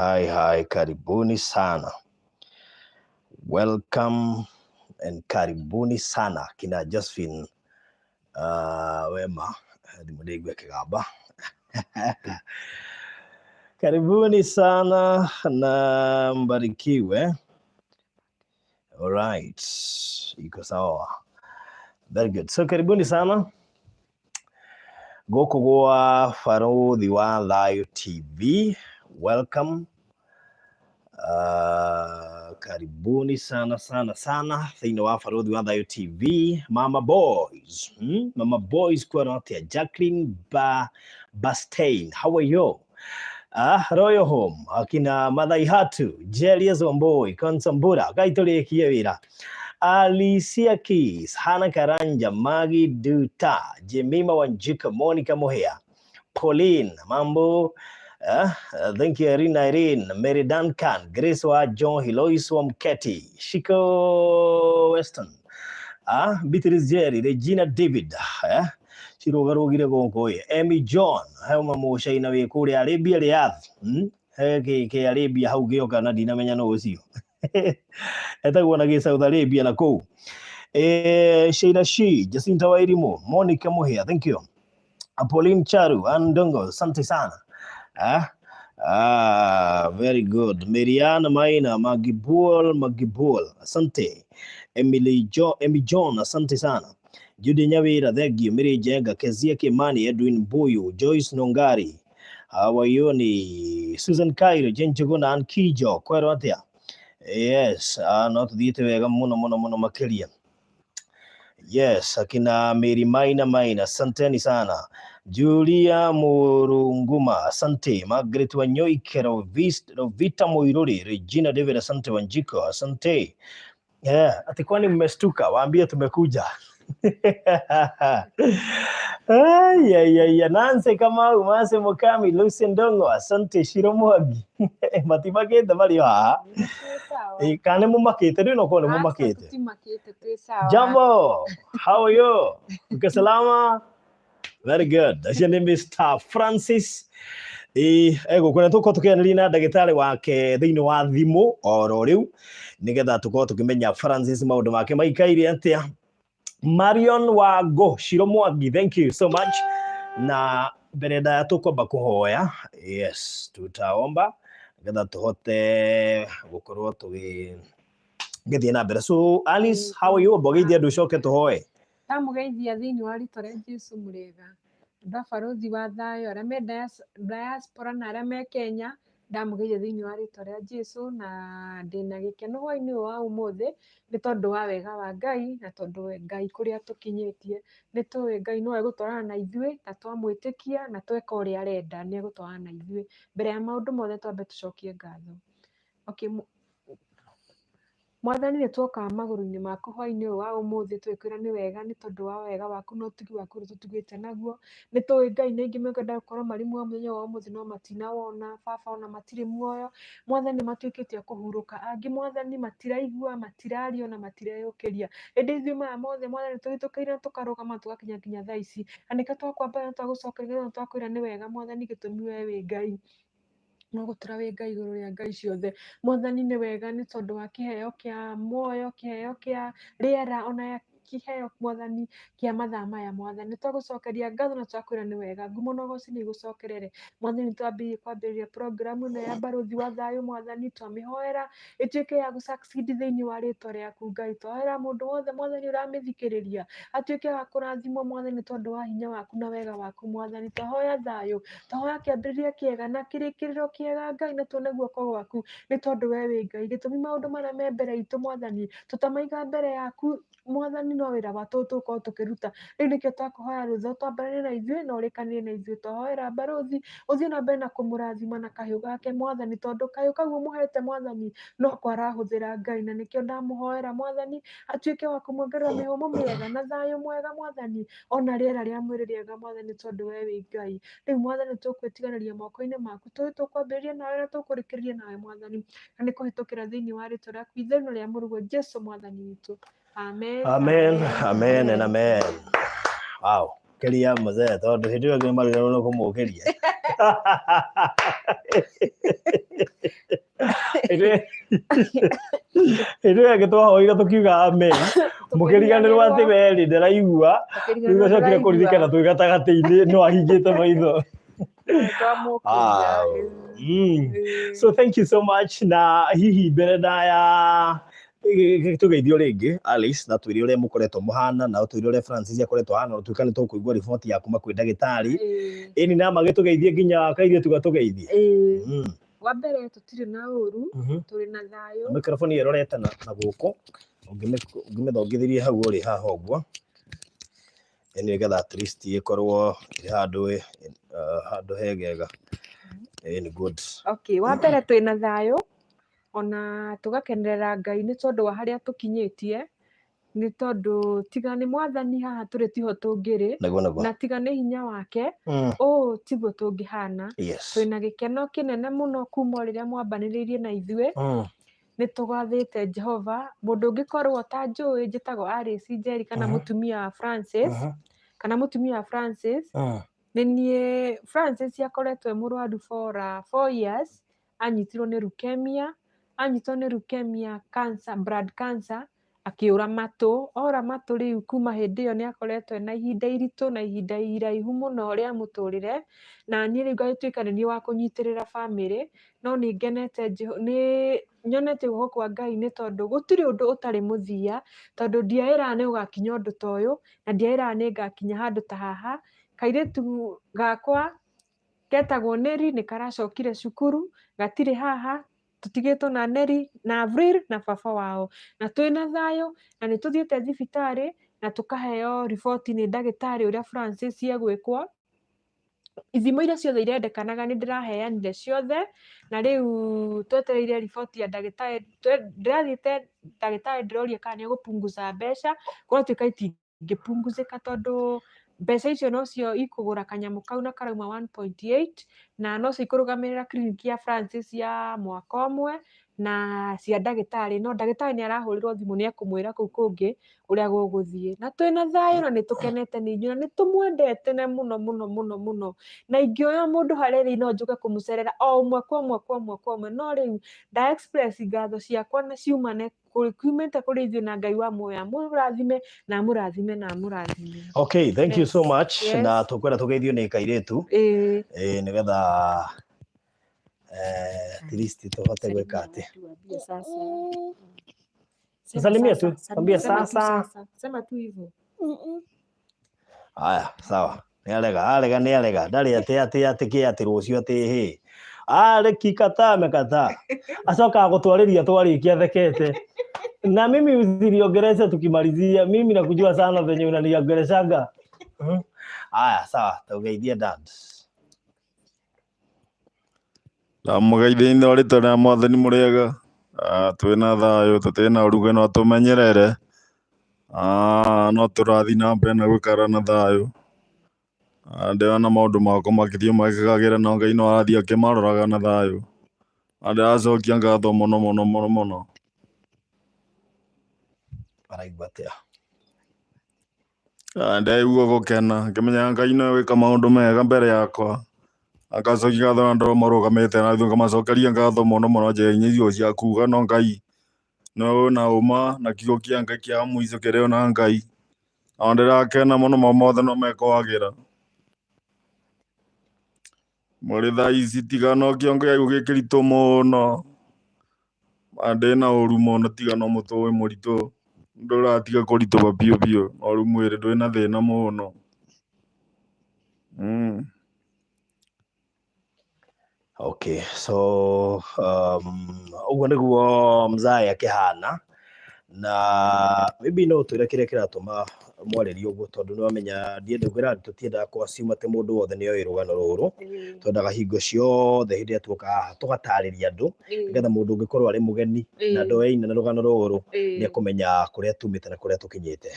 Hi, hi, karibuni sana. Welcome and karibuni sana kina Josephine Wema thimũ ndĩigue kĩgamba. Karibuni sana na mbarikiwe. All right. Iko sawa. Very good. So karibuni sana gũkũ gwa Barũthi wa Thayũ TV. Welcome. Karibuni sana sana sana thĩinĩ wa Barũthi wa Thayũ TV. Mama Boys. Mama Boys kwĩra atĩa? Jacqueline Bastain. How are you? Royal Home akina Mathai Hatu, Julius Wambui, Konsambura, gaitũrĩkie wĩra. Alicia Keys, Hana Karanja, Maggie Duta, Jemima Wanjika, Monica Mohea, Pauline, mambo. Thank you Irene Irene, Mary Duncan, Grace wa John, Hilois wa Mketi, Shiko Weston, Beatrice Jerry, Regina David, cirugarugire gũkũ ĩ, Emmy John, he uma mũcaina wĩ kũrĩa Arabia Riyadh, He kĩ Arabia hau gĩoka na ndinamenya nũ ũcio. Etagwo na gĩ Saudi Arabia na kũu. Sheila Shi, Jacinta Wairimu, Monica Muhia, thank you. Pauline Charu, Andongo, asante sana. Very good. Mariana Maina, Magibul, Magibul, asante. Emily Jo, Emmy John, asante sana. Judy Nyawira, thank you. Mary Jenga, Kezia Kimani, Edwin Buyu, Joyce Nongari. How are you? Ni Susan Cairo, Jane Njuguna, Ann Kijo, kwero atia? Yes, no tuthiĩte wega mũno mũno mũno makĩria. Yes, akina Mary Maina Maina, asanteni sana. Julia Murunguma, asante. Margaret Wanyoike, Rovita Muiruri, Regina David, asante. Wanjiko, asante. Yeah, ati kwani mmestuka? Waambie tumekuja. Ay, ay, ay, Nancy Kamau, Mase Mukami, Lucy Ndongo, asante. Shiro Mwangi. Matimakĩte marĩ o haha. Kana nĩ mũmakĩte rĩu no korwo nĩ mũmakĩte. Tũtimakĩte, twĩ sawa. Jambo, how are you? Uko salama? Very good. Acio nĩ Mr. Francis. Egũkũ na tũkorwo tũkĩaranĩria na ndagĩtarĩ wake thĩinĩ wa thimũ oro rĩu nĩgetha tũkorwo tũkĩmenya Francis maũndũ make maikaire atĩa. Marion Wango Shiro Mwangi, thank you so much. Na mbere ndaya tũkwamba kũhoya. Yes, tutaomba nĩgetha tũhote gũkorwo tũgĩ gĩthiĩ na mbere. So Alice, how are you? Mbogeithie andũ ũcoke tũhoe. Ndamũgeithia thĩinĩ wa rĩtwa rĩa Jesu mũrĩega. Andũ a Barũthi wa Thayũ arĩa me diaspora na arĩa me Kenya, ndamũgeithia thĩinĩ wa rĩtwa rĩa Jesu na ndĩna gĩkeno hwaĩ-inĩ ũyũ wa ũmũthĩ nĩ tondũ wa wega wa Ngai na tondũ Ngai kũrĩa tũkinyĩtie. Nĩ tũĩ Ngai no egũtwarana na ithuĩ na twamwĩtĩkia na tweka ũrĩa arenda nĩ egũtwarana na ithuĩ. Mbere ya maũndũ mothe twambe tũcokie ngatho. Okay, Mwathani nĩ twoka magũrũ-inĩ maku hwaĩ-inĩ ũyũ wa ũmũthĩ tũgĩkwĩra nĩ wega nĩ tondũ wa wega waku na ũtugi waku ũrĩa ũtũtugĩte naguo. Nĩ tũĩ Ngai nĩ aingĩ mekwenda gũkorwo marĩ muoyo mũthenya wa ũmũthĩ no matinawona, baba ona matirĩ muoyo. Mwathani matuĩkĩte a kũhurũka, angĩ Mwathani matiraigua, matiraria ona matireyũkĩria. Ĩndĩ ithuĩ maya mothe Mwathani tũhĩtũkĩire na tũkarũgama tũgakinya nginya thaa ici. Na nĩkĩo twakwambara na twagũcokeria na twakwĩra nĩ wega Mwathani gĩtũmi we wĩ Ngai. No gũtũra wĩ Ngai igũrũ rĩa ngai ciothe. Mwathani nĩ wega nĩ tondũ wa kĩheo kĩa muoyo, kĩheo kĩa rĩera ona kĩheo Mwathani kĩa mathaa maya Mwathani. Nĩ twagũcokeria ngatho na twakwĩra nĩ wega. Ngumo na ũgoci nĩ igũcokerere. Mwathani nĩ twambĩrĩirie kwambĩrĩria program ĩno ya Barũthi wa Thayũ Mwathani, twamĩhoera ĩtuĩke ya gũ succeed thĩinĩ wa rĩtwa rĩaku Ngai. Twahoera mũndũ wothe Mwathani ũramĩthikĩrĩria atuĩke wa kũrathimwo Mwathani tondũ wa hinya waku na wega waku Mwathani. Twahoya thayũ, twahoya kĩambĩrĩria kĩega na kĩrĩkĩrĩro kĩega Ngai, na tuone guoko gwaku nĩ tondũ we wĩ Ngai. Gĩtũmi maũndũ marĩa me mbere itũ Mwathani tũtamaiga mbere yaku Mwathani no wĩra wa tũhũ tũgũkorwo tũkĩruta. Rĩu nĩkĩo twakũhoya rũtha ũtwambarĩre na ithuĩ na ũrĩkanĩre na ithuĩ. Twahoera barũthi ũthiĩ na mbere na kũmũrathima na kahiũ gake Mwathani, tondũ kahiũ kau ũmũhete Mwathani no ko arahũthĩra Ngai, na nĩkĩo ndamũhoera Mwathani atuĩke wa kũmuongerera mĩhũmũ mĩega na thayũ mwega Mwathani, ona rĩera rĩa mwĩrĩ rĩega Mwathani, tondũ we wĩ Ngai. Rĩu Mwathani tũkwĩtiganĩria moko-inĩ maku, tũĩ tũkwambĩrĩria nawe na tũkũrĩkĩrĩria nawe Mwathani, na nĩ kũhĩtũkĩra thĩinĩ wa rĩtwa rĩaku itheru na rĩa mũrũguo Jesu Mwathani witũ. Amen. Amen, amen and amen. Wow. Kĩria mzee tondũ hĩndĩ ĩyo ĩngĩ mariganĩrwo nĩ kũmũkĩria. Hĩndĩ ĩyo ĩngĩ twahoire tũkiuga amen, mũkĩriganĩrwo atĩ we rĩ ndaraigua. Rĩu acokire kũririkana twĩ gatagatĩ-inĩ no ahingĩte maitho. Twamũkĩria. So thank you so much. Na hihi mbere ndaya tũgeithio rĩngĩ, Alice, na twĩre ũrĩa mũkoretwo mũhana, na twĩre ũrĩa Francis akoretwo ahana, na tuĩka nĩ tũkũigua riboti ya kuma kwĩ ndagĩtarĩ. Ĩni na magĩtũgeithie nginya kairĩtu gatũgeithie. Wa mbere, tũtirĩ na ũru, tũrĩ na thayũ. Microphone ĩrorete na gũkũ, ũngĩmĩthongithĩrie hau ũrĩ haha ũguo, nĩgetha at least ĩkorwo ĩrĩ handũ hegega. Ĩni, good. Okay, wa mbere, twĩ na thayũ ona tũgakenerera Ngai nĩ tondũ wa harĩa tũkinyĩtie, nĩ tondũ tiga nĩ Mwathani haha tũrĩ tiho tũngĩrĩ. Nĩguo, nĩguo. Na tiga nĩ hinya wake, ũũ tiguo tũngĩhana. Twĩna gĩkeno kĩnene mũno kuma o rĩrĩa mwambanĩrĩirie na ithuĩ. Nĩ tũgathĩte Jehova. Mũndũ ũngĩkorwo ũtanjũĩ, njĩtagwo Alice Njeri kana mũtumia wa Francis, kana mũtumia wa Francis. Nĩ niĩ. Francis akoretwo e mũrwaru for 4 years. Anyitirwo nĩ leukemia. Anyitwo nĩ leukemia, cancer, blood cancer, akĩũra matũ. Ora matũ, rĩu kuma hĩndĩ ĩyo nĩ akoretwo ena ihinda iritũ na ihinda iraihu mũno rĩa mũtũrĩre, na niĩ rĩu ngagĩtuĩka nĩ niĩ wa kũnyitĩrĩra bamĩrĩ. No nĩ ngenete, nĩ nyonete guoko kwa Ngai, nĩ tondũ gũtirĩ ũndũ ũtarĩ mũthia, tondũ ndiaĩraga nĩ ũgakinya ũndũ ta ũyũ, na ndiaĩraga nĩ ngakinya handũ ta haha. Kairĩtu gakwa ketagwo Neri nĩ karacokire cukuru, gatirĩ haha. Tũtigĩtwo na Neri na Avril na baba wao, na twĩna thayũ, na nĩ tũthiĩte thibitarĩ na tũkaheo riboti nĩ ndagĩtarĩ ũrĩa Francis egwĩkwo. Ithimo iria ciothe irendekanaga nĩ ndĩraheanire ciothe, na rĩu twetereire riboti ya ndagĩtarĩ. Ndĩrathiĩte ndagĩtarĩ, ndĩroria kana nĩ egũpunguza mbeca, kũratuĩka itingĩpunguzĩka, tondũ mbeca icio nocio ikũgũra kanyamũ kau na karauma 1.8, na nocio ikũrũgamĩrĩra kiriniki ya Francis ya mwaka ũmwe na cia ndagĩtarĩ. No ndagĩtarĩ nĩ arahũrĩrwo thimũ, nĩ ekũmwĩra kũu kũngĩ ũrĩa gũgũthiĩ. Na twĩna thayũ, na nĩ tũkenete nĩ inyuĩ, na nĩ tũmwendete na mũno mũno mũno mũno, na ingĩoya mũndũ harĩa rĩ, no njũke kũmũcerera o ũmwe kwa ũmwe kwa ũmwe kwa ũmwe. No rĩu nda express ngatho ciakwa na ciumane kiumĩte kũrĩ ithuĩ, na Ngai wa muoyo amũrathime na amũrathime na amũrathime. Okay, thank you so much. Yes. Na tũkwenda tũgeithio nĩ kairĩtu. Ĩĩ. Ĩĩ, nĩgetha at least tũhote gwĩka atĩ Tuambie sasa. Salimia tu, ambia Sema tu. Sasa. Sasa. Sema tu hivyo. Aya, sawa. Nĩ arega, arega, nĩ arega. Ndarĩ atĩ kĩ atĩ rũciũ atĩ hĩ. Areki kataa amekataa. Acokaga gũtwarĩria twarĩkia thekete. Na mimi usiniongeleshe tukimalizia. Mimi nakujua sana venye unaniongeleshaga. Aya, sawa, tũgeithie dad. Ndamũgeithia thĩinĩ wa rĩtwa rĩa Mwathani mũrĩega. Twĩna thayũ, tũtirĩ na ũrugarĩ, no tũmenyerere. No tũrathiĩ na mbere na gũikara na thayũ. Ndĩrona maũndũ makwa makĩthiĩ makĩgagĩra, no Ngai no arathiĩ akĩmaroraga na thayũ. Na ndĩracokia ngatho mũno mũno mũno mũno. Araigua atĩa? Ndĩraigua gũkena ngĩmenya Ngai no egwĩka maũndũ mega mbere yakwa. Ngacokia ngatho na andũ marũgamĩte na ngamacokeria ngatho mũno mũno, njĩra-inĩ icio cia kuga no Ngai nĩwe wĩna ũma na kiugo kĩa Ngai kĩa mũico kĩrĩ na Ngai. Na ndĩrakena mũno, maũndũ mothe no mekwagĩra. Mwĩrĩ thaa ici tiga no kĩongo gĩaku gĩ kĩritũ mũno. Ndĩna ũru mũno, tiga no mũtwe wĩ mũritũ ndũratiga kũritũha biũ biũ, no rĩu mwĩrĩ ndũrĩ na thĩna mũno. Okay, so ũguo nĩguo mzae akĩhana, na maybe no ũtwĩre kĩrĩa kĩratũma mwarĩrie ũguo, tondũ nĩ wamenya ndiende kwĩra tũtiendaga kũ assume atĩ mũndũ wothe nĩ oĩ rũgano rũrũ. Twendaga hingo ciothe hĩndĩ ĩrĩa tuoka haha tũgatarĩria andũ, nĩgetha mũndũ ũngĩkorwo arĩ mũgeni na ndoyaine na rũgano rũrũ, nĩ ekũmenya kũrĩa tumĩte na kũrĩa tũkinyĩte.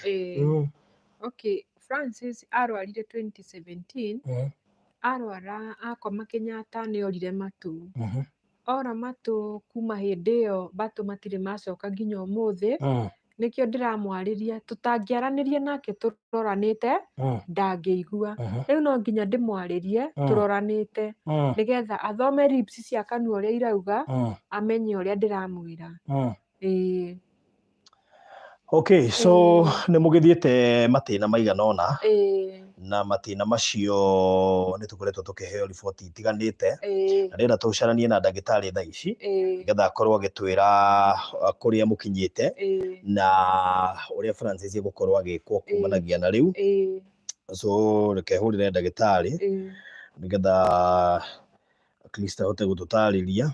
Okay, Francis arwarire 2017. Arwara akoma Kenyatta, nĩ orire matũ. Ora matũ, kuma hĩndĩ ĩyo matũ matirĩ macoka nginya ũmũthĩ. Nĩkĩo ndĩramwarĩria, tũtangĩaranĩria nake tũroranĩte ndangĩigua. Rĩu no nginya ndĩmwarĩrie tũroranĩte nĩgetha athome lips cia kanua ũrĩa irauga, amenye ũrĩa ndĩramwĩra. Ĩĩ. Okay, so nĩ mũgĩthiĩte matĩna maigana ũna, na matĩna macio nĩ tũkoretwo tũkĩheo riboti itiganĩte, na ndĩrenda tũcaranie na ndagĩtarĩ thaa ici nĩgetha akorwo agĩtwĩra kũrĩa mũkinyĩte na ũrĩa Francis egũkorwo agĩkwo kumanagia na rĩu. So reke hũrĩre ndagĩtarĩ nĩgetha at least ahote gũtũtarĩria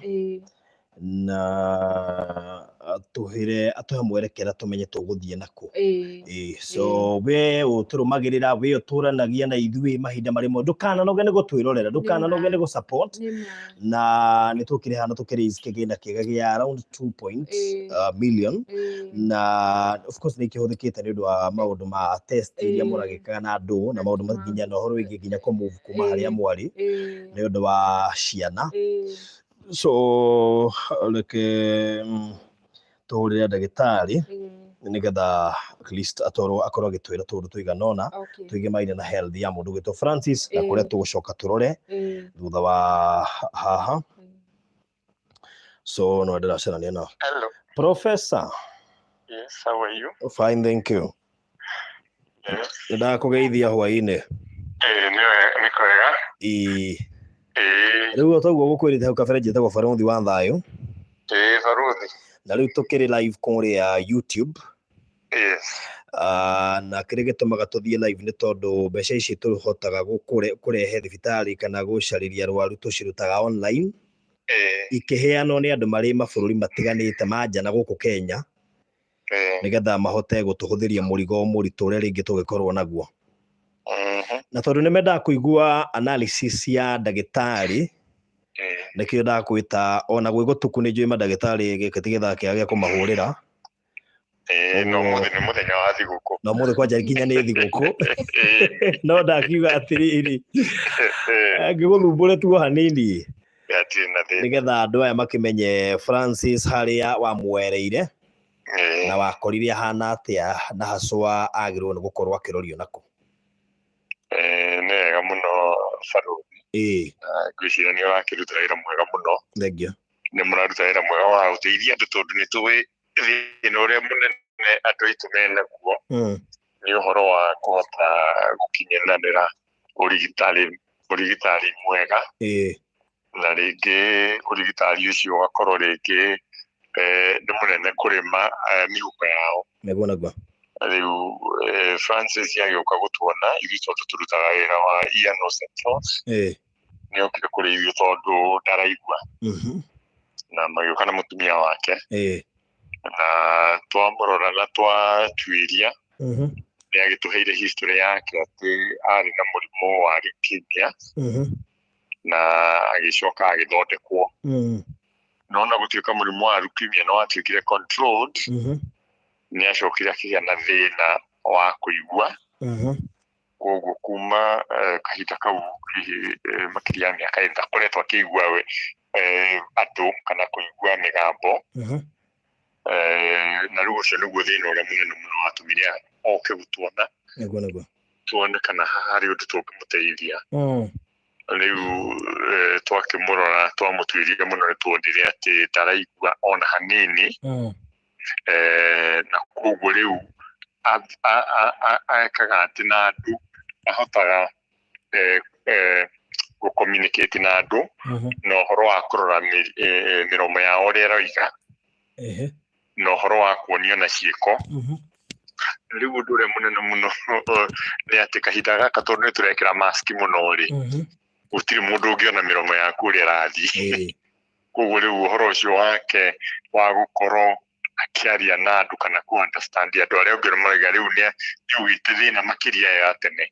na atũhĩre atũhe mwerekera tũmenye tũgũthiĩ nakũ. Ĩĩ, so we ũtũrũmagĩrĩra, we ũtũranagia na ithuĩ mahinda marĩ mo, ndũkananoge nĩ gũtwĩrorera, ndũkananoge nĩ gũ support. Nĩ ma. Na nĩ tũkire hana tũkĩraise kĩgĩna kĩega gĩa around 2 point million, na of course nĩ kĩhũthĩkĩte nĩ ũndũ wa maũndũ ma test iria mũragĩkaga na andũ na maũndũ nginya na ũhoro wĩgiĩ nginya kũ move kuma harĩa mwarĩ nĩ ũndũ wa ciana. So reke tũhũrĩre ndagĩtarĩ nĩgetha at least atwarwo akorwo agĩtwĩra tũũndũ tũigana ũna twĩgemaine na health ya mũndũ gwĩtwo Francis na kũrĩa tũgũcoka tũrore thutha wa haha. So no ndĩracarania nao. Hello. Professor. Yes, how are you? Fine, thank you. Yes. Nĩndakũgeithia hwaĩ-inĩ. Nĩ kwega. Ĩĩ. Ĩĩ, Rĩu o toguo gũkwĩrĩte hau kabere, njĩtagwo Barothi wa Thayũ. Ĩĩ, Baruthi. Na rĩu tũkĩrĩ live kũrĩa YouTube. Yes. Na kĩrĩa gĩtũmaga tũthiĩ live nĩ tondũ mbeca ici tũhotaga kũrehe thibitarĩ kana gũcarĩria arwaru tũcirutaga online, ikĩheanwo nĩ andũ marĩ mabũrũri matiganĩte ma nja na gũkũ Kenya, nĩgetha mahote gũtũhũthĩria mũrigo mũritũ ũrĩa rĩngĩ tũngĩkorwo naguo. Na tondũ nĩ mendaga kũigua analysis ya ndagĩtarĩ, nĩkĩo ndakwĩta ona gwĩ gũtuku. Nĩ njũĩ mandagĩtarĩ gĩkĩ ti gĩthaa kĩega gĩa kũmahũrĩra. Ĩĩ, no mũthĩ nĩ mũthenya wa thigũkũ. Na ũmũthĩ kwanja nginya nĩ thigũkũ, no ndakiuga atĩrĩrĩ, ngĩgũthumbũre tu o hanini Hatirĩ na thĩna. Nĩgetha andũ aya makĩmenye Francis harĩa wamwereire na wakorire ahana atĩa na hacwa agĩrĩirwo nĩ gũkorwo akĩrorio nako. Nĩ wega mũno, Baruthi. Na ngwĩciria nĩ ũrakĩruta wĩra mwega mũno. Thank you. Nĩ mũraruta wĩra mwega wa gũteithia andũ tondũ nĩ tũĩ thĩna ũrĩa mũnene andũ aitũ menaguo nĩ ũhoro wa kũhota gũkinyanĩra ũrigitari mwega, na rĩngĩ ũrigitari ũcio ũgakorwo rĩngĩ nĩ mũnene kũrĩ mĩhuko yao. Nĩguo naguo. Rĩu Francis agĩũka gũtuona ithuĩ tondũ tũrutaga wĩra wa ear, nose and throat, nĩ okire kũrĩ ithuĩ tondũ ndaraigua, na magĩũka na mũtumia wake, na twamũrora na twatuĩria, nĩ agĩtũheire history yake atĩ arĩ na mũrimũ wa leukemia na agĩcoka agĩthondekwo, no ona gũtuĩka mũrimũ wa leukemia nĩ watuĩkire controlled, nĩ acokire akĩgĩa na thĩna wa kũigua. Koguo kuma kahinda kau, hihi makĩria ya mĩaka 2, ndakoretwo akĩigua we andũ kana kũigua mĩgambo. Na rĩu ũcio nĩguo thĩna ũrĩa mũnene mũno watũmire oke gũtuona, Nĩguo naguo. Tuone kana harĩ ũndũ tũngĩmũteithia. Rĩu twakĩmũrora, twamũtuĩria mũno, nĩ tuonire atĩ ndaraigua ona hanini. Na koguo rĩu ekaga atĩ na andũ ahotaga gũ-communicate na andũ na ũhoro wa kũrora mĩromo yao ũrĩa ĩroiga, na ũhoro wa kuonio na ciĩko. Rĩu ũndũ ũrĩa mũnene mũno nĩ atĩ kahinda gaka, tondũ nĩ tũrekĩra maski mũno rĩ, gũtirĩ mũndũ ũngĩona mĩromo yaku ũrĩa ĩrathiĩ. Koguo rĩu ũhoro ũcio wake wa gũkorwo akĩaria na andũ kana kũ understand andũ arĩa angĩ marauga rĩu nĩ ũgĩte thĩna makĩria ya tene,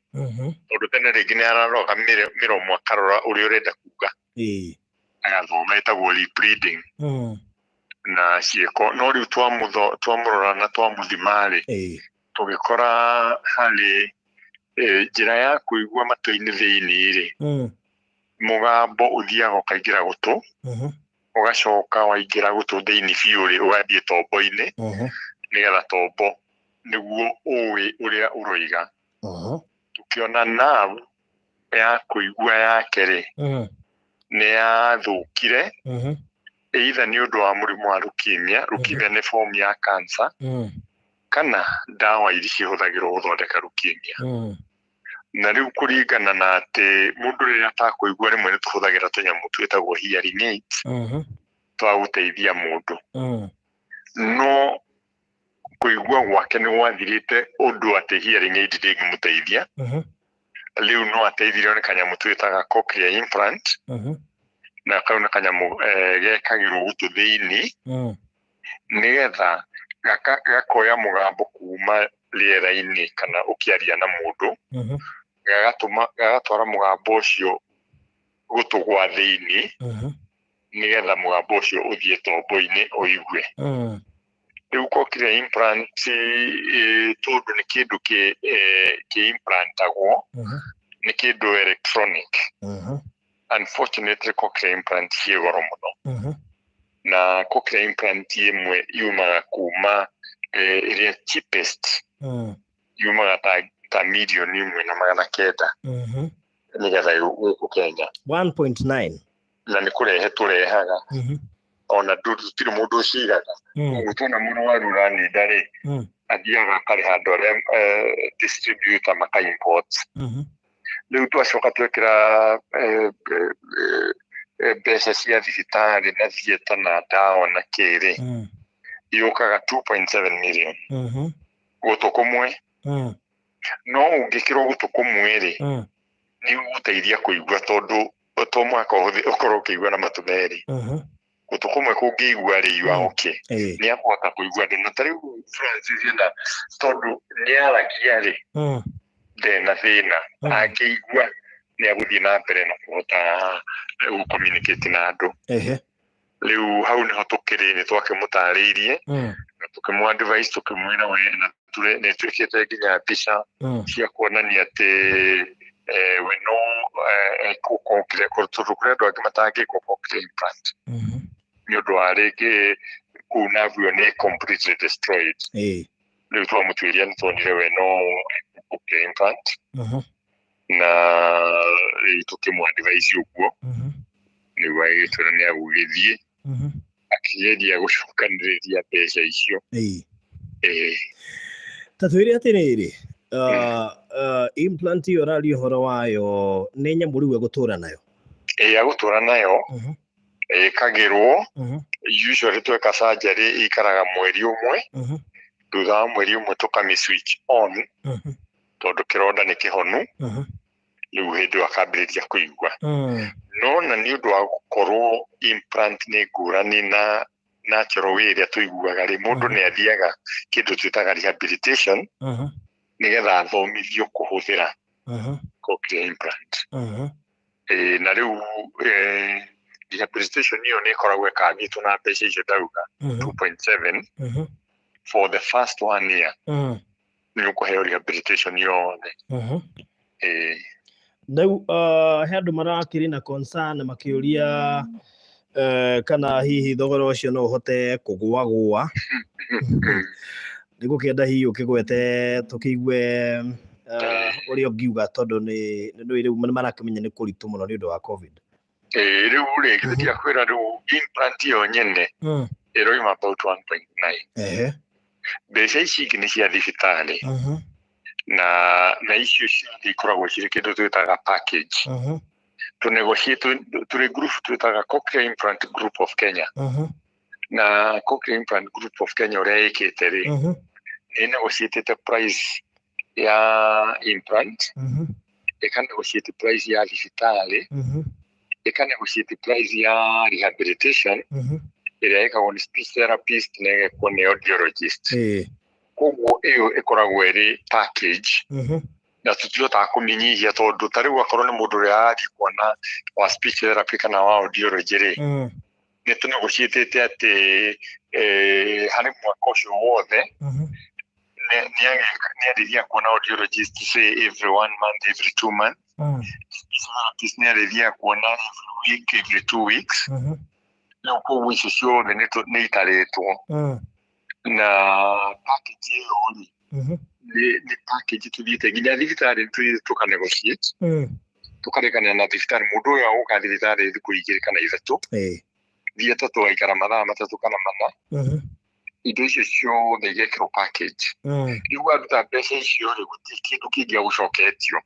tondũ tene rĩngĩ nĩ araroga mĩromo akarora ũrĩa ũrenda kuga, agathoma, ĩtagwo lip reading na ciĩko. No rĩu twamũrora na twamũthima rĩ, tũgĩkora harĩ njĩra ya kũigua matũ-inĩ thĩinĩ rĩ, mũgambo ũthiaga ũkaingĩra gũtũ, ũgacoka waingĩra gũtũ thĩinĩ biũ rĩ, ũgathiĩ tombo-inĩ. Nĩgetha tombo nĩguo ũĩ ũrĩa ũroiga. Tũkĩona nerve ya kũigua yake rĩ, nĩ yathũkire, either nĩ ũndũ wa mũrimũ wa leukemia. Leukemia nĩ form ya cancer, kana ndawa iria cihũthagĩrwo gũthondeka leukemia. Na rĩu kũringana na atĩ mũndũ rĩrĩa atakũigua, rĩmwe nĩ tũhũthagĩra tũnyamũ twĩtagwo hearing aids twa gũteithia mũndũ, no kũigua gwake nĩ gwathirĩte ũndũ atĩ hearing aid ndĩngĩmũteithia. Rĩu no ateithirio nĩ kanyamũ twĩtaga cochlear implant, na kau nĩ kanyamũ gekagĩrwo gũtũ thĩinĩ, nĩgetha gakoya mũgambo kuma rĩera-inĩ kana ũkĩaria na mũndũ, gagatũma gagatwara mũgambo ũcio gũtũ gwa thĩinĩ, nĩgetha mũgambo ũcio ũthiĩ tombo-inĩ ũigue. Rĩu cochlear implant, tondũ nĩ kĩndũ kĩ implantagwo, nĩ kĩndũ electronic. Unfortunately, cochlear implant ciĩ goro mũno, na cochlear implant ĩmwe yumaga kuma ĩrĩa cheapest yumaga ta 1,900,000 nĩgetha gũkũ Kenya. 1.9. Na nĩ kũrehe tũrehaga, ona tũtirĩ mũndũ ũcigaga. Ũguo tuona mũrwaru ũraninda rĩ, athiaga akarĩha andũ arĩa distributor maka import. Rĩu twacoka twekĩra mbeca cia thibitarĩ na theatre na ndawa na kĩrĩ, yũkaga 2.7 million gũtũ kũmwe. No ũngĩkĩrwo gũtũ kũmwe rĩ, nĩ ũgũteithia kũigua, tondũ to mũhaka ũkorwo ũkĩigua na matũ merĩ. Gũtũ kũmwe kũngĩigua rĩ, you are okay. Nĩ akũhota kũigua andũ, na ta rĩu Francis ena, tondũ nĩ aragia rĩ, ndena thĩna. Angĩigua nĩ agũthiĩ na mbere na kũhota gũ-communicate na andũ. Rĩu hau nĩho tũkĩrĩ, nĩ twakĩmũtarĩirie na tũkĩmũ advice, tũkĩmwĩra we na nĩ twĩkĩte nginya mbica cia kuonania atĩ we no ekwo cochlear, tondũ kũrĩ andũ angĩ matangĩkwo cochlear implant nĩ ũndũ wa rĩngĩ kũu nerve ĩyo nĩ completely destroyed. Rĩu twamũtuĩria nĩ tuonire we no ekwo cochlear implant, na rĩu tũkĩmũ advise ũguo. Rĩu agĩgĩtwĩra nĩ agũgĩthiĩ akĩgeria gũcokanĩrĩria mbeca icio. Ta twĩre atĩrĩrĩ, implant ĩyo ũraria ũhoro wayo nĩ nyamũ rĩu egũtũra nayo? Ĩ, agũtũra nayo. Ĩkagĩrwo, usually tweka surgery ikaraga mweri ũmwe. Thutha wa mweri ũmwe tũkami switch on, tondũ kĩronda nĩ kĩhonu. Rĩu hĩndĩ ĩyo akambĩrĩria kũigua. No na nĩ ũndũ wa gũkorwo implant nĩ ngũrani na natural way ĩrĩa tũiguaga rĩ, mũndũ nĩ athiaga kĩndũ twĩtaga rehabilitation, nĩgetha athomithio kũhũthĩra cochlear implant. Ĩ, na rĩu rehabilitation ĩyo nĩ ĩkoragwo ĩkangĩtwo na mbeca icio ndauga, 2.7 for the first one year. Nĩ ũkũheo rehabilitation yothe. Ĩ. Rĩu he andũ marakĩrĩ na concern makĩũria kana hihi thogora ũcio no ũhote kũgũagũa. Nĩ gũkĩenda hihi ũkĩgwete tũkĩigue ũrĩa ũngiuga, tondũ nĩ rĩu nĩ marakĩmenya nĩ kũritũ mũno nĩ ũndũ wa COVID. Ĩ, rĩu rĩ, githĩ ndiakwĩra rĩu implant ĩyo nyene ĩroima about 1.9. Mbeca ici ingĩ nĩ cia thibitarĩ, na icio ciothe ikoragwo cirĩ kĩndũ twĩtaga package. Tũ negotiate tũrĩ group twĩtaga Cochlear Implant Group of Kenya, na Cochlear Implant Group of Kenya ũrĩa ĩkĩte rĩ, nĩ negotiatĩte price ya implant, ĩka negotiate price ya thibitarĩ, ĩka negotiate price ya rehabilitation ĩrĩa ĩkagwo nĩ speech therapist na ĩgekwo nĩ audiologist. Koguo ĩyo ĩkoragwo ĩrĩ package, na tũtihotaga kũmĩnyihia, tondũ ta rĩu akorwo nĩ mũndũ ũrĩa arathiĩ kuona wa speech therapy kana wa audiology rĩ, nĩ tũnegotiatĩte atĩ harĩ mwaka ũcio wothe nĩ arĩthiaga kuona audiologist, say every one month, every 2 months. Speech therapist nĩ arĩthiaga kuona every week, every 2 weeks. Rĩu koguo icio ciothe nĩ itarĩtwo. Na package ĩyo rĩ, nĩ package tũthiĩte nginya thibitarĩ, tũthiĩte tũka negotiate, tũkarĩkanĩra na thibitarĩ, mũndũ ũyũ agũka thibitarĩ thikũ 2 kana 3, theatre tũgaikara mathaa 3 kana 4, indo icio ciothe igekĩrwo package. Rĩu waruta mbeca icio rĩ, gũtirĩ kĩndũ kĩngĩ agũcoketio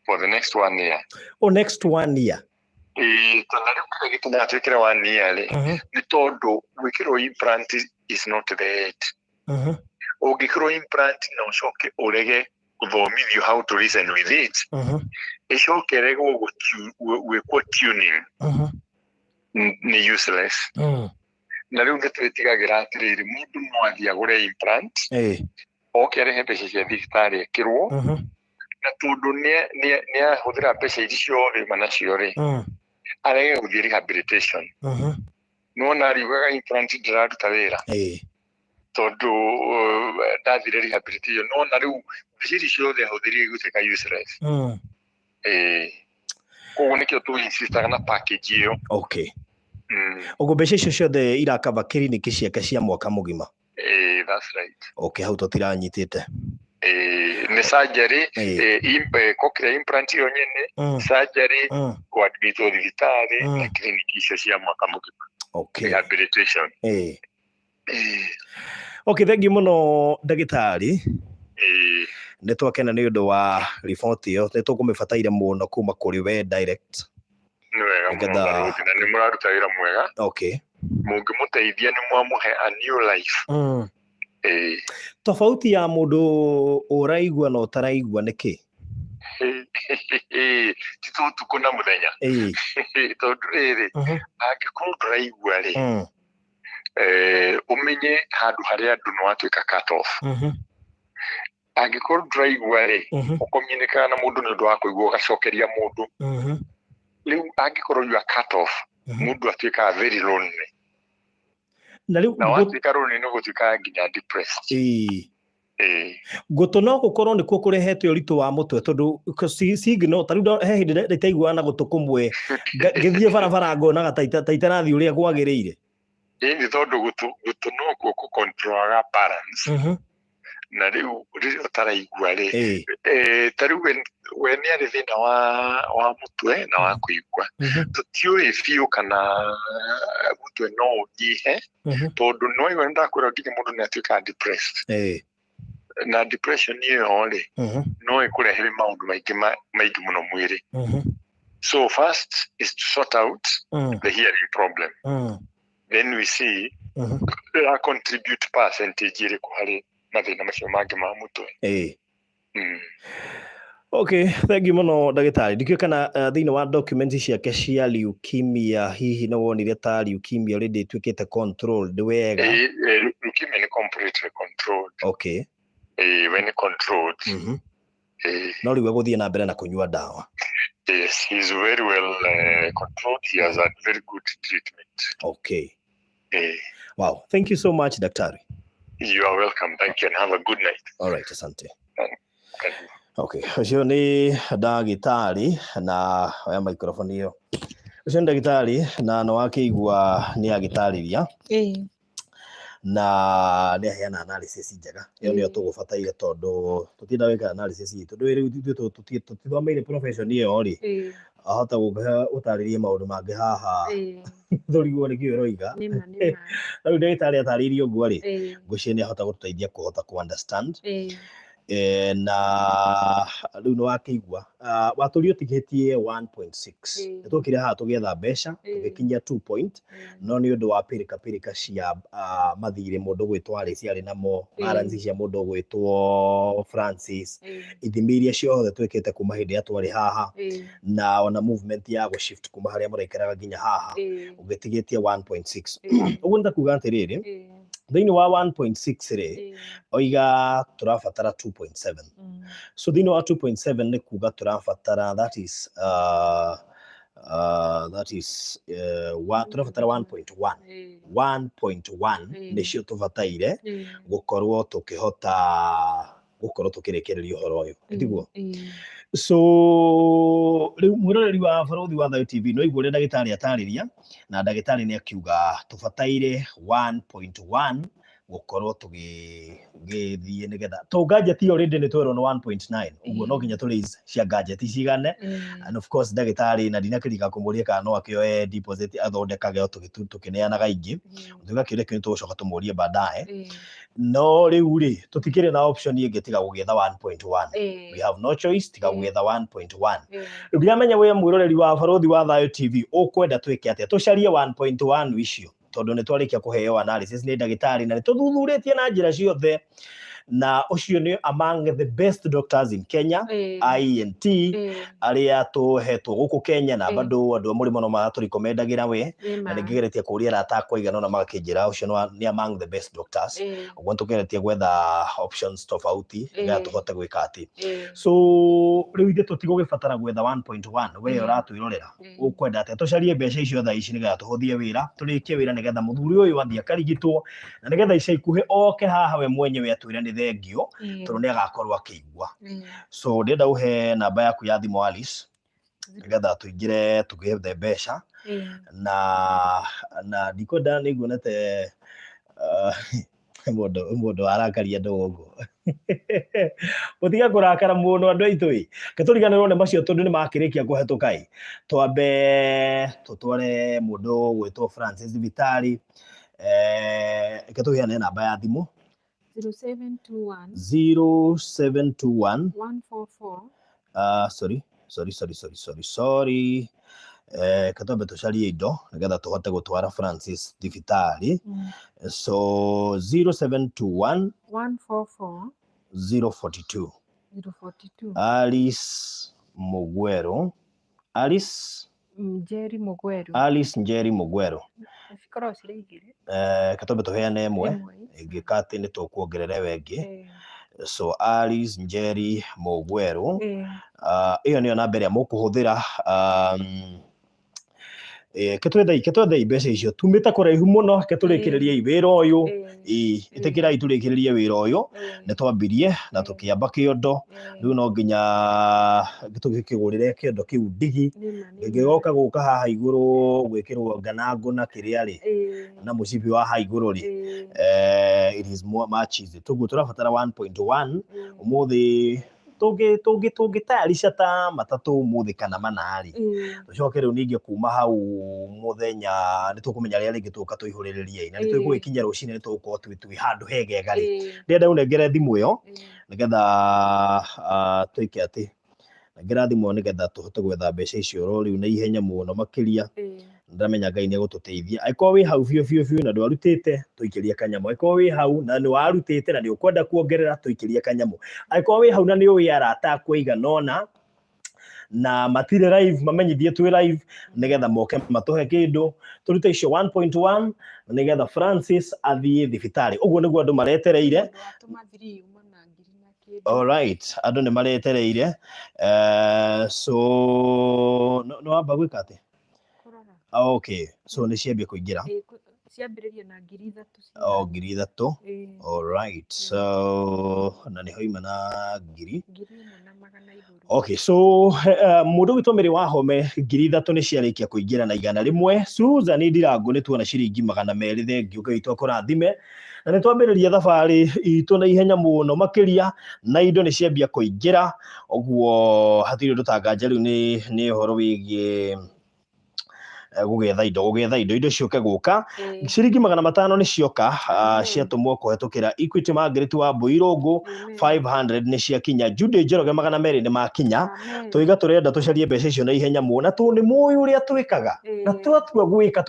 for the next one year. Oh, next one year. Ĩĩ, tondũ rĩu kĩrĩa gĩtũmaga twĩkĩre one year rĩ, nĩ tondũ gwĩkĩrwo implant is not the end. Ũngĩkĩrwo implant na ũcoke ũrege gũthomithio how to listen with it, ĩcoke ĩregwo gwĩkwo tuning, nĩ useless. Na rĩu nĩ twĩtigagĩra atĩrĩrĩ, mũndũ no athiĩ agũre implant, oke arĩhe mbeca cia thibitarĩ ekĩrwo, na tondũ nĩ ahũthĩra mbeca iria ciothe auma nacio rĩ, arege gũthiĩ rehabilitation. Nĩwona ariugaga implant ndĩraruta wĩra, tondũ ndathire rehabilitation. Nona rĩu mbeca ici ciothe ahũthĩrire igũtuĩka useless. Ĩĩ, koguo nĩkĩo tũ insistaga na package ĩyo. Ũguo mbeca icio ciothe irakaba kiriniki ciake cia mwaka mũgima. Ĩĩ, that's right. Okay, hau tũtiranyitĩte. Ĩĩ, nĩ surgery, cochlear implant ĩyo nyene, surgery, kũadmitwo thibitarĩ, na kiriniki icio cia mwaka mũgima. Rehabilitation. Ĩĩ. Okay, thank you mũno ndagĩtarĩ. Ĩĩ. Nĩ twakena nĩ ũndũ wa riboti ĩyo, nĩ tũkũmĩbataire mũno kuma kũrĩ we direct. Nĩ wega mũno, Nĩgetha barũthi, na nĩ mũraruta wĩra mwega. Mũngĩmũteithia nĩ mwamũhe a new life. Ĩĩ. Tofauti ya mũndũ ũraigua na ũtaraigua nĩ kĩ? Ti ta ũtukũ na mũthenya. Tondũ rĩrĩ, angĩkorwo ndũraigua rĩ, ũmenye handũ harĩa andũ nĩ watuĩka cut off. Angĩkorwo ndũraigua rĩ, ũkomiunĩkaga na mũndũ nĩ ũndũ wa kũigua, ũgacokeria mũndũ. Rĩu angĩkorwo you are cut off, mũndũ atuĩkaga very lonely. Na rĩu Na watuĩka lonely nĩ ũgũtuĩka nginya depressed. Ĩĩ. Gũtũ no gũkorwo nĩkuo kũrehete ũritũ wa mũtwe, tondũ signal ta rĩu he hĩndĩ nditaiguaga na gũtũ kũmwe, ngĩthiĩ barabara ngonaga ta itarathiĩ ũrĩa kwagĩrĩire. Ĩĩ, nĩ tondũ gũtũ nokuo kũ-controlaga balance. Na rĩu rĩrĩa ũtaraigua rĩ, ta rĩu we nĩ arĩ thĩna wa mũtwe na wa kũigua. Tũtiũĩ biũ kana mũtwe no ũnyihe, tondũ nĩ waigua nĩ ndakwĩra nginya mũndũ nĩ atuĩkaga depressed. Na depression ĩyo rĩ, no ĩkũrehere maũndũ maingĩ maingĩ mũno mwĩrĩ. So first is to sort out the hearing problem. Then we see ĩra contribute percentage ĩrĩkũ harĩ mathĩna macio mangĩ ma mũtwe. Okay, thank you mũno ndagĩtarĩ. Ndikĩũĩ kana thĩinĩ wa document ciake cia leukemia hihi nĩ wonire ta leukemia already ĩtuĩkĩte controlled wega? Ĩĩ, leukemia nĩ completely controlled. Ĩĩ, we nĩ controlled. Ĩĩ. No rĩu egũthiĩ na mbere na kũnyua ndawa. Yes, he is very well controlled. He has had very good treatment. Ĩĩ. Wow, thank you so much, daktari. You are welcome. Thank you and have a good night. All right, asante. Thank you. Okay, ũcio nĩ ndagĩtarĩ na oya microphone ĩyo. Ũcio nĩ ndagĩtarĩ na nĩ wakĩigua nĩ agĩtarĩria. Na nĩ aheana analysis njega. Ĩyo nĩyo tũgũbataire, tondũ tũtienda gwĩka analysis itũ. Ndũĩ rĩu ithuĩ tũtithomeire profession ĩyo rĩ. Ahota gũkĩhe ũtarĩrie maũndũ mangĩ haha. Tũrigwo nĩkĩ ũroiga. Nĩma, nĩma. Na rĩu ndagĩtarĩ atarĩirie ũguo rĩ, ngwĩciria nĩ ahota gũtũteithia kũhota kũ understand. Na rĩu nĩ wakĩigua. Watũrio ũtigĩtie 1.6. Nĩ twokire haha tũgĩetha mbeca, tũgĩkinyia 2 point, no nĩ ũndũ wa pirika pirika cia mathirĩ mũndũ gwĩtwo Alice arĩ namo, balance cia mũndũ gwĩtwo Francis, ithimi iria ciothe twĩkĩte kuma hĩndĩ ĩrĩa twarĩ haha, na ona movement ya gũ shift kuma harĩa mũraikaraga nginya haha, ũgĩtigĩtie 1.6. Ũguo nĩ ta kuga atĩrĩrĩ, thĩinĩ wa 1.6 rĩ, oiga tũrabatara 2.7. So thĩinĩ wa 2.7 nĩ kuga tũrabatara, that is, tũrabatara 1.1. 1.1 nĩcio tũbataire gũkorwo tũkĩhota gũkorwo tũkĩrĩkĩrĩria ũhoro ũyũ. Tiguo? So rĩu mwĩroreri wa Barũthi wa Thayũ TV no igua ũrĩa ndagĩtarĩ atarĩria, na ndagĩtarĩ nĩ akiuga tũbataire 1.1 Gũkorwo tũgĩthiĩ nĩgetha to gadget already nĩ twerwo nĩ 1.9, ũguo no nginya tũ raise cia gadget cigane. And of course ndagĩtarĩ na ndinakĩrika kũmũria kana no akĩoe deposit athondekage o tũkĩneanaga ingĩ. Tuga kĩũria kĩu nĩtũgũcoka tũmũrie baadaye. No rĩu rĩ, tũtikĩrĩ na option ĩngĩ tiga gũgĩetha 1.1. We have no choice tiga gwetha 1.1. Rĩu ndiramenya we mwĩroreri wa Barũthi wa Thayũ TV ũkwenda twĩke atĩa, tũcarie 1.1 icio, tondũ nĩ twarĩkia kũheo analysis nĩ ndagĩtarĩ na nĩ tũthuthurĩtie na njĩra ciothe, na ũcio nĩ among the best doctors in Kenya, INT arĩa tũhetwo gũkũ Kenya, na bado andũ a mũrĩmo no maratũrekomendagĩra we, na nĩ ngĩgeretie kũria arata akwa aigana ũna magakĩnjĩra ũcio nĩ among the best doctors. Ũguo nĩtũgeretie gwetha options tofauti nĩgetha tũhote gwĩka atĩ. So rĩu ithuĩ tũtigũgĩbatara gwetha 1.1. We ũratwĩrorera, ũkwenda atĩa? Tũcarie mbeca icio thaa ici nĩgetha tũhũthie wĩra, tũrĩkie wĩra, nĩgetha mũthuri ũyũ athiĩ akarigitwo, na nĩgetha ica ikuhĩ oke haha we mwenyewe atwĩre nĩ thengio, tondũ nĩ agakorwo akĩigua. So ndĩrenda ũhe namba yaku ya thimũ, Alice, nĩgetha tũingĩre tũgĩethe mbeca. Na ndikwenda nĩ nguonete mũndũ arakaria andũ ũguo. Mũtige kũrakara mũno, andũ aitũ ĩ. Ke tũriganĩrwo nĩ macio tondũ nĩ makĩrĩkia kũhetũka ĩ. Twambe tũtware mũndũ ũgwĩtwo Francis thibitarĩ. Reke tũheane namba ya thimũ. 0721. 0721. 144. Sorry, sorry, sorry, sorry, sorry, sorry. Reke twambe tũcarie indo nĩgetha tũhote gũtwara Francis thibitarĩ. So 0721. 144. 042. 042. Alice Mugweru, Alice Njeri Mugweru. Alice Njeri Mugweru. Cikoragwo cirĩ igĩrĩ. Reke twambe tũheane ĩmwe. Ĩmwe. Ĩngĩka atĩ nĩ tũkuongerera ĩyo ĩngĩ. So Alice Njeri Mugweru. Ĩyo nĩyo namba ĩrĩa mũkũhũthĩra. Ke twethei mbeca icio, tumĩte kũraihu mũno, ke tũrĩkĩrĩriei wĩra ũyũ. Ĩĩ, ĩtĩkĩrai tũrĩkĩrĩrie wĩra ũyũ. Nĩ twambirie na tũkĩamba kĩondo, rĩu no nginya tũgĩkĩgũrĩre kĩondo kĩu ndigi. Gĩgoka gũka haha igũrũ gwĩkĩrwo nganangũ na kĩrĩa rĩ, na mũcibi wa haha igũrũ rĩ, it is more much easy. Toguo tũrabatara 1.1 ũmũthĩ. Tũngĩ tayarisha ta matatũ ũmũthĩ kana mana rĩ, tũcoke rĩu ningĩ kuma hau mũthenya nĩ tũkũmenya rĩrĩa rĩngĩ tũka tũihũrĩrĩrie, na nĩ tũgũgĩkinya rũcinĩ nĩ tũgũkorwo twĩ handũ hegega rĩ. Ndĩrenda ũnengere thimũ ĩyo nĩgetha twĩke atĩ, nengera thimũ ĩyo nĩgetha tũhote gwetha mbeca icio oro rĩu na ihenya mũno makĩria. Ndĩramenya Ngai nĩ egũtũteithia. Angĩkorwo wĩ hau biũ biũ biũ na ndwarutĩte, tũikĩrie kanyamũ. Angĩkorwo wĩ hau na nĩ warutĩte na nĩ ũkwenda kuongerera, tũikĩrie kanyamũ. Angĩkorwo wĩ hau na nĩ ũĩ arata aku aigana ũna na matirĩ live, mamenyithie twĩ live nĩgetha moke matũhe kĩndũ, tũrute icio 1.1 nĩgetha Francis athiĩ thibitarĩ. Ũguo nĩguo andũ maretereire. Watũma 3 uma na ngiri na kĩndũ. Alright, andũ nĩ maretereire. So no wamba gwĩka atĩ Kũrora. Okay, so nĩ ciambia kũingĩra. Ĩĩ, ciambĩrĩria na 3000. O 3000. Ĩĩ. Alright, so na nĩho ima na ngiri. 1000 na magana igũrũ. Okay, so mũndũ witũ Mĩrĩ wa Home, 3000 nĩ ciarĩkia kũingĩra na 100. Susan Ndirango, nĩ tuona ciringi 200, thengio, Ngai witũ akũrathime. Na nĩ twambĩrĩria thabarĩ itũ na ihenya mũno makĩria, na indo nĩ ciambia kũingĩra, ũguo hatirĩ ũndũ tanganja rĩu nĩ ũhoro wĩgiĩ gũgĩetha indo ciũke gũka. Ciringi 500 nĩ cioka, ciatũmwo kũhetũkĩra Equity, Margaret wa Mbũirũngũ. 500 nĩ ciakinya. Jude Njoroge, 200 nĩ makinya. Tũiga tũrenda tũcarie mbeca icio na ihenya mũno, na tondũ nĩ mũĩ ũrĩa twĩkaga na twatua gwĩka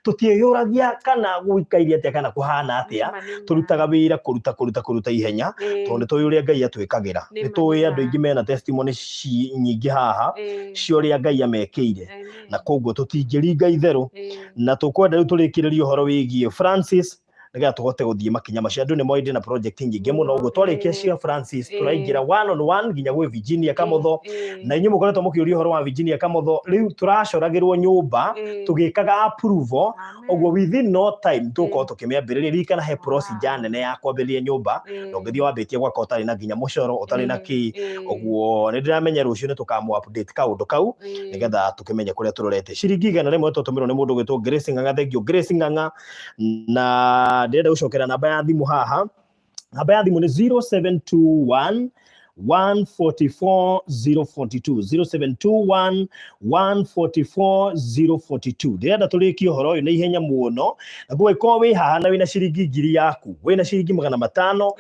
tũtiĩyũragia kana gũikaire atĩa kana kũhana atĩa. Tũrutaga wĩra kũruta kũruta kũruta ihenya, tondũ nĩ tũĩ ũrĩa Ngai atwĩkagĩra. Nĩ tũĩ andũ aingĩ mena testimony nyingĩ haha cia ũrĩa Ngai amekĩire, na koguo tũtingĩringa itherũ, na tũkwenda rĩu tũrĩkĩrĩrie ũhoro wĩgiĩ Francis nĩgetha tũhote gũthiĩ makinya macio. Andũ nĩ moĩ ndĩna project nyingĩ mũno, ũguo twarĩkia cia Francis tũraingĩra one on one nginya gwĩ Virginia Kamotho. Na inyuĩ mũkoretwo mũkĩũria ũhoro wa Virginia Kamotho, rĩu tũracoragĩrwo nyũmba, tũgĩkaga approval, ũguo within no time tũgũkorwo tũkĩmĩambĩrĩria. Ririkana he procedure nene ya kwambĩrĩria nyũmba, ndũngĩthiĩ wambĩtie gwaka ũtarĩ na nginya mũcoro, ũtarĩ na kĩ. Ũguo nĩ ndĩramenya rũciũ nĩ tũkamũ update kaũndũ kau nĩgetha tũkĩmenye kũrĩa tũrorete. Ciringi 100 twatũmĩrwo nĩ mũndũ ũgwĩtwo Grace Ng'ang'a, thank you Grace Ng'ang'a. Na Ndĩrenda gũcokera namba ya thimũ haha. Namba ya thimũ nĩ 0721 144 042, 0721 144 042. Ndĩrenda tũrĩkie ũhoro ũyũ na ihenya mũno, na koguo ĩkorwo wĩ haha na wĩna ciringi 1000 yaku, wĩna ciringi 500,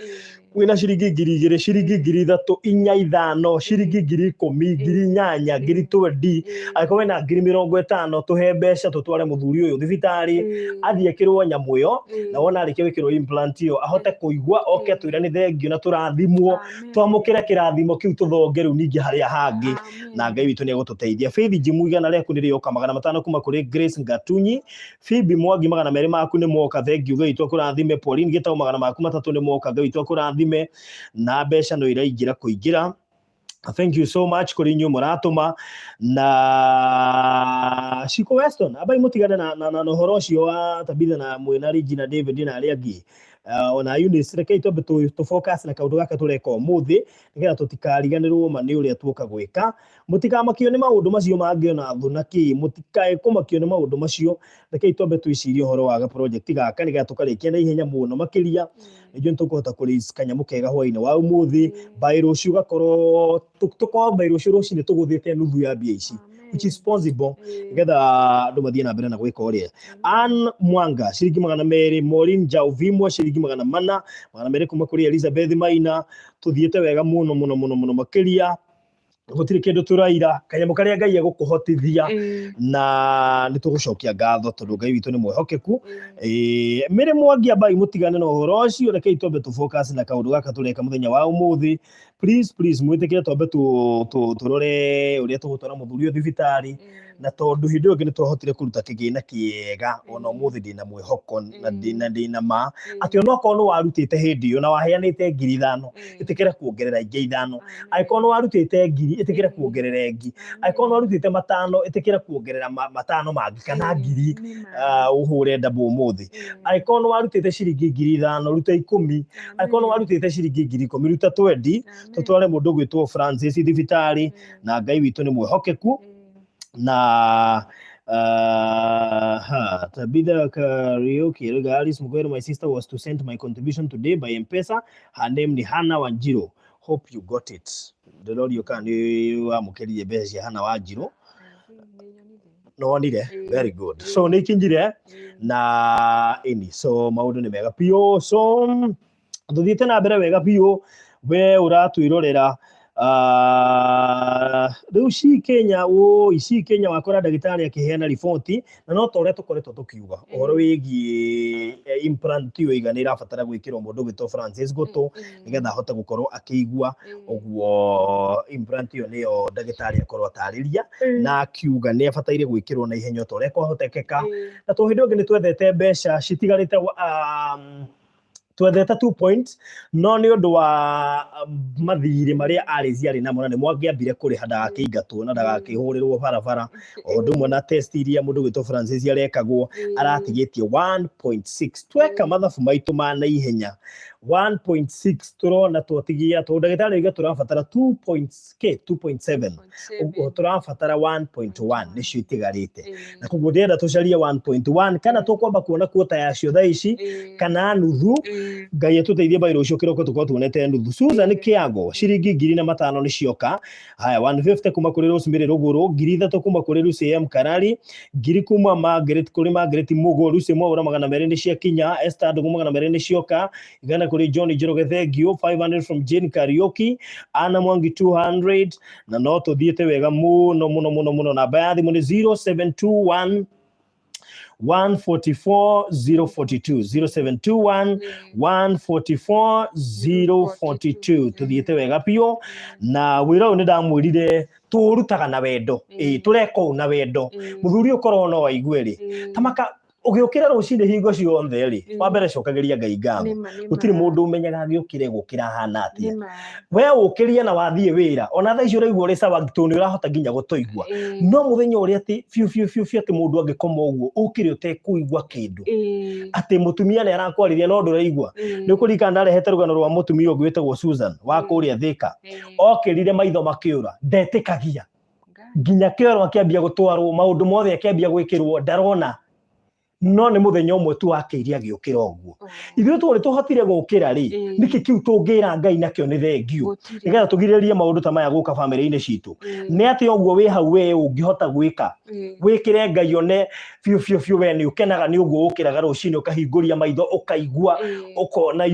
wĩna ciringi 2000, ciringi 3000, 4, 5, ciringi 10,000, 8,000, 20,000, angĩkorwo wĩna 50,000, tũhe mbeca tũtware mũthuri ũyũ thibitarĩ, athiĩ ekĩrwo nyamũ ĩyo, na wona arĩkia gwĩkĩrwo implant ĩyo ahote kũigua, oke atwĩre nĩ thengio na tũrathimwo, twamũkĩre kĩrathimo kĩu, tũthonge rĩu ningĩ harĩa hangĩ, na Ngai witũ nĩ egũtũteithia. Faith Jimu, 100 rĩaku nĩ rĩoka, 500 kuma kũrĩ Grace Ngatunyi. Phoebe Mwangi, 200 maku nĩ moka, thengiũ, Ngai witũ akũrathime. Pauline Gĩtaũ, 300 maku nĩ moka, Ngai witũ akũrathime. Na mbeca no iraingĩra kũingĩra. Thank you so much kũrĩ inyuĩ mũratũma. Na Shiko Weston, ambai mũtigane na ũhoro ũcio wa Tabitha na mwĩna Regina David na arĩa angĩ, ona Eunice. Rekei twambe tũ focus na kaũndũ gaka tũreka ũmũthĩ, nĩgetha tũtikariganĩrwo ma nĩ ũrĩa tuoka gwĩka. Mũtikamakio nĩ maũndũ macio mangĩ, ona thũ na kĩ, mũtikae kũmakio nĩ maũndũ macio. Rekei twambe twĩcirie ũhoro wa project gaka, nĩgetha tũkarĩkia na ihenya mũno makĩria. Nĩnjũĩ nĩ tũkũhota kũ raise kanyamũ kega hwaĩ-inĩ wa ũmũthĩ, by rũciũ gakorwo tũkorwo by rũciũ rũcinĩ tũgũthĩte nuthu ya mbia ici, which is possible, nĩgetha andũ mathiĩ na mbere na gwĩka ũrĩa. Ann Mwanga, ciringi 200. Maureen Jauvimwa, ciringi 400. 200 kuma kũrĩ Elizabeth Maina. Tũthiĩte wega mũno mũno mũno mũno makĩria, gũtirĩ kĩndũ tũraira, kanyamũ karĩa Ngai egũkũhotithia, na nĩ tũgũcokia ngatho tondũ Ngai witũ nĩ mwĩhokeku. Mĩrĩ Mwangi, ambai mũtigane na ũhoro ũcio. Rekei twambe tũ focus na kaũndũ gaka tũreka mũthenya wa ũmũthĩ. Please, please, mwĩtĩkĩre twambe tũrore ũrĩa tũgũtwara mũthuri ũyũ thibitarĩ, na tondũ hĩndĩ ĩyo ĩngĩ nĩ twahotire kũruta kĩgĩna kĩega, ona ũmũthĩ ndĩna mwĩhoko na ndĩna ma atĩ onokorwo nĩ warutĩte hĩndĩ ĩyo na waheanĩte 5,000, ĩtĩkĩra kuongerera ingĩ 5. Angĩkorwo nĩ warutĩte 1000, ĩtĩkĩra kuongerera ĩngĩ. Angĩkorwo nĩ warutĩte 500, ĩtĩkĩra kuongerera 500 mangĩ kana 1000, ũhũre ndambo ũmũthĩ. Angĩkorwo nĩ warutĩte ciringi 5,000, ruta 10. Angĩkorwo nĩ warutĩte ciringi 10,000, ruta 20, tũtware mũndũ ũgwĩtwo Francis thibitarĩ, na Ngai witũ nĩ mwĩhokeku. Na ha, Tabitha Kariuki, Alice Mugwero, my sister was to send my contribution today by M-Pesa. Her name ni Hannah Wanjiru. Hope you got it. Ndĩrorio kana nĩ wamũkĩrire mbeca cia Hannah Wanjiru. Nĩwonire? Very good. So nĩ ikinyire na ini, so maũndũ nĩ mega biũ. So tũthiĩte na mbere wega biũ. We ũratwĩrorera rĩu ci Kenya, ũi ci Kenya, wakora ndagĩtarĩ akĩheana riboti, na no ta ũrĩa tũkoretwo tũkiuga ũhoro wĩgiĩ implant ĩyo iga nĩ ĩrabatara gwĩkĩrwo mũndũ ũgwĩtwo Francis gũtũ, nĩgetha ahote gũkorwo akĩigua. Ũguo implant ĩyo nĩyo ndagĩtarĩ akorwo atarĩria na akiuga nĩ abataire gwĩkĩrwo na ihenya o ta ũrĩa kwahotekeka. Na to hĩndĩ ĩyo ĩngĩ nĩ twethete mbeca citigarĩte, twethete 2 points, no nĩ ũndũ wa mathirĩ marĩa Alice arĩ namo, na nĩ mwangĩambire kũrĩha ndagakĩingatwo na ndagakĩhũrĩrwo barabara, o ũndũ ũmwe na test iria mũndũ gwĩtwo Francis arekagwo, aratigĩtie 1.6. Tweka mathabu maitũ ma naihenya, 1.6 tũrona twatigia, tondũ ndagĩtarĩ oiga tũrabatara 2 points k 2.7, ũguo tũrabatara 1.1 nĩcio itigarĩte. Na koguo ndĩrenda tũcarie 1.1, kana tũkwamba kuona kuota yacio thaa ici kana nuthu. Ngai atũteithie, bai rũciũ kĩroko tũkorwo tuonete nuthu. Susan Kĩago, ciringi 1005 nĩ cioka. Haya, 150 kuma kũrĩ Rosemary Rũgũrũ, 3000 kuma kũrĩ Lucy M Karari, 1000 kuma Margaret, kũrĩ Margaret Mugo. Lucy Mwaura, 200 nĩ ciakinya. Esther Ndũng'ũ, 200 nĩ cioka. 100 kũrĩ John Njoroge, thank you. 500 from Jane Kariuki. Anna Mwangi, 200. Na no tũthiĩte wega mũno mũno mũno mũno. Namba ya thimũ nĩ 0721 144 042, 0721 144 042. Tuthiĩte wega biũ, na wĩra ũyũ nĩ ndamwĩrire tũũrutaga na wendo. Ĩĩ, tũreka ũũ na wendo. Mũthuri ũkorwo no aigue rĩ, tamaka ũgĩũkĩra rũcinĩ hingo ciothe rĩ, wa mbere cokagĩria Ngai ngatho. Gũtirĩ mũndũ ũmenyaga agĩũkĩre gũkĩra hana atĩa. We ũkĩrie na wathiĩ wĩra, ona thaa ici ũraigua ũrĩ sawa tondũ nĩ ũrahota nginya gũtũigua, no mũthenya ũrĩa atĩ biũ biũ biũ biũ atĩ mũndũ angĩkoma ũguo ũkĩre ũtekũigua kĩndũ, atĩ mũtumia nĩ arakwarĩria no ndũraigua. Nĩ ũkũririkana ndarehete rũgano rwa mũtumia ũngĩ wĩtagwo Susan wa kũrĩa Thĩka, okĩrire maitho makĩũra, ndetĩkagia, nginya kĩoro akĩambia gũtwarwo, maũndũ mothe akĩambia gwĩkĩrwo, ndarona. No nĩ mũthenya ũmwe tu wakĩire agĩũkĩra ũguo. Ithuĩ tũrĩ tũhotire gũkĩra rĩ, nĩkĩ kĩu tũngĩra Ngai nakĩo nĩ thengiũ, nĩgetha tũgirĩrĩrie maũndũ ta maya gũka bamĩrĩ-inĩ citũ? Nĩ atĩ ũguo wĩ hau we ũngĩhota gwĩka wĩkĩre Ngai one biũ biũ biũ we nĩ ũkenaga nĩ ũguo ũkĩraga rũcinĩ, ũkahingũria maitho, ũkaigua, ũkona,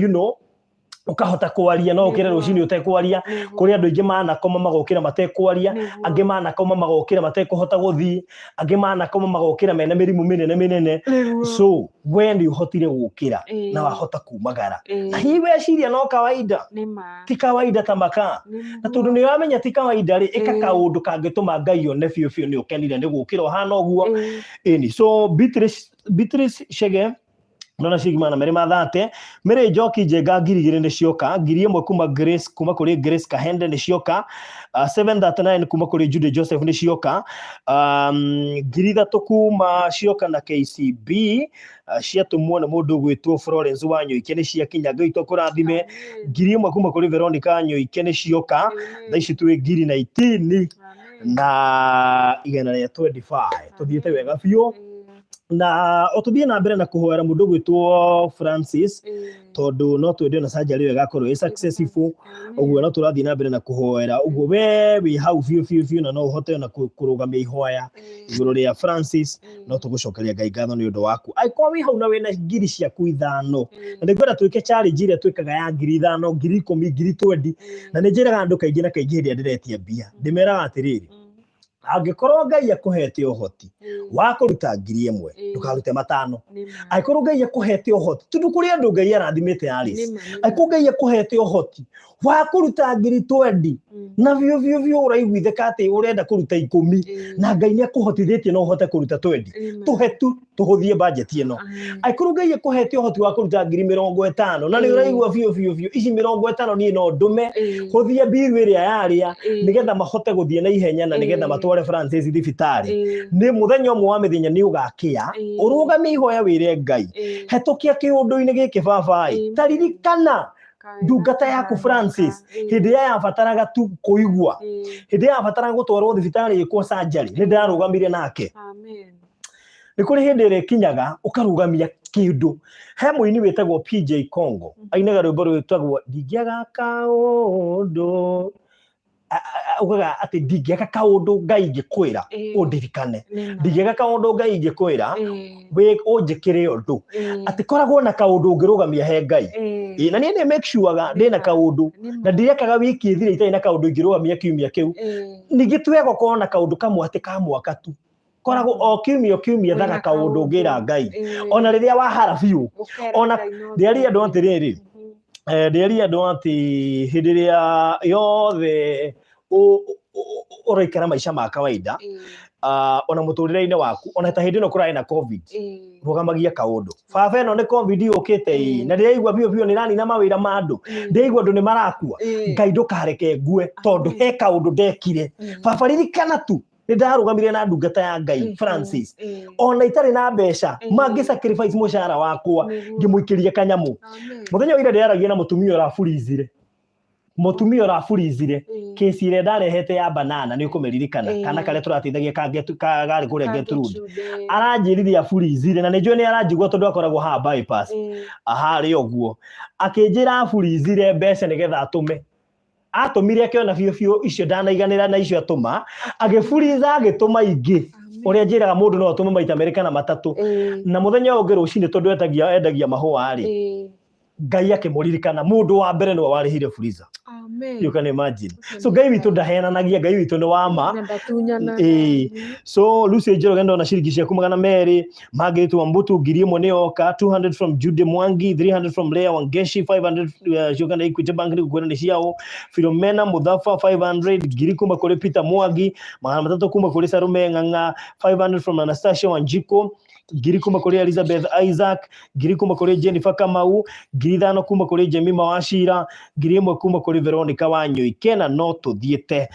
ũkahota kwaria. No ũkĩre rũcinĩ ũtekwaria. Kũrĩ andũ aingĩ manakoma magokĩra matekwaria, angĩ manakoma magokĩra matekũhota gũthiĩ, angĩ manakoma magokĩra mena mĩrimũ mĩnene mĩnene. So we nĩ ũhotire gũkĩra na wahota kumagara, na hihi weciria no kawaida. Ti kawaida ta makaa. Na tondũ nĩ ũramenya ti kawaida rĩ, ĩka kaũndũ kangĩtũma Ngai one biũ biũ nĩ ũkenire nĩ gũkĩra ũhana ũguo. Ĩni, so Beatrice, Beatrice Chege, ndona ciringi 230. Mary Njoki Njenga, 2000 nĩ cioka. 1000 kuma Grace, kuma kũrĩ Grace Kahende nĩ cioka. 739 kuma kũrĩ Judy Joseph nĩ cioka. 3000 kuma cioka na KCB, ciatũmwo nĩ mũndũ ũgwĩtwo Florence Wanyoike, nĩ ciakinya. Ngai tũkũrathime. 1000 kuma kũrĩ Veronica Nyoike nĩ cioka. Thaa ici twĩ 19,125. Tũthiĩte wega biũ na o tũthiĩ na mbere na kũhoera mũndũ ũgwĩtwo Francis, tondũ no twende ona surgery ĩyo ĩgakorwo ĩ successful. Ũguo no tũrathiĩ na mbere na kũhoera ũguo. We wĩ hau biũ biũ biũ na no ũhote ona kũrũgamia ihoya igũrũ rĩa Francis, no tũgũcokeria Ngai ngatho nĩ ũndũ waku. Angĩkorwo wĩ hau na wĩna 5000 ciaku, na nĩngwenda twĩke challenge ĩrĩa twĩkaga ya 5000, 10,000, 20,000. Na nĩ njĩraga andũ kaingĩ na kaingĩ hĩndĩ ĩrĩa ndĩretia mbia, ndĩmeraga atĩrĩrĩ, angĩkorwo Ngai akũhete ũhoti wa kũruta 1000, ndũkarute 5. Angĩkorwo Ngai akũhete ũhoti, tondũ kũrĩ andũ Ngai arathimĩte, Alice, angĩkorwo Ngai akũhete ũhoti wa kũruta 20,000 na biũ biũ biũ ũraiguithĩka atĩ ũrenda kũruta 10, na Ngai nĩ akũhotithĩtie no ũhote kũruta 20, tũhe tu tũhũthie bajeti ĩno. Angĩkorwo Ngai akũhete ũhoti wa kũruta 50,000 na nĩ ũraigua biũ biũ biũ ici 50 niĩ no ndũme hũthie mbiru ĩrĩa yarĩa, nĩgetha mahote gũthiĩ na ihenya na nĩgetha matware Francis thibitarĩ, nĩ mũthenya ũmwe wa mĩthenya nĩ ũgakĩa ũrũgamie ihoya wĩre Ngai, hetũkia kĩũndũ-inĩ gĩkĩ babaĩ, ta ririkana ndungata yaku Francis hĩndĩ ĩrĩa yabataraga tu kũigua, hĩndĩ ĩrĩa yabataraga gũtwarwo thibitarĩ ĩkwo surgery, nĩ ndarũgamire nake. Nĩ kũrĩ hĩndĩ ĩrĩa ĩkinyaga ũkarũgamia kĩndũ. He mũini wĩtagwo PJ Congo, ainaga rwĩmbo rwĩtagwo "Ndingĩaga Kaũndũ". Augaga atĩ ndingĩaga kaũndũ Ngai ingĩkwĩra ũndirikane, ndingĩaga kaũndũ Ngai ingĩkwĩra wĩ ũnjĩkĩre ũndũ, atĩ koragwo na kaũndũ ũngĩrũgamia he Ngai. Ĩ, na niĩ nĩ make sure ndĩna kaũndũ na ndirekaga wiki ĩthire itarĩ na kaũndũ ingĩrũgamia kiumia kĩu. Ningĩ ti wega ũkorwo na kaũndũ kamwe atĩ ka mwaka tu. Koragwo o kiumia o kiumia thaga kaũndũ ũngĩra Ngai, ona rĩrĩa wahara biũ. Ona ndĩaria andũ atĩrĩrĩ, ndĩaria andũ atĩ hĩndĩ ĩrĩa yothe ũraikara maica ma kawaida, ona mũtũrĩre-inĩ waku, ona ta hĩndĩ ĩno kũrarĩ na COVID, rũgamagia kaũndũ. Baba, ĩno nĩ COVID yũkĩte ĩ, na ndĩraigua biũ biũ nĩ ĩranina mawĩra ma andũ, ndĩraigua andũ nĩ marakua. Ngai, ndũkareke ngue tondũ he kaũndũ ndekire. Baba, ririkana tu nĩ ndarũgamire na ndungata ya Ngai Francis ona itarĩ na mbeca, mangĩ sacrifice mũcara wakwa ngĩmũikĩria kanyamũ. Mũthenya wa ira ndĩraragia na mũtumia ũraburizire, mũtumia ũraburizire kesi ĩrĩa ndarehete ya banana, nĩ ũkũmĩririkana, kana karĩa tũrateithagia ka garĩ kũrĩa Gertrude. Aranjĩrire aburizire, na nĩ njũĩ nĩ aranjigua tondũ akoragwo haha bypass harĩa ũguo. Akĩnjĩra aburizire mbeca nĩgetha atũme. Atũmire akĩona biũ biũ icio ndanaiganĩra na icio atũma, agĩburiza agĩtũma ingĩ. Ũrĩa njĩraga mũndũ no atũme maita merĩ kana matatũ. Na mũthenya ũyũ ũngĩ rũcinĩ, tondũ endagia endagia mahũa rĩ, Ngai akĩmũririkana, mũndũ wa mbere nĩwe warĩhire fuliza. You can imagine. So Ngai witũ ndahenanagia, Ngai witũ nĩ wa ma. Na ndatunyanaga. Ĩĩ. So Lucy Njoroge, ndona ciringi ciaku 200. Margaret Wambutu, 1000 nĩ yoka. 200 from Jude Mwangi, 300 from Leah Wangeshi, 500 cioka na Equity Bank, nĩ gũkwĩra nĩ ciao. Philomena Muthafa, 500. 1000 kuma kũrĩ Peter Mwangi, 300 kuma kũrĩ Sarume Ng'ang'a, 500 from Anastasia Wanjiko, 1000 kuma kũrĩ Elizabeth Isaac, 1000 kuma kũrĩ Jennifer Kamau, 5000 kuma kũrĩ Jemima Wachira, 1000 kuma kũrĩ Veronica Wanyoike. Na no tũthiĩte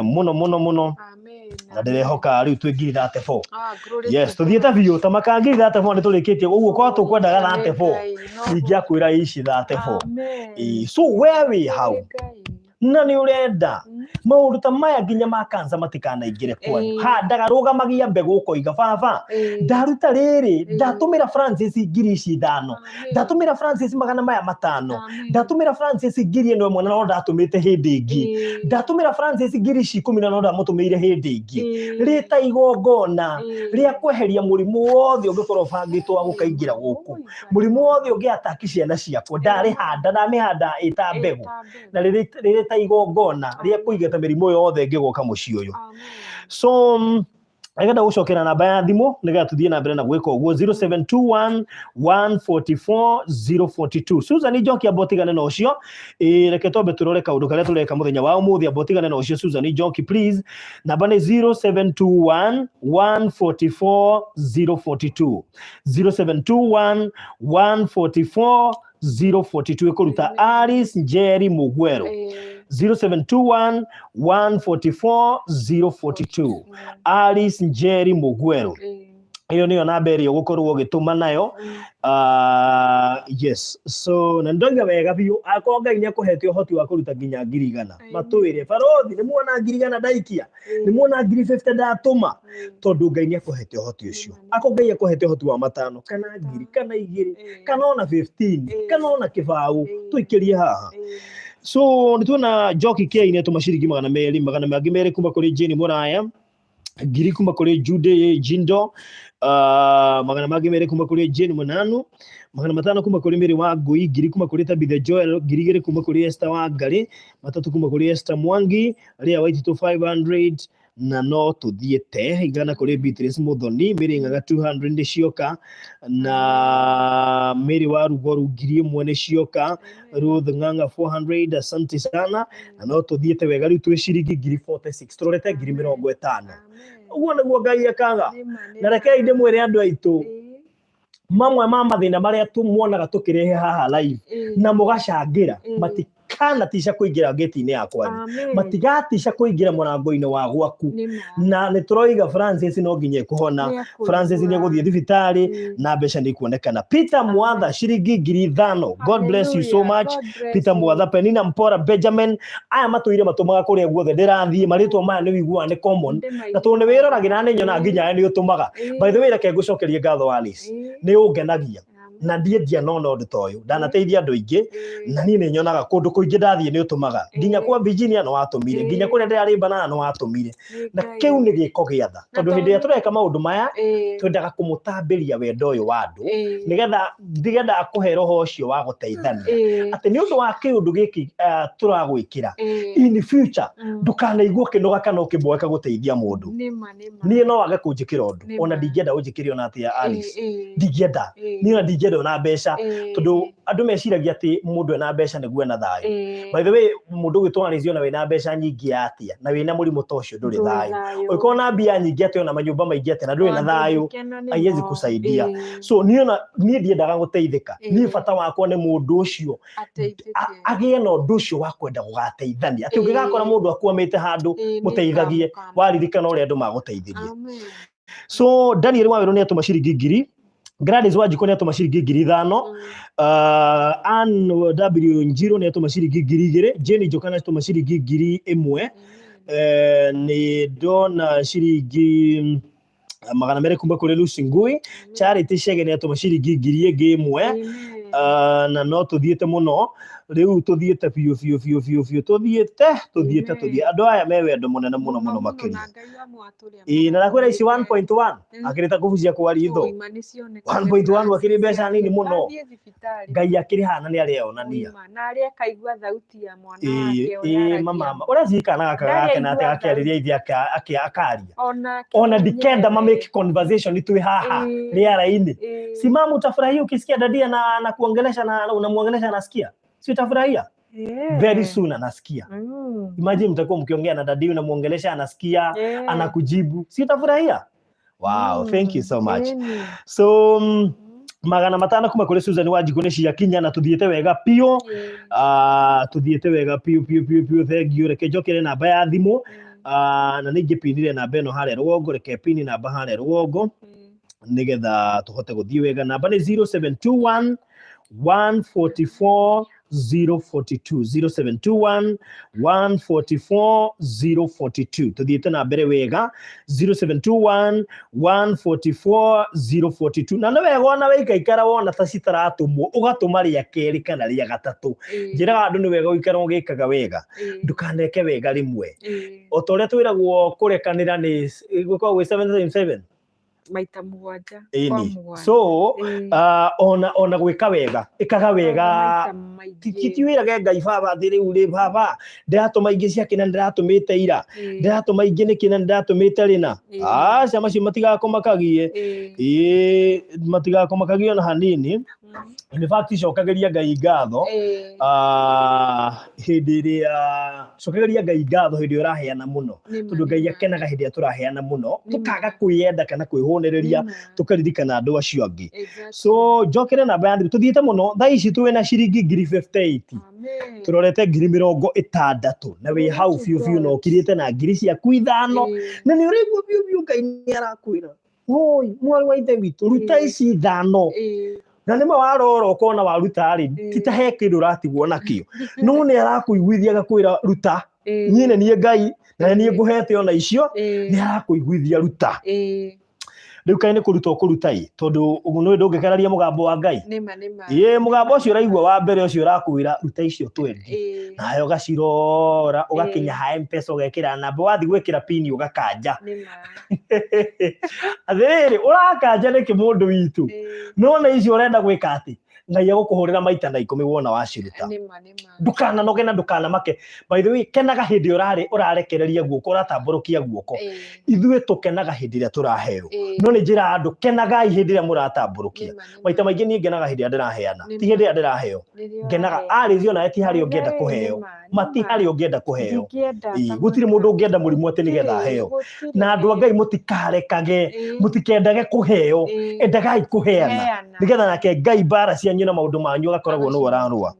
mũno mũno mũno. Amen. Na ndĩrehoka rĩu twĩ 34,000. Ah, glory Yes, to tũthiĩte God. biũ ta maka 34,000 nĩ tũrĩkĩtie ũguo. Korwo tũkwendaga Nĩ 34, Ngai, no ingĩakwĩra ici 34. Amen. Ĩĩ, so we wĩ hau Nĩ Ngai. na nĩ ũrenda Maũndũ ta maya nginya ma kansa matikanaingĩre kwanyu. Handaga, rũgamagia mbegũ, ũkoiga, "Baba, ndaruta rĩrĩ, ndatũmĩra Francis ngiri ici 5, ndatũmĩra Francis 500, ndatũmĩra Francis 1000 na no ndatũmĩte hĩndĩ ĩngĩ, ndatũmĩra Francis ngiri ici 10 na no ndamũtũmĩire hĩndĩ ĩngĩ," rĩta igongona rĩa kweheria mũrimũ wothe ũngĩkorwo ũbangĩtwo wa gũkaingĩra gũkũ, mũrimũ wothe ũngĩataki ciana ciakwa. Ndarĩhanda, ndamĩhanda ĩta mbegũ na rĩrĩ ta igongona rĩa kũigata mĩrimũ yothe ĩngĩgoka mũciĩ ũyũ. So nĩgetha gũcokera namba ya thimũ, nĩgetha tũthiĩ na mbere na gwĩka ũguo, 0721 144 042. Susan Njoki, amba ũtigane na ũcio. Ĩĩ, reke twambe tũrore kaũndũ karĩa tũreka mũthenya wa ũmũthĩ. Amba ũtigane na ũcio, Susan Njoki, please. Namba nĩ 0721 144 042, 0721 144 042. Ĩkũruta Alice Njeri Mugweru. 0721 144 042, Alice Njeri Mugweru. Ĩyo nĩyo namba ĩrĩa ũgũkorwo ũgĩtũma nayo. Yes, so na ndoiga wega biũ, akorwo Ngai nĩ akũhete ũhoti wa kũruta nginya 100,000, matwĩre, "Barothi, nĩ muona 100,000 ndaikia, nĩ muona 50,000 ndatũma," tondũ Ngai nĩ akũhete ũhoti ũcio. Akorwo Ngai akũhete ũhoti wa 5 kana 1000 kana 2 kana ona 15 kana ona 0 tũikĩrie haha. So nĩ tuona Njoki Kei nĩ atũma ciringi 200, 200 kuma kũrĩ Jane Mũraya, 1000 kuma kũrĩ Jude Jindo, 200 kuma kũrĩ Jane Munanu, 500 kuma kũrĩ Mary wa Ngui, 1000 kuma kũrĩ Tabitha Joel, 2000 kuma kũrĩ Esther wa Ngarĩ, 300 kuma kũrĩ Esther Mwangi, Ria Waititu 500, na no tũthiĩte 100 kũrĩ Beatrice Muthoni, Mary Ng'ang'a 200 nĩ cioka, na Mary wa Rugoru 1000 nĩ cioka, Ruth Ng'ang'a 400, asante sana. Na no tũthiĩte wega, rĩu twĩ ciringi 46,000, tũrorete 50,000. Ũguo nĩguo Ngai ekaga. Na rekei ndĩmwĩre, andũ aitũ, mamwe ma mathĩna marĩa tũmuonaga tũkĩrehe haha live na mũgacangĩra, matikanatica kũingĩra ngĩti-inĩ ya kwanyu, matigatica kũingĩra mũrango-inĩ wa gwaku. Na nĩ tũroiga Francis no nginya ĩkũhona, Francis nĩ egũthiĩ thibitarĩ na mbeca nĩ ikuonekana. Peter Mwatha, ciringi 5,000, God bless you so much, Peter Mwatha. Penina Mpora, Benjamin, aya matũire matũmaga kũrĩa guothe ndĩrathiĩ. Marĩtwa maya nĩ wiguaga nĩ common, na tondũ nĩ wĩroragĩra, nĩ nyonaga nginya nĩ ũtũmaga. By the way, reke ngũcokerie ngatho, Alice, nĩ ũngenagia na ndiĩ ndianona ũndũ ta ũyũ. Ndanateithia andũ aingĩ na niĩ nĩ nyonaga kũndũ kũingĩ ndathiĩ nĩ ũtũmaga, nginya kwa Virginia nĩ watũmire, nginya kũrĩa ndĩrarĩ banana nĩ watũmire, na kĩu nĩ gĩko gĩa tha, tondũ hĩndĩ ĩrĩa tũreka maũndũ maya, twendaga kũmũtambĩria wendo ũyũ wa andũ, nĩgetha ndigendaga kũhe roho ũcio wa gũteithania, atĩ nĩ ũndũ wa kĩũndũ gĩkĩ tũragwĩkĩra, in future ndũkanaigua ũkĩnoga kana ũkĩmboeka gũteithia mũndũ. Niĩ no wage kũnjĩkĩra ũndũ, ona ndingĩenda ũnjĩkĩre ona atĩa, Alice, ndingĩenda niĩ, ona ndingĩenda ona mbeca, tondũ andũ meciragia atĩ mũndũ ena mbeca nĩguo ena thayũ. By the way, mũndũ ũgwĩtwo Alice, ona wĩna mbeca nyingĩ atĩa na wĩna mũrimũ ta ũcio, ndũrĩ thayũ. Ũngĩkorwo na mbia nyingĩ atĩa, ona manyũmba maingĩ atĩa, na ndũrĩ na thayũ, haiwezi kusaidia. So niĩ ona niĩ ndiendaga gũteithĩka. Niĩ bata wakwa nĩ mũndũ ũcio agĩe na ũndũ ũcio wa kwenda gũgateithania, atĩ ũngĩgakora mũndũ akwamĩte handũ, mũteithagie, waririkana ũrĩa andũ magũteithirie. So Daniel Wawerũ nĩ atũma ciringi 1000, Gladys Wanjikũ nĩ atũma ciringi 5,000, Ann W Njiro nĩ atũma ciringi 2,000, Jane Njoka nĩ atũma ciringi 1000. Nĩ ndona ciringi 200 kuma kũrĩ Lucy Ngui. Charity Chege nĩ atũma ciringi 1000. Na no tũthiĩte mũno rĩu, tũthiĩte biũ biũ biũ biũ biũ, tũthiĩte tũthiĩte tũthiĩ. Andũ aya me wendo mũnene mũno mũno makĩria. Ĩĩ, na ndakwĩra ici 1.1 akĩrĩ ta kũbucia kwa ritho, 1.1 akĩrĩ mbeca nini mũno. Ngai akĩrĩ hana nĩ areyonania. Na arĩa akaigua thauti ya mwana ĩĩ wake ũrĩa ĩĩ aragia. Mama ũrĩa kana gaka Ndarĩ gake na atĩ aigua gakĩarĩria ithe akaria. Ona Ona ndikenda ma make conversation twĩ haha rĩera-inĩ. Si mama utafurahia ukisikia dadia na kuongelesha na unamuongelesha anasikia? Si utafurahia? Very soon anasikia. Imagine mtakuwa mkiongea na daddy, unamuongelesha anasikia, anakujibu. Si utafurahia? Wow, thank you so much. So 500 kuma kũrĩ Susan Wanjikũ nĩ ciakinya, na tũthiĩte wega biũ. Tũthiĩte wega biũ biũ biũ biũ, thank you. Reke njokere namba ya thimũ. Na nĩ ingĩpinire namba ĩno harĩa rũgongo, reke pini namba harĩa rũgongo nĩgetha tũhote gũthiĩ wega. Namba nĩ 0721 144. 042, 0721 144 042. Tuthiĩte na mbere wega, 0721 144 042. Na nĩ wega ona waikaikara wona ta citaratũmwo, ũgatũma rĩa kerĩ kana rĩa gatatũ. Njĩraga andũ nĩ wega ũikara ũgĩkaga wega, ndũkaneke wega rĩmwe. O ta ũrĩa twĩragwo kũrekanĩra nĩ gũkoragwo gwĩ 7 times 7, maita mũgwanja kwa Ĩni. mũgwanja. So ona gwĩka wega, ĩkaga wega. Maita maingĩ. Ti wĩrage Ngai, baba, atĩ rĩu rĩ, baba, ndĩratũma ingĩ cia kĩna, ndĩratũmĩte ira, ndĩratũma ingĩ nĩ kĩna, ndĩratũmĩte rĩna. Aca, macio matigakũmakagie. Ĩĩ, matigakũmakagie ona hanini. In fact, cokagĩria Ngai ngatho hĩndĩ ĩrĩa, cokagĩria Ngai ngatho hĩndĩ ĩrĩa ũraheana mũno, tondũ Ngai akenaga hĩndĩ ĩrĩa tũraheana mũno, tũkaga kwĩyenda kana kwĩhũnĩrĩria, tũkaririkana andũ acio angĩ. So njokere namba ya thimũ. Tũthiĩte mũno thaa ici, twĩ na ciringi ngiri 58, tũrorete 60,000, na wĩ hau biũ biũ na ũkirĩte na ngiri ciaku 5, na nĩ ũraigua biũ biũ Ngai nĩ arakwĩra, "Oi mwarĩ wa ithe witũ, ruta ici 5." Na nĩma warora ũkona waruta rĩ, ti ta he kĩndũ ũratigwo nakĩo, no nĩ arakũiguithia agakwĩra, "Ruta, niĩ nĩ niĩ Ngai na nĩ niĩ ngũhete ona icio." Nĩ arakũiguithia, "Ruta." Rĩu kaĩ nĩ kũruta ũkũruta ĩ, tondũ ũguo nĩ ndũngĩkararia mũgambo wa Ngai. Nĩma nĩma. Ĩ, mũgambo ũcio ũraigua wa mbere ũcio ũrakwĩra, "Ruta icio 20," nawe ũgacirora, ũgakinya ha M-Pesa, ũgekĩra namba, wathiĩ gwĩkĩra pini ũgakanja. Atĩrĩrĩ, ũrakanja nĩkĩ, mũndũ witũ? Nona icio ũrenda gwĩka atĩ Ngai egũkũhũrĩra maita na 10 wona waciruta. Nĩma nĩma. Ndũkananoge na ndũkanamake. By the way, kenaga hĩndĩ ĩrĩa ũrarekereria guoko, ũratambũrũkia guoko. Ithuĩ tũkenaga hĩndĩ ĩrĩa tũraheo, no nĩ njĩra andũ, kenagai hĩndĩ ĩrĩa mũratambũrũkia. Nĩma nĩma. Maita maingĩ niĩ ngenaga hĩndĩ ĩrĩa ndĩraheana, ti Nĩma. hĩndĩ ĩrĩa ndĩraheo. Rĩrĩa Ngenaga ũraheo. arĩthio nawe, ti harĩa ũngĩenda Ngai, kũheo. nĩma, Mati nĩma. harĩa ũngĩenda kũheo. Ndingĩenda Ĩĩ, ta gũtirĩ mũndũ ũngĩenda mũrimũ atĩ nĩgetha Gũtirĩ, aheo. gũtirĩ. Na andũ a Ngai, mũtikarekage, mũtikendage kũheo, endagai kũheana, Kũheana. nĩgetha nake Ngai mbara cianyu na maũndũ manyu agakoragwo nĩwe ũrarũa.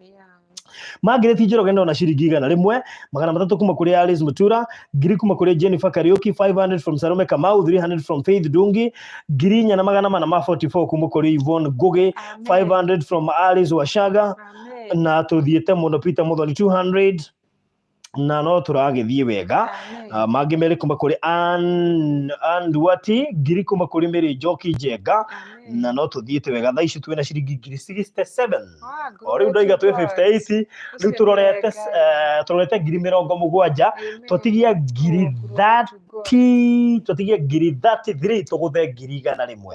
Margaret Njoroge ndona ciringi 100, 300 kuma kũrĩ Alice Mutura, 1,000 kuma kũrĩ Jennifer Kariuki, 500 from Salome Kamau, 300 from Faith Dungi, 4,444 kuma kũrĩ Yvonne Ngugi, 500 from Alice Washaga. Na tũthiĩte mũno. Peter Muthoni 200, na no tũragĩthiĩ wega. Mangĩ merĩ kuma kũrĩ Ann Duati, 1,000 kuma kũrĩ Mary Njoki Njenga, na no tũthiĩte wega. Thaa ici twĩna ciringi ngiri 67. O rĩu ndoiga twĩ 58, rĩu tũrorete 70,000. Twatigia ngiri 30, twatigia ngiri 33 tũgũthe 100,000.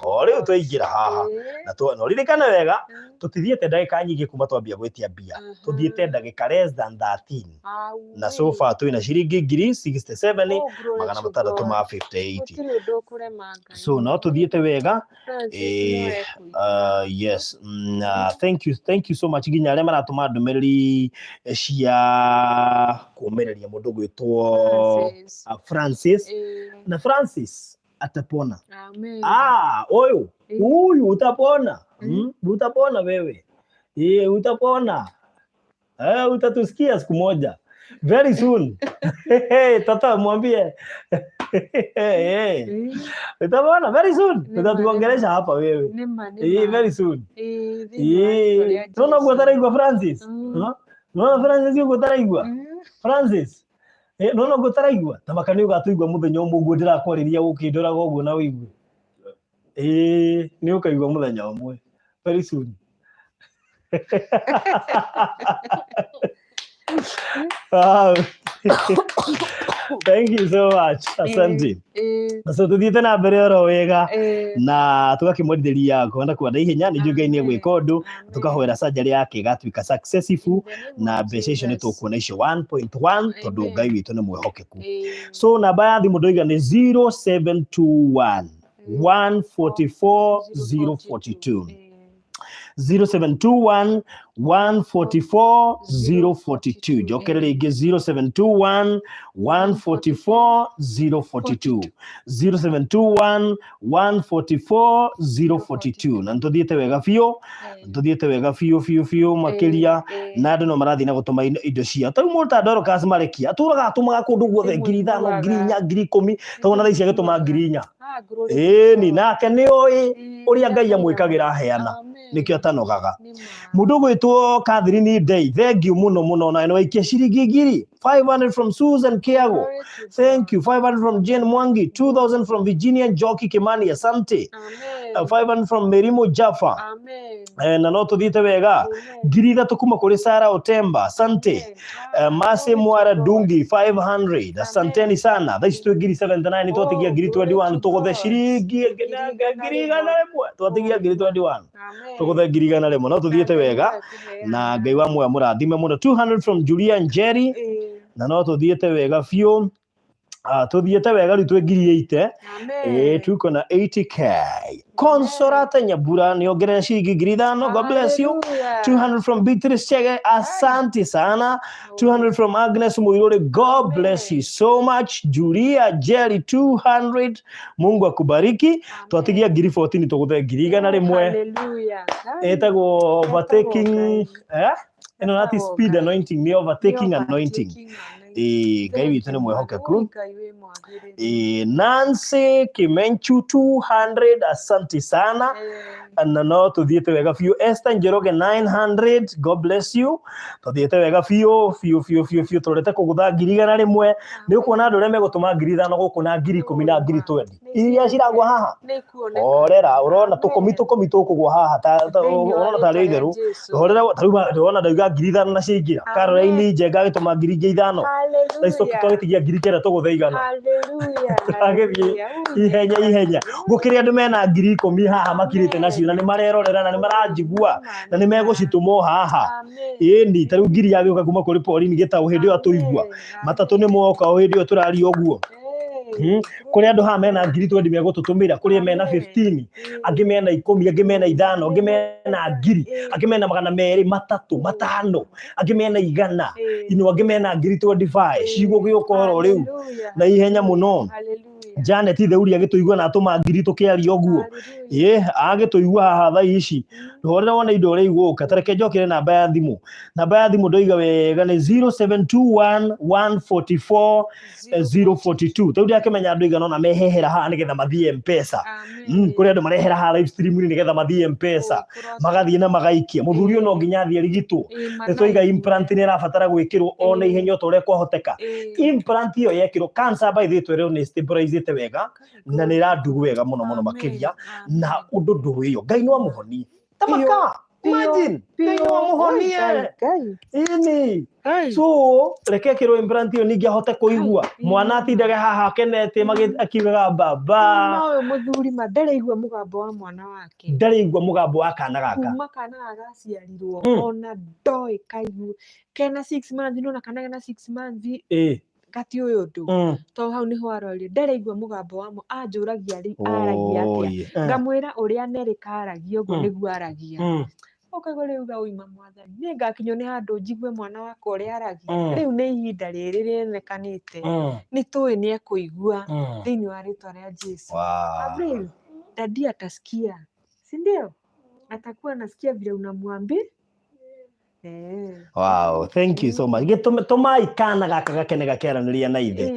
O rĩu twaingĩra haha na ũririkane wega, tũtithiĩte ndagĩka nyingĩ kuma twambia gwĩtia mbia, tũthiĩte ndagĩka less than 13, na so far twĩna ciringi ngiri 67 658. Gũtirĩ ũndũ ũkũrema Ngai. So no tũthiĩte wega. Francis nĩwe ekũigua. Yes, thank you, thank you so much, nginya arĩa maratũma ndũmĩrĩri cia kũũmĩrĩria mũndũ gwĩtwo Francis. Francis. Na Francis atapona. Amen. Ah, ũyũ huyu utapona. Utapona wewe. Utapona. Utatusikia siku moja very soon. Hey, tata mwambie. Hey, utapona very soon. Nĩma, Utatuongelesha nĩma. hapa wewe. Nĩma, nĩma. Very soon. Thĩinĩ wa rĩtwa rĩa Tunaona guo Jesũ. taraigua Francis. Huh? Nona Francis guo taraigua. Francis. Nona guo taraigua. Ta maka nĩ ũgatũigua mũthenya ũmwe ũguo ndĩrakwarĩria ũkĩndoraga ũguo na ũigue. Nĩ ũkaigua mũthenya ũmwe. Very soon. Wow. Thank you so much. Asante. So tuthiĩte na mbere oro wega na tũgakĩmwendithĩria kwenda kwa ihenya. Nĩ njũĩ Ngai nĩ egwĩka ũndũ, tũkahoera surgery yake ĩgatuĩka successful na mbeca icio nĩ tũkuona icio 1.1, tondũ Amen. Ngai witũ nĩ mwĩhokeku. So namba ya thimũ ndoiga nĩ 0721 144 042, 0721 144 042. Njokere rĩngĩ, 0721 144 042, 0721 144 042. Na nĩtũthiĩte wega biũ, tũthiĩte wega biũ biũ biũ makĩria, na andũ no marathiĩ na gũtũma indo ciao. Ta rĩu mũndũ ta Dorcas Marekia atũraga atũmaga kũndũ guothe 5,000, 4,000, 10,000, tondũ na thaa ici agĩtũma 4,000. Ah, glory to Ĩni God. nake nĩ oĩ Ĩĩ, ũrĩa ũrĩa Ngai Ngai amwĩkagĩra aheana, Amen. nĩkĩo atanogaga. Nĩ ma. Mũndũ ũgwĩtwo Catherine Day, thank you mũno mũno, na nĩ waikia ciringi ngiri 500 from Susan Kiago. Glory to Thank God. you. 500 from Jane Mwangi, 2000 from Virginia Njoki Kimani, asante. Amen. 500 from Merimo Jaffa. Amen. Na no tũthiĩte wega. Amen. 3000 kuma kũrĩ Sarah Otemba, asante. Amen. Ah, Mase glory to Mwara God. Dungi 500, asanteni Amen. sana. Thaa ici twĩ ngiri 79 twatigia Oh, ngiri glory 21 to tũgũthe God. ciringi Ngiri igana ngiri rĩmwe. 100 twatigia Oh, ngiri 21 Amen. tũgũthe ngiri 100 no Na tũthiĩte Ngai wega nĩwe na kũheana. Ngai wa muoyo mũrathime mũno. 200 from Julia Njeri Ĩĩ. na no tũthiĩte wega biũ. Tũthiĩte wega rĩu twĩ ngiri 80 Amen. Tuko na 80K. Consolata Nyabura nĩ ongerera ciringi 5000. God bless you. Hallelujah. 200 from Beatrice Chege, asante sana. 200 from Agnes Muiruri, God bless you Amen. so much. Julia Jerry 200, Mungu akubariki. Twatigia Amen. ngiri 14 tũgũthe ngiri igana Oh, rĩmwe. hallelujah. Ngai. Ĩtagwo Etagwo overtaking Ngai. eh? Ĩno nati Etagwo speed Ngai. anointing, nĩ Nĩ overtaking anointing. overtaking anointing. Ĩĩ, Ngai Thank witũ you, nĩ Mwathani. mwĩhokeku. Oi, Ngai wĩ mwagĩrĩru. Nancy Kimenchu 200, asante sana. Na no tuthiĩte wega biũ. Esther Njoroge 900, God bless you. Tuthiĩte wega biũ biũ biũ biũ biũ, tũrorete kũgũtha 100,000. Nĩ ũkuona andũ arĩa megũtũma 5000 gũkũ na 10,000 na 20,000 iria ciragwa haha. Nĩ ikuoneka. Horera, ũrona tũkũmi Amen. tũkũmi tũkũgwa haha Thĩinĩ wa ũrona tarĩ rĩtwa rĩa itherũ. Jesũ. Horera, tarĩu ndĩrona ndauga 5000 na ciaingĩra. Caroline Amen. Njenga agĩtũma 5000. Thaa ici Hallelujah. twagĩtigia 9000 tũgũthe 100. Hallelujah. Tũragĩthiĩ Hallelujah. Ui, ihenya ihenya. Gũkĩrĩ andũ mena 10,000 haha makirĩte nacio na nĩ marerorera na nĩ maranjigua na nĩ megũcitũma o haha. Amen. Ĩni tarĩu ngiri yagĩũka kuma kũrĩ Pauline Gĩtaũ hĩndĩ ĩyo atũigua. Amen. Matatũ nĩ moka o hĩndĩ ĩyo tũraria ũguo. Hey. Kũrĩ andũ haha mena 20,000 megũtũtũmĩra, kũrĩ mena Amen. 15, angĩ mena 10, angĩ mena 5, angĩ mena ngiri, angĩ mena 200, 300, 500, angĩ mena 100, ino angĩ mena 25,000 cigũgĩũka oro rĩu Hallelujah. na ihenya mũno. Hallelujah. Janet Theuri agĩtũigua na atũma ngiri tũkĩaria ũguo. Hallelujah. Ĩ agĩtũigua haha thaa ici. Ndũhorere wone indo ũrĩa igũka. Ta reke njokere namba ya thimũ. Namba ya thimũ ndoiga wega nĩ 0721 144 042. Tarĩu ndĩrakĩmenya andũ aigana ũna mehehera haha nĩgetha mathiĩ M-Pesa. Amen. Kũrĩ andũ marehera haha live stream nĩgetha mathiĩ M-Pesa. Magathiĩ na magaikia. Mũthuri ũyũ no nginya athiĩ arigitwo. Nĩ twaiga implant nĩ ĩrabatara gwĩkĩrwo o na ihenya o ta ũrĩa kwahoteka. Implant ĩyo yekĩrwo cancer by the way twĩrwo nĩ stabilizĩte wega na nĩ ĩrandugu wega mũno mũno makĩria na ũndũ ndũĩyo. Ngai no amũhonie. Tamaka. Imagine. Ngai no amũhonie. Ĩni. So reke ekĩrwo implant ĩyo ningĩ ahote kũigua. Mwana atindage haha akenete akiugaga baba. Ũyũ mũthuri ma ndaraigua mũgambo wa mwana wake. Ndaraigua mũgambo wa kana gaka. Kuma kana gaka gaciarirwo ona ndoĩ kaigu kena 6 months, nona kana kena 6 months gatiũĩ ũndũ tondũ hau nĩho arorire ndaraigua mũgambo wa anjũragia rĩ aragia atĩa, ngamwĩra ũrĩa Nerĩ karagia ũguo nĩguo aragia. Ũkaigua rĩu uga mwathani nĩ ngakinywo nĩ handũ njigue mwana wakwa ũrĩa aragia. Rĩu nĩ ihinda rĩrĩ rĩonekanĩte nĩ tũĩ nĩ ekũigua thĩinĩ wa rĩtwa rĩa Jesu. Avril, dadi atasikia, si ndio? Atakuwa anasikia vile unamwambia. Wow, thank you so much. Gĩtũmai kana gaka gakene gakĩaranĩria na ithe.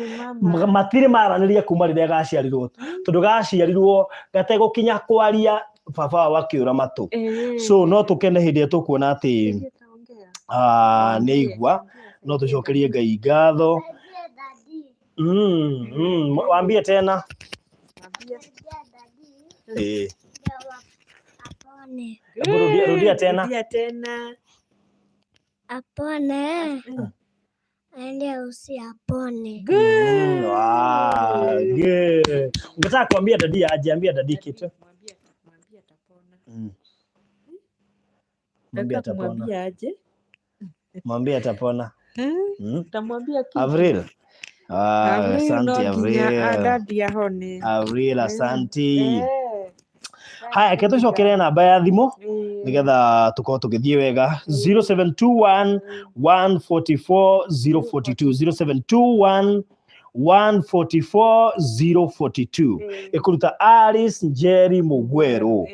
Matirĩ maranĩria kuma rĩrĩa gaciarirwo, tondũ gaciarirwo gategũkinya kwaria baba wao akĩũra matũ. So no tũkene hĩndĩ ĩrĩa tũkuona atĩ nĩ aigua, no tũcokerie Ngai ngatho. Wambie tena. Rudia tena. Rudia tena. Apone. Aende usi apone. Good. Wow, good. Ungetaka kuambia dadi aje, ambia dadi kitu. Mwambie atapona. Mwambie atapona. Mwambie aje. Mwambie atapona. Utamwambia kitu. Avril. Asante Avril. Dadi ahone. Avril, asante. Haya, reke tũcokere namba ya thimũ nĩgetha tũkorwo tũgĩthiĩ wega. 0721 144 042, 0721 144 042. Ĩkũruta Alice Njeri Mũgwerũ.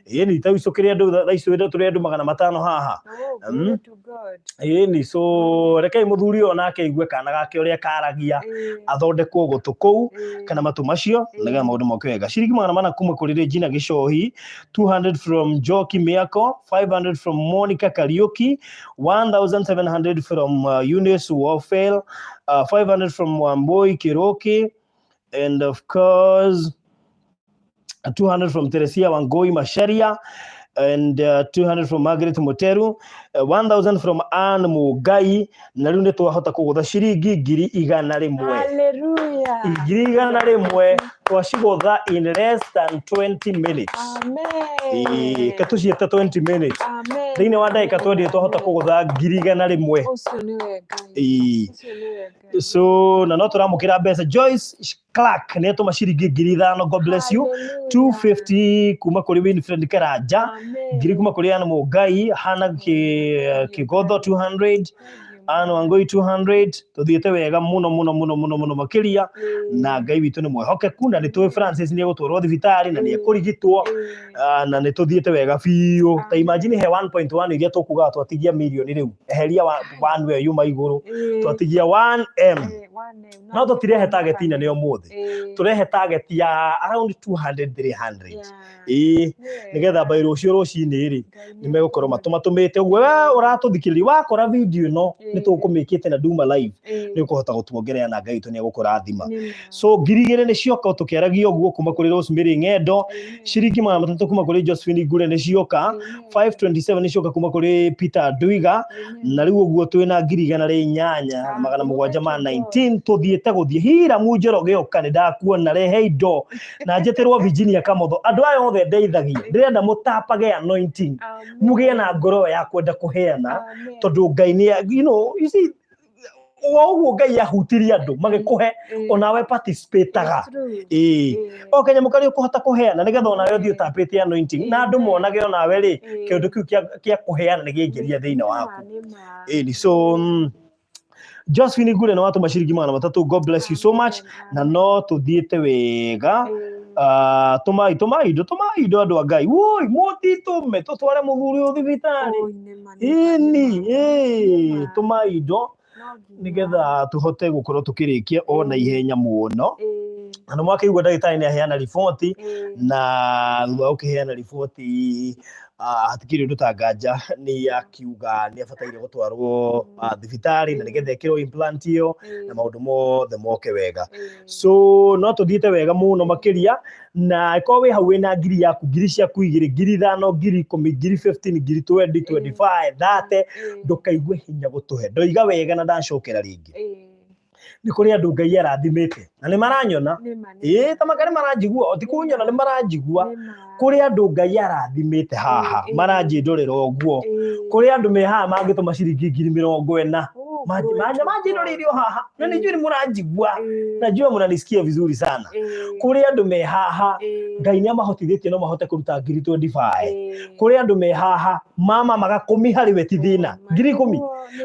Ĩni ta ico kĩrĩa andũ thaa ici tũrĩ andũ 500 haha. Oh, glory to God. Ĩni, so rekei mũthuri ũyũ nake aigue kana gake ũrĩa karagia, athondekwo gũtũ kũu kana matũ macio nĩgetha maũndũ moke wega. Ciringi 400 kuma kũrĩ Regina Gĩcohi, 200 from Njoki Mĩako, 500 from Monica Kariuki, 1700 from Eunice Wofel, 500 from Wambui Kiroki, and of course 200 from Teresia Wangoi Masharia, and 200 from Margaret Muteru, 1000 from Ann Mugai. Na rĩu nĩ twahota kũgũtha ciringi 100,000. Hallelujah. 100,000 twacigũtha in less than 20 minutes. Amen. Ĩĩ, tũciĩte 20 minutes. Amen. Thĩinĩ wa ndagĩka 20 twahota kũgũtha 100,000. Ũcio nĩwe Ngai. Ĩĩ. Ũcio nĩwe Ngai. So na no tũramũkĩra mbeca. Joyce Clark nĩ atũma ciringi 5,000, God bless you. Hallelujah. 250 kuma kũrĩ Winfred Karanja, Amen. 1,000 kuma kũrĩ Ann Mũngai, Hana Kĩgotho 200, Ann Wangui 200. Tũthiĩte wega mũno mũno mũno mũno mũno makĩria, na Ngai witũ nĩ mwĩhokeku, na nĩ tũĩ Francis nĩ egũtwarwo thibitarĩ na nĩ ekũrigitwo. Na nĩ tũthiĩte wega biũ. Ta imagine he 1.1 iria tũkugaga twatigia mirioni, rĩu eheria one we yuma igũrũ, twatigia 1M. No tũtirehe target nene ũmũthĩ, tũrehe target ya around 200 300, ĩĩ, nĩgetha by rũciũ rũcinĩ rĩ nĩ megũkorwo matũmatũmĩte ũguo. We ũratũthikĩrĩria, wakora video ĩno nĩ tũkũmĩkĩte na nduma live, nĩ ũkũhota gũtuongerera na Ngai witũ nĩ egũkũrathima. So 2,000 nĩ cioka o tũkĩaragia ũguo kuma kũrĩ Rosemary Ng'endo, ciringi 300 kuma kũrĩ Josephine Ngure nĩ cioka, 527 nĩ cioka kuma kũrĩ Peter Ndwiga, na rĩu ũguo twĩna 8,719. Tũthiĩte gũthiĩ Hiramu Njoroge ũka, nĩ ndakuona, rehe indo na njĩtĩrwo Virginia Kamotho. Andũ aya othe ndeithagia, ndĩrenda mũtapage anointing, mũgĩe na ngoro ya kwenda kũheana, tondũ Ngai nĩ you see, o ũguo Ngai ahutirie andũ magĩkũhe, onawe participataga. Ĩĩ, o kanyamũ karĩa ũkũhota kũheana nĩgetha onawe ũthiĩ ũtapĩte anointing na andũ monage onawe rĩ kĩũndũ kĩu kĩa kũheana nĩ kĩaingĩria thĩinĩ waku. Ĩni, so Josephine Ngure nĩ watũma ciringi 300, God bless you so much. Na no tũthiĩte wega. Tũmai tũmai indo, tũmai indo, andũ a Ngai, woi, mũtitũme tũtware mũthuri ũyũ thibitarĩ. Ĩni, ĩĩ, tũmai indo nĩgetha tũhote gũkorwo tũkĩrĩkia o na ihenya mũno. Na nĩ mwakĩigua ndagĩtarĩ nĩ aheana riboti, na thutha wa gũkĩheana riboti, hatikĩrĩ ũndũ ta nganja, nĩ akiuga nĩ abataire gũtwarwo thibitarĩ na nĩgetha ĩkĩrwo implant ĩyo na maũndũ mothe moke wega. So no tũthiĩte wega mũno makĩria, na ĩkorwo wĩ hau wĩna ngiri yaku, ngiri ciaku 2, 5,000, 10,000, 15,000, 20,000, 25, 30, ndũkaigue hinya gũtũhe. Ndoiga wega na ndacokera rĩngĩ, nĩ kũrĩ andũ Ngai arathimĩte na nĩ maranyona, ĩĩ, ta maka nĩ maranjigua, o ti kũnyona, nĩ maranjigua. Kũrĩ andũ Ngai arathimĩte haha maranjĩndorera ũguo. Kũrĩ andũ me haha mangĩtũma ciringi 40,000 manjĩroreire o haha, na nĩ njũĩ nĩ mũranjigua, najua mnanisikia vizuri sana. Kũrĩ andũ me haha Ngai nĩ amahotithĩtie no mahote kũruta 25,000. Kũrĩ andũ me haha mama magakũmi harĩ we ti thĩna, 10,000.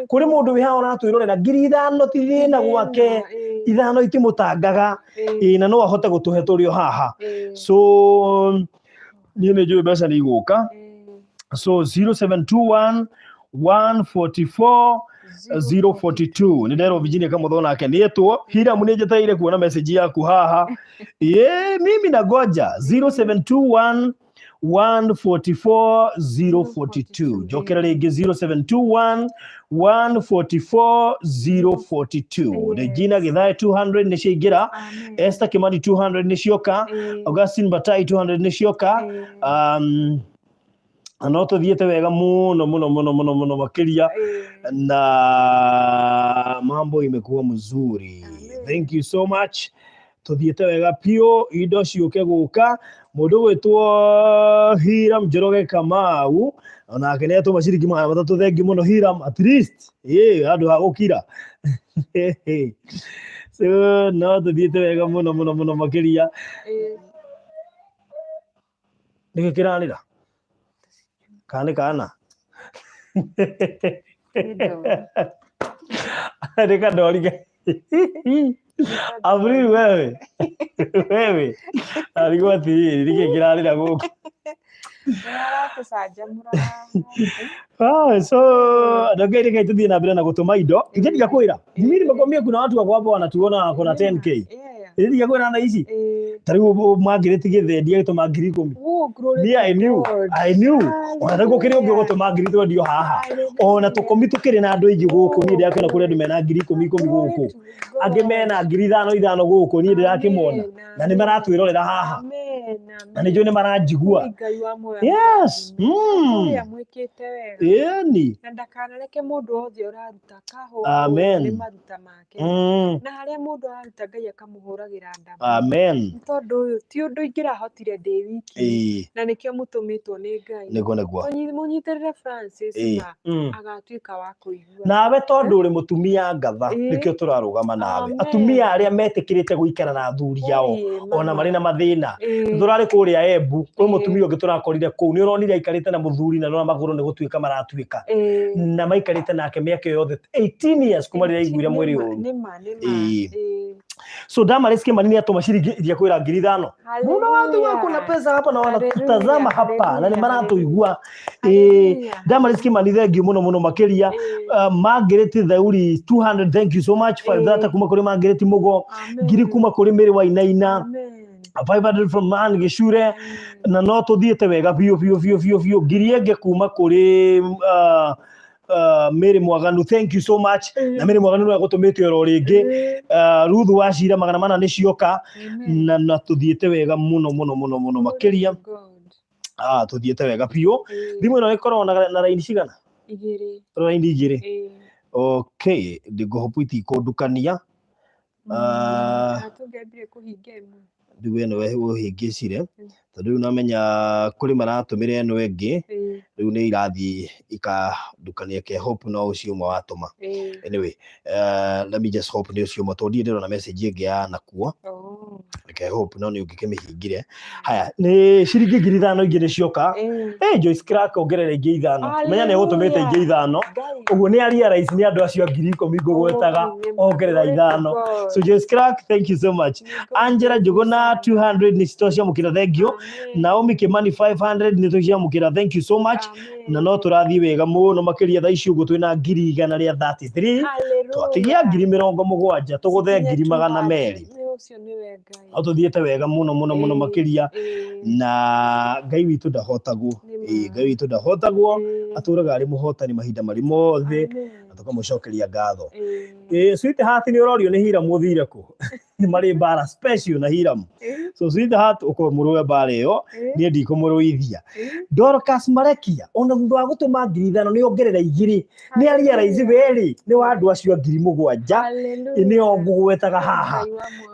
Kũrĩ mũndũ wĩ haha ũratwĩrorera, 5,000 ti thĩna gwake, 5 itimũtangaga, ĩĩ, na no ahote gũtũhe tũrĩ o haha. So niĩ nĩ njũĩ mbeca nĩ igũka. So 0721 144 042, nĩ nderwo Virginia Kamotho nake nĩ etwo. Hiramu, nĩ njetereire kuona message yaku haha. Ĩĩ, mimi na goja 0721 144 042. Njokera rĩngĩ, 0721 144 042. Regina Githae 200 nĩ ciaingĩra, Esther Kimani 200 nĩ cioka, Augustine Batai 200 nĩ cioka. Na no tũthiĩte wega mũno mũno mũno mũno mũno makĩria, na mambo imekuwa mzuri. Thank you so much. Tũthiĩte wega biũ, indo ciũke gũka. Mũndũ gwĩtwo Hiram Njoroge Kamau onake nĩ atũma ciringi 300, thengi mũno Hiram, at least ĩĩ handũ ha gũkira. So no tũthiĩte wega mũno mũno mũno makĩria. Nĩkĩ kĩrarĩra? Kana nĩ kana nĩ kandori? Avril wewe wewe arigwo atiriri nĩkĩ kĩrarĩra gũkũ? Aratũcanjamũra. Ah, so ndonge reke tuthiĩ na mbere na gũtũma indo. Ithe ndigakwĩra mimi nimekwambia kuna watu wako hapo wanatuona wako na 10K. Ithe ndigakwĩra na ici ta rĩu Margaret Gĩthendi agĩtũma 10,000. Me, I knew, I knew. Ona rĩu gũkĩrĩ ũngĩ ũgũtũma ngiri twendio haha. Ona tũkũmi tũkĩrĩ na andũ aingĩ gũkũ, niĩ ndĩrakĩona kũrĩ andũ mena 10,000 ikũmi gũkũ. Angĩ mena 5,000 ithano gũkũ, niĩ ndĩrakĩmona. Na nĩ maratwĩrorera haha. Na nĩ njũĩ nĩ maranjigua. Ngai wa muoyo. Yes. Ũrĩa mwĩkĩte wega. Ĩni. Na ndakanareke mũndũ wothe ũraruta akahũrwo Amen. nĩ maruta make. Na harĩa mũndũ araruta Ngai akamũhũragĩra ndama. Amen. Nĩ tondũ ũyũ ti ũndũ ingĩrahotire ndĩ wiki. Na nĩkĩo mũtũmĩtwo nĩ Ngai. Nĩguo nĩguo. Mũnyitĩrĩre Francis ma agatuĩka wa kũigua. Nawe tondũ ũrĩ mũtumia ngatha nĩkĩo tũrarũgama nawe. Amen. Atumia arĩa metĩkĩrĩte gũikara na athuri ao Ĩĩ, ona mama. marĩ na mathĩna. Ĩĩ. Tũrarĩ kũrĩa Embu kwĩ Ĩĩ. mũtumia ũngĩ tũrakorire kũu, nĩ ũronire aikarĩte na mũthuri na nĩwona magũrũ nĩ gũtuĩka maratuĩka. Na maikarĩte nake mĩaka ĩyo yothe 18 years kuma rĩrĩa aiguire mwĩrĩ ũru. Nĩma nĩma. Ĩĩ. So Damaris Kimani nĩ atũma ciringi iria kwĩra 5,000. Mbona watu wako na pesa hapa na wanatutazama hapa na nĩ maratũigua. Ĩĩ, Damaris Kimani, thank you mũno mũno makĩria. Margaret Thauri 200, thank you so much. 530 kuma kũrĩ Margaret Mugo, ngiri kuma kũrĩ Mary Wainaina, 500 from Ann Gĩcure, na no tũthiĩte wega biũ biũ biũ biũ biũ. Ngiri ĩngĩ kuma kũrĩ Mary Mwaganu, thank you so much. Na Mary Mwaganu nĩwe agũtũmĩte oro rĩngĩ. Ruth Wacira 400 nĩ cioka, na tũthiĩte wega mũno mũno mũno mũno makĩria. Tũthiĩte wega biũ. Thimũ ĩno ĩkoragwo na raini cigana? Igĩrĩ. Raini igĩrĩ. Ĩĩ. Okay, ndĩngũhopu itikũndukania. Kana tũngĩambire kũhinga ĩmwe. Rĩu ĩno ũhĩngĩcire tondũ rĩu namenya kũrĩ maratũmĩra ĩno ĩngĩ, rĩu nĩ irathiĩ ikandukania. Ke hope no ũcio ũmwe watũma. Anyway, let me just hope nĩ ũcio ũmwe tondũ ndirĩ ndĩrona message ĩngĩ ya nakuo. Reke hope no nĩ ũngĩkĩmĩhingire. Haya, nĩ ciringi 5,000 ingĩ nĩ cioka. Hey, Joyce Clark ongerera ingĩ ithano. Menya nĩ egũtũmĩte ingĩ ithano. Ũguo nĩ arealize nĩ andũ acio a 10,000 ngũgwetaga, ongerera ithano. So Joyce Clark, thank you so much. Angela Njuguna 200 nĩ twaciamũkĩra, thank you. Naomi Kimani 500 nĩ twaciamũkĩra, thank you so much. Na no tũrathiĩ wega mũno makĩria. Thaa ici ũguo twĩna 133,000, twatigia 70,000 tũgũthe 200,000. Ũcio nĩwe Ngai. No tũthiĩte wega mũno mũno mũno makĩria, na Ngai witũ ndahotagwo. Nĩ ma. Ngai witũ ndahotagwo, atũraga arĩ mũhotani mahinda marĩ mothe, na tũkamũcokeria ngatho. Sweetheart, nĩ ũrorio nĩ Hiram ũthire kũ? Nĩ marĩ mbara special na Hiram. So sweetheart, ũkorwo mũrũe mbara ĩyo, niĩ ndikũmũrũithia. Dorcas Marekia ona thutha wa gũtũma 5,000 nĩ ongerera igĩrĩ, nĩ arealize werĩ nĩ wa andũ acio a 7,000 nĩo ngũgwetaga haha.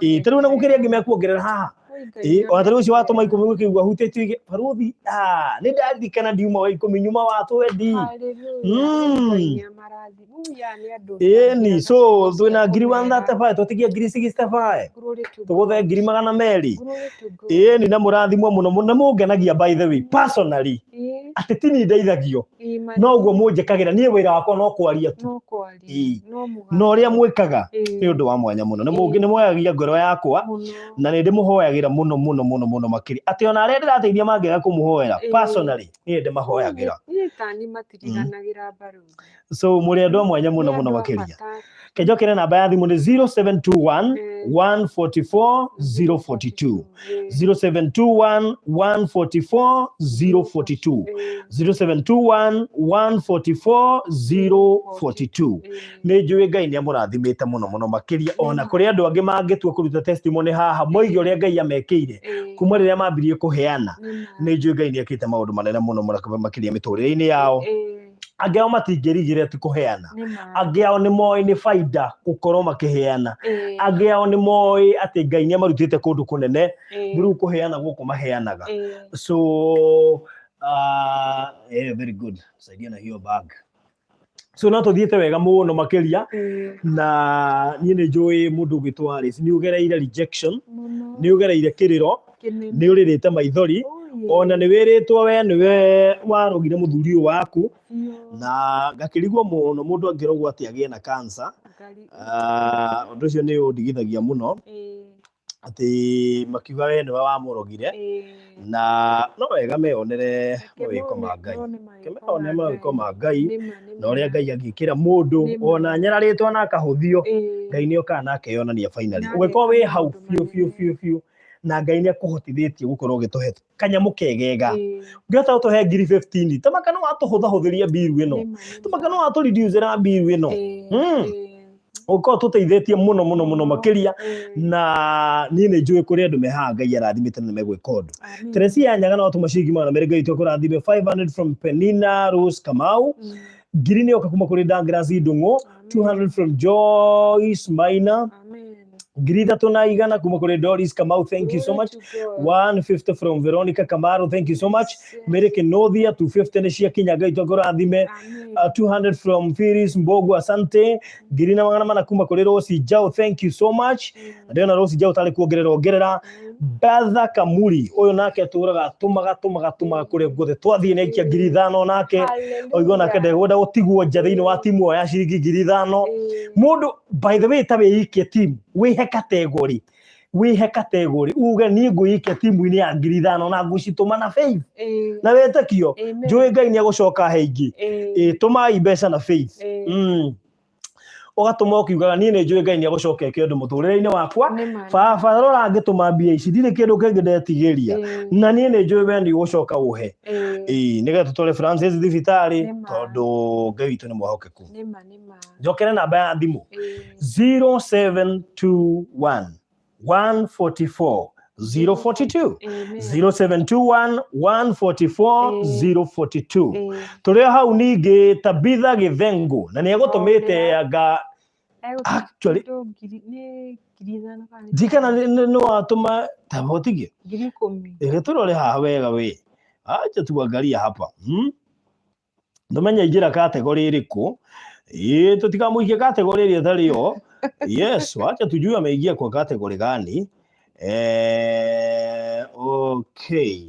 Ĩĩ, ta rĩu na gũkĩrĩ angĩ mekuongerera haha. Ĩĩ, ona ta rĩu ũcio watũma ikũmi gũkĩigua hutĩtio igĩ barũthi, nĩ ndaririkana ndiuma wa ikũmi nyuma wa twendi. Ĩni, so twĩna 135,000, twatigia 65,000 tũgũthe 200,000. Ĩni, na mũrathimwo mũno mũno, na mũngenagia by the way personally, atĩ ti niĩ ndeithagio no ũguo mũnjĩkagĩra niĩ, wĩra wakwa no kwaria tu. Ĩĩ. Na ũrĩa mwĩkaga nĩ ũndũ wa mwanya mũno, nĩ mwoyagia ngoro yakwa, na nĩ ndĩmũhoyagĩra mũno mũno mũno mũno makĩria, atĩ ona arĩa ndĩrateithia mangĩaga kũmũhoera, personally niĩ ndĩmahoyagĩra. Niĩ tani matiriganagĩra barũthi. So mũrĩ andũ a mwanya mũno Nĩ mũno andũ a makĩria. bata. Kenjokere namba ya thimũ nĩ 0721 144 042, 0721 144 042, 0721 144 042. Nĩ njũĩ Ngai nĩ amũrathimĩte mũno mũno makĩria, ona kũrĩ andũ angĩ mangĩtua kũruta testimony haha moige ũrĩa Ngai amekĩire kuma rĩrĩa mambirie kũheana. Nĩ njũĩ Ngai nĩ ekĩte maũndũ manene mũno mũno makĩria mĩtũrĩre-inĩ yao. Angĩ ao matingĩrigĩre ti kũheana, angĩ ao nĩ moĩ nĩ baida gũkorwo makĩheana, angĩ ao nĩ moĩ atĩ Ngai nĩ amarutĩte kũndũ kũnene rĩu kũheana gũkũ maheanaga. So yeah, very good, saidia na hiyo bag. So no tũthiĩte wega mũno makĩria, na niĩ nĩ njũĩ mũndũ ũgwĩtwo Alice nĩ ũgereire rejection, nĩ ũgereire kĩrĩro, nĩ ũrĩrĩte maithori, ona nĩ wĩrĩtwo we nĩwe warogire mũthuri ũyũ waku, na ngakĩrigwo mũno mũndũ angĩrogwo atĩ agĩe na cancer. Ah, ũndũ ũcio nĩ ũndigithagia mũno atĩ makiuga we nĩwe wamũrogire na no wega meyonere mawĩko ma Ngai, meyonere mawĩko ma Ngai na ũrĩa Ngai angĩkĩra mũndũ ona nyararĩtwo na akahũthio. Ngai nĩ okaga na akeyonania finally. Ũngĩkorwo wĩ hau biũ biũ biũ biũ na Ngai nĩ akũhotithĩtie gũkorwo ũgĩtũhe kanyamũ kegega, ũngĩhota gũtũhe ngiri 15, tamaka nĩ watũhũthahũthĩria mbiru ĩno, tamaka nĩ watũreducera mbiru ĩno, ũkorwo tũteithĩtie mũno mũno mũno makĩria. Na niĩ nĩ njũĩ kũrĩ andũ me haha Ngai arathimĩte na nĩmegwĩka ũndũ. Teresia Nyaga no atũma ciringi 200, Ngai witũ akũrathime. 500 from Penina Rose Kamau. Ngiri nĩ yoka kuma kũrĩ Douglas Ndung'u. 200 from Joyce Maina. 3,100 kuma kũrĩ Doris Kamau, thank you so much. 150 from Veronica Kamaro, thank you so much. Mary Kinothia, 250 nĩ ciakinya, Ngai witũ akũrathime. 200 from Phyllis Mbogu, asante. 1,400 kuma kũrĩ Rosi Jao, thank you so much. Ndĩrona Rosi Jao tarĩ kuongerera ongerera. Betha Kamuri ũyũ nake atũraga atũmaga tũmaga tũmaga kũrĩa guothe twathiĩ, nĩ aikia 5,000 nake oigua nake ndegwenda gũtigwo nja thĩinĩ wa timu ĩyo ya ciringi 5,000. Mũndũ, by the way, ta wĩikie timu, wĩhe category, wĩhe category, uge niĩ ngwĩikia timu-inĩ ya 5,000 na ngũcitũma na faith na wĩtĩkio, njũĩ Ngai nĩ egũcoka he ingĩ. Ĩ tũmai mbeca na faith. Ũgatũma ũkiugaga niĩ nĩ njũĩ Ngai nĩ egũcoka eke ũndũ mũtũrĩre-inĩ wakwa. Baba, rora ngĩtũma mbia ici, ndirĩ kĩndũ kĩngĩ ndetigĩria, na niĩ nĩ njũĩ we nĩ ũgũcoka ũhe, ĩĩ, nĩgetha tũtware Francis thibitarĩ, tondũ Ngai witũ nĩ mwĩhokeku. Njokere namba ya thimũ, 0721 144 042, 0721 144 042. Tũrĩ o hau ningĩ Tabitha Gĩthengu na nĩ egũtũmĩte anga actually ndikana nĩ watũma tabotigie. 10,000. Ĩrĩ tũrore haha wega we, acha tuangalia hapa, Ndũmenye ingĩra category ĩrĩkũ. Ĩĩ, tũtikamũikie category ĩrĩa ĩtarĩ yo. Yes, wacha tujue ameingia kwa category gani. Okay,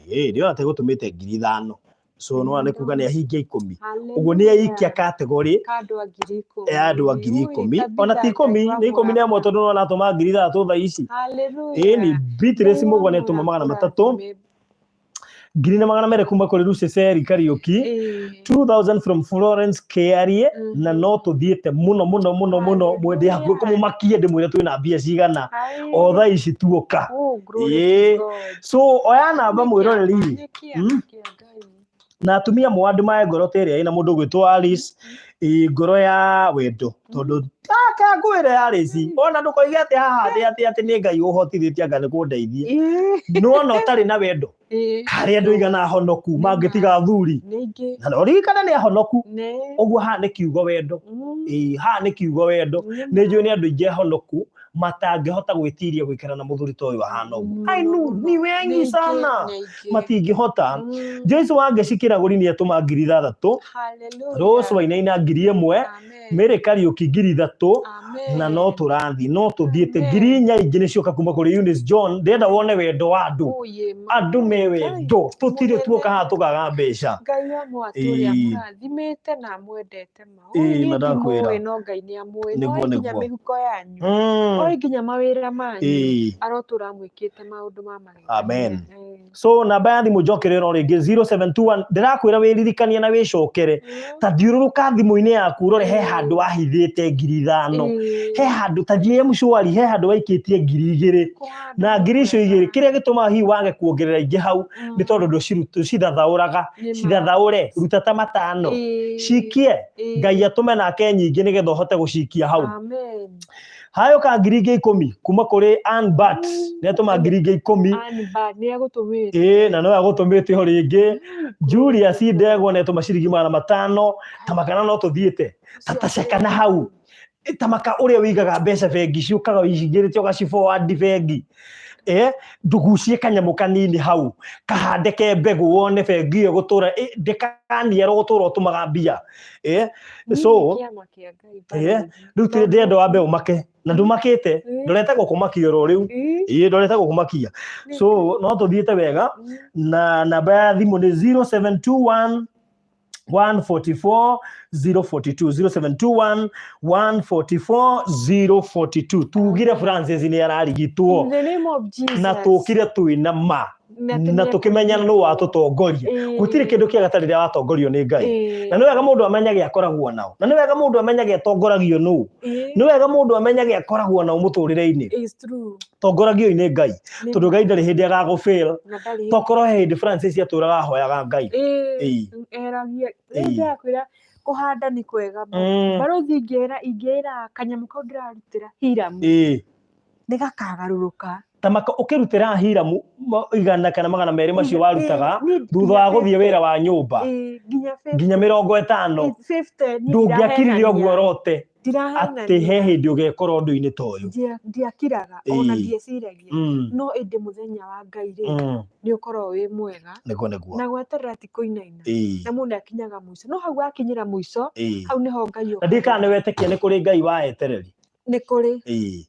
ndĩrona ta egũtũmĩte 5,000, so no nĩ kuga nĩ ahingia 10, ũguo nĩ aikia category Ka andũ a 10,000. Ya andũ a 10,000, ona ti 10, nĩ 11, tondũ no aratũma 6,000 thaa ici. Ĩĩ, ni Beatrice Mũgwa nĩ atũma 300. 1,200 kuma kũrĩ Lucy Seri Kariũki. 2000 from Florence Kiarie. Na no tũthiĩte mũno mũno mũno mũno, mwende hakuhĩ kũmũmakia ndĩmwĩre twĩna mbia cigana o thaa ici tuoka. Ĩĩ. So oya namba, mwĩroreri, Na atumia mwandũ mae ngoro ta ĩrĩa ĩna mũndũ ũgwĩtwo Alice, ĩ ngoro ya wendo, tondũ taka ngwĩre Alice, ona ndũkoige atĩ haha atĩ nĩ Ngai ũhotithĩtie anga nĩ kũndeithia, nona ũtarĩ na wendo harĩ andũ igana ahonoku mangĩtiga athuri na no ririkane nĩ ahonoku. Ũguo haha nĩ kiugo wendo. Ĩĩ, haha nĩ kiugo wendo. Nĩ njũĩ nĩ andũ aingĩ ahonoku matangĩhota gwĩtiria gũikara na mũthuri ta ũyũ ahana ũguo. I know ni wengi sana matingĩhota. Joyce Wangeci Kĩragũri nĩ atũma 6,000. Rose Wainaina 1,000. Mary Kariũki 3,000. Na no tũrathiĩ, no tũthiĩte. 4,000 ingĩ nĩ cioka kuma kũrĩ Eunice John. Ndĩrenda wone wendo wa andũ, andũ me wendo, tũtirĩ tuoka haha tũkaga mbeca. Ngai wa mwatũ ũrĩa mũrathimĩte na amwendete ma. Ĩĩ, Niĩ ma ndakwĩra. ndimũĩ no Ngai nĩ amũĩ. Nĩguo, Oĩ nginya nĩguo. mĩhuko yanyu. Oĩ nginya mawĩra manyu. Arotũra amwĩkĩte maũndũ ma magegania. Amen. So namba ya thimũ njokerera o rĩngĩ, 0721. Ndĩrakwĩra wĩririkanie na wĩcokere, ta thiũrũrũka thimũ-inĩ yaku ũrore he handũ wahithĩte 5,000, he handũ, ta thiĩ M-Shwari, he handũ waikĩtie 2,000, na ngiri icio igĩrĩ kĩrĩa gĩtũmaga hihi wage kuongerera ingĩ hau nĩ tondũ ndũcithathaũraga. Cithathaũre, ruta ta 5, cikie, Ngai atũme nake nyingĩ nĩgetha ũhote gũcikia hau. Amen. Hayũka ngiri ingĩ 10 kuma kũrĩ Ann Bat, nĩ atũma ngiri ingĩ 10. Ann Bat nĩ agũtũmĩte. Ĩĩ, na no agũtũmĩte o rĩngĩ. Julius Ndegwa nĩ atũma ciringi 500. Ta makana no tũthiĩte ta tacekana hau. Ĩ, ta maka ũrĩa ũigaga mbeca bengi ciũkaga ũcingĩrĩte ũgaci forward bengi, ndũgucie kanyamũ kanini hau kahande ke mbegũ wone bengi ĩyo gũtũra ndĩkaniara gũtũra ũtũmaga mbia. So Niĩ kĩama kĩa Ngai barũthi. Rĩu ndĩrenda wambe ũmake na ndũmakĩte, ndũreta gũkũmakia oro rĩu. Ĩĩ, ndũreta gũkũmakia. So no tũthiĩte wega na namba ya thimũ nĩ 0721 144 042 0721 144 042 tugire Francis nĩ ararigitwo In the name of Jesus. na tũkire twĩna ma Na atĩ na tũkĩmenya nũ watũtongoria. Gũtirĩ kĩndũ kĩega ta rĩrĩa watongorio nĩ Ngai. Na nĩ wega mũndũ amenyage akoragwo nao, na nĩ wega mũndũ amenyage atongoragio nũ, nĩ wega mũndũ amenyage akoragwo nao mũtũrĩre-inĩ. It's true. Tongoragio nĩ Ngai, Nĩ tondũ Ngai ndarĩ hĩndĩ agagũfail. Na ndarĩ. Tokorwo he hĩndĩ Francis atũraga ahoyaga Ngai. Eragia. Rĩu ndĩrakwĩra kũhanda nĩ kwega. Barũthi ingĩra kanyamũ kau ndĩrarutĩra Hiram nĩ gakagarũrũka. Ta maka ũkĩrutĩra Hiramu 100 kana 200 macio warutaga Niĩ thutha wa nginya gũthiĩ wĩra wa nyũmba, nginya nginya 50, 50 niĩ ndũngĩakirire ũguo ndirahenania. rote atĩ he Ndirahenania. hĩndĩ ũgekora ũndũ-inĩ ta ũyũ. Ndiakiraga ona ndieciragia, no ĩndĩ mũthenya wa Ngai rĩ, nĩ ũkoragwo wĩ mwega. Nĩguo nĩguo. Na gweterera ti kũinaina. Na mũndũ akinyaga mũico, no hau wakinyĩra mũico, hau nĩho Ngai Na ndiũĩ kana okaga. nĩ wetĩkia nĩ kũrĩ Ngai wa etereri. Nĩ kũrĩ.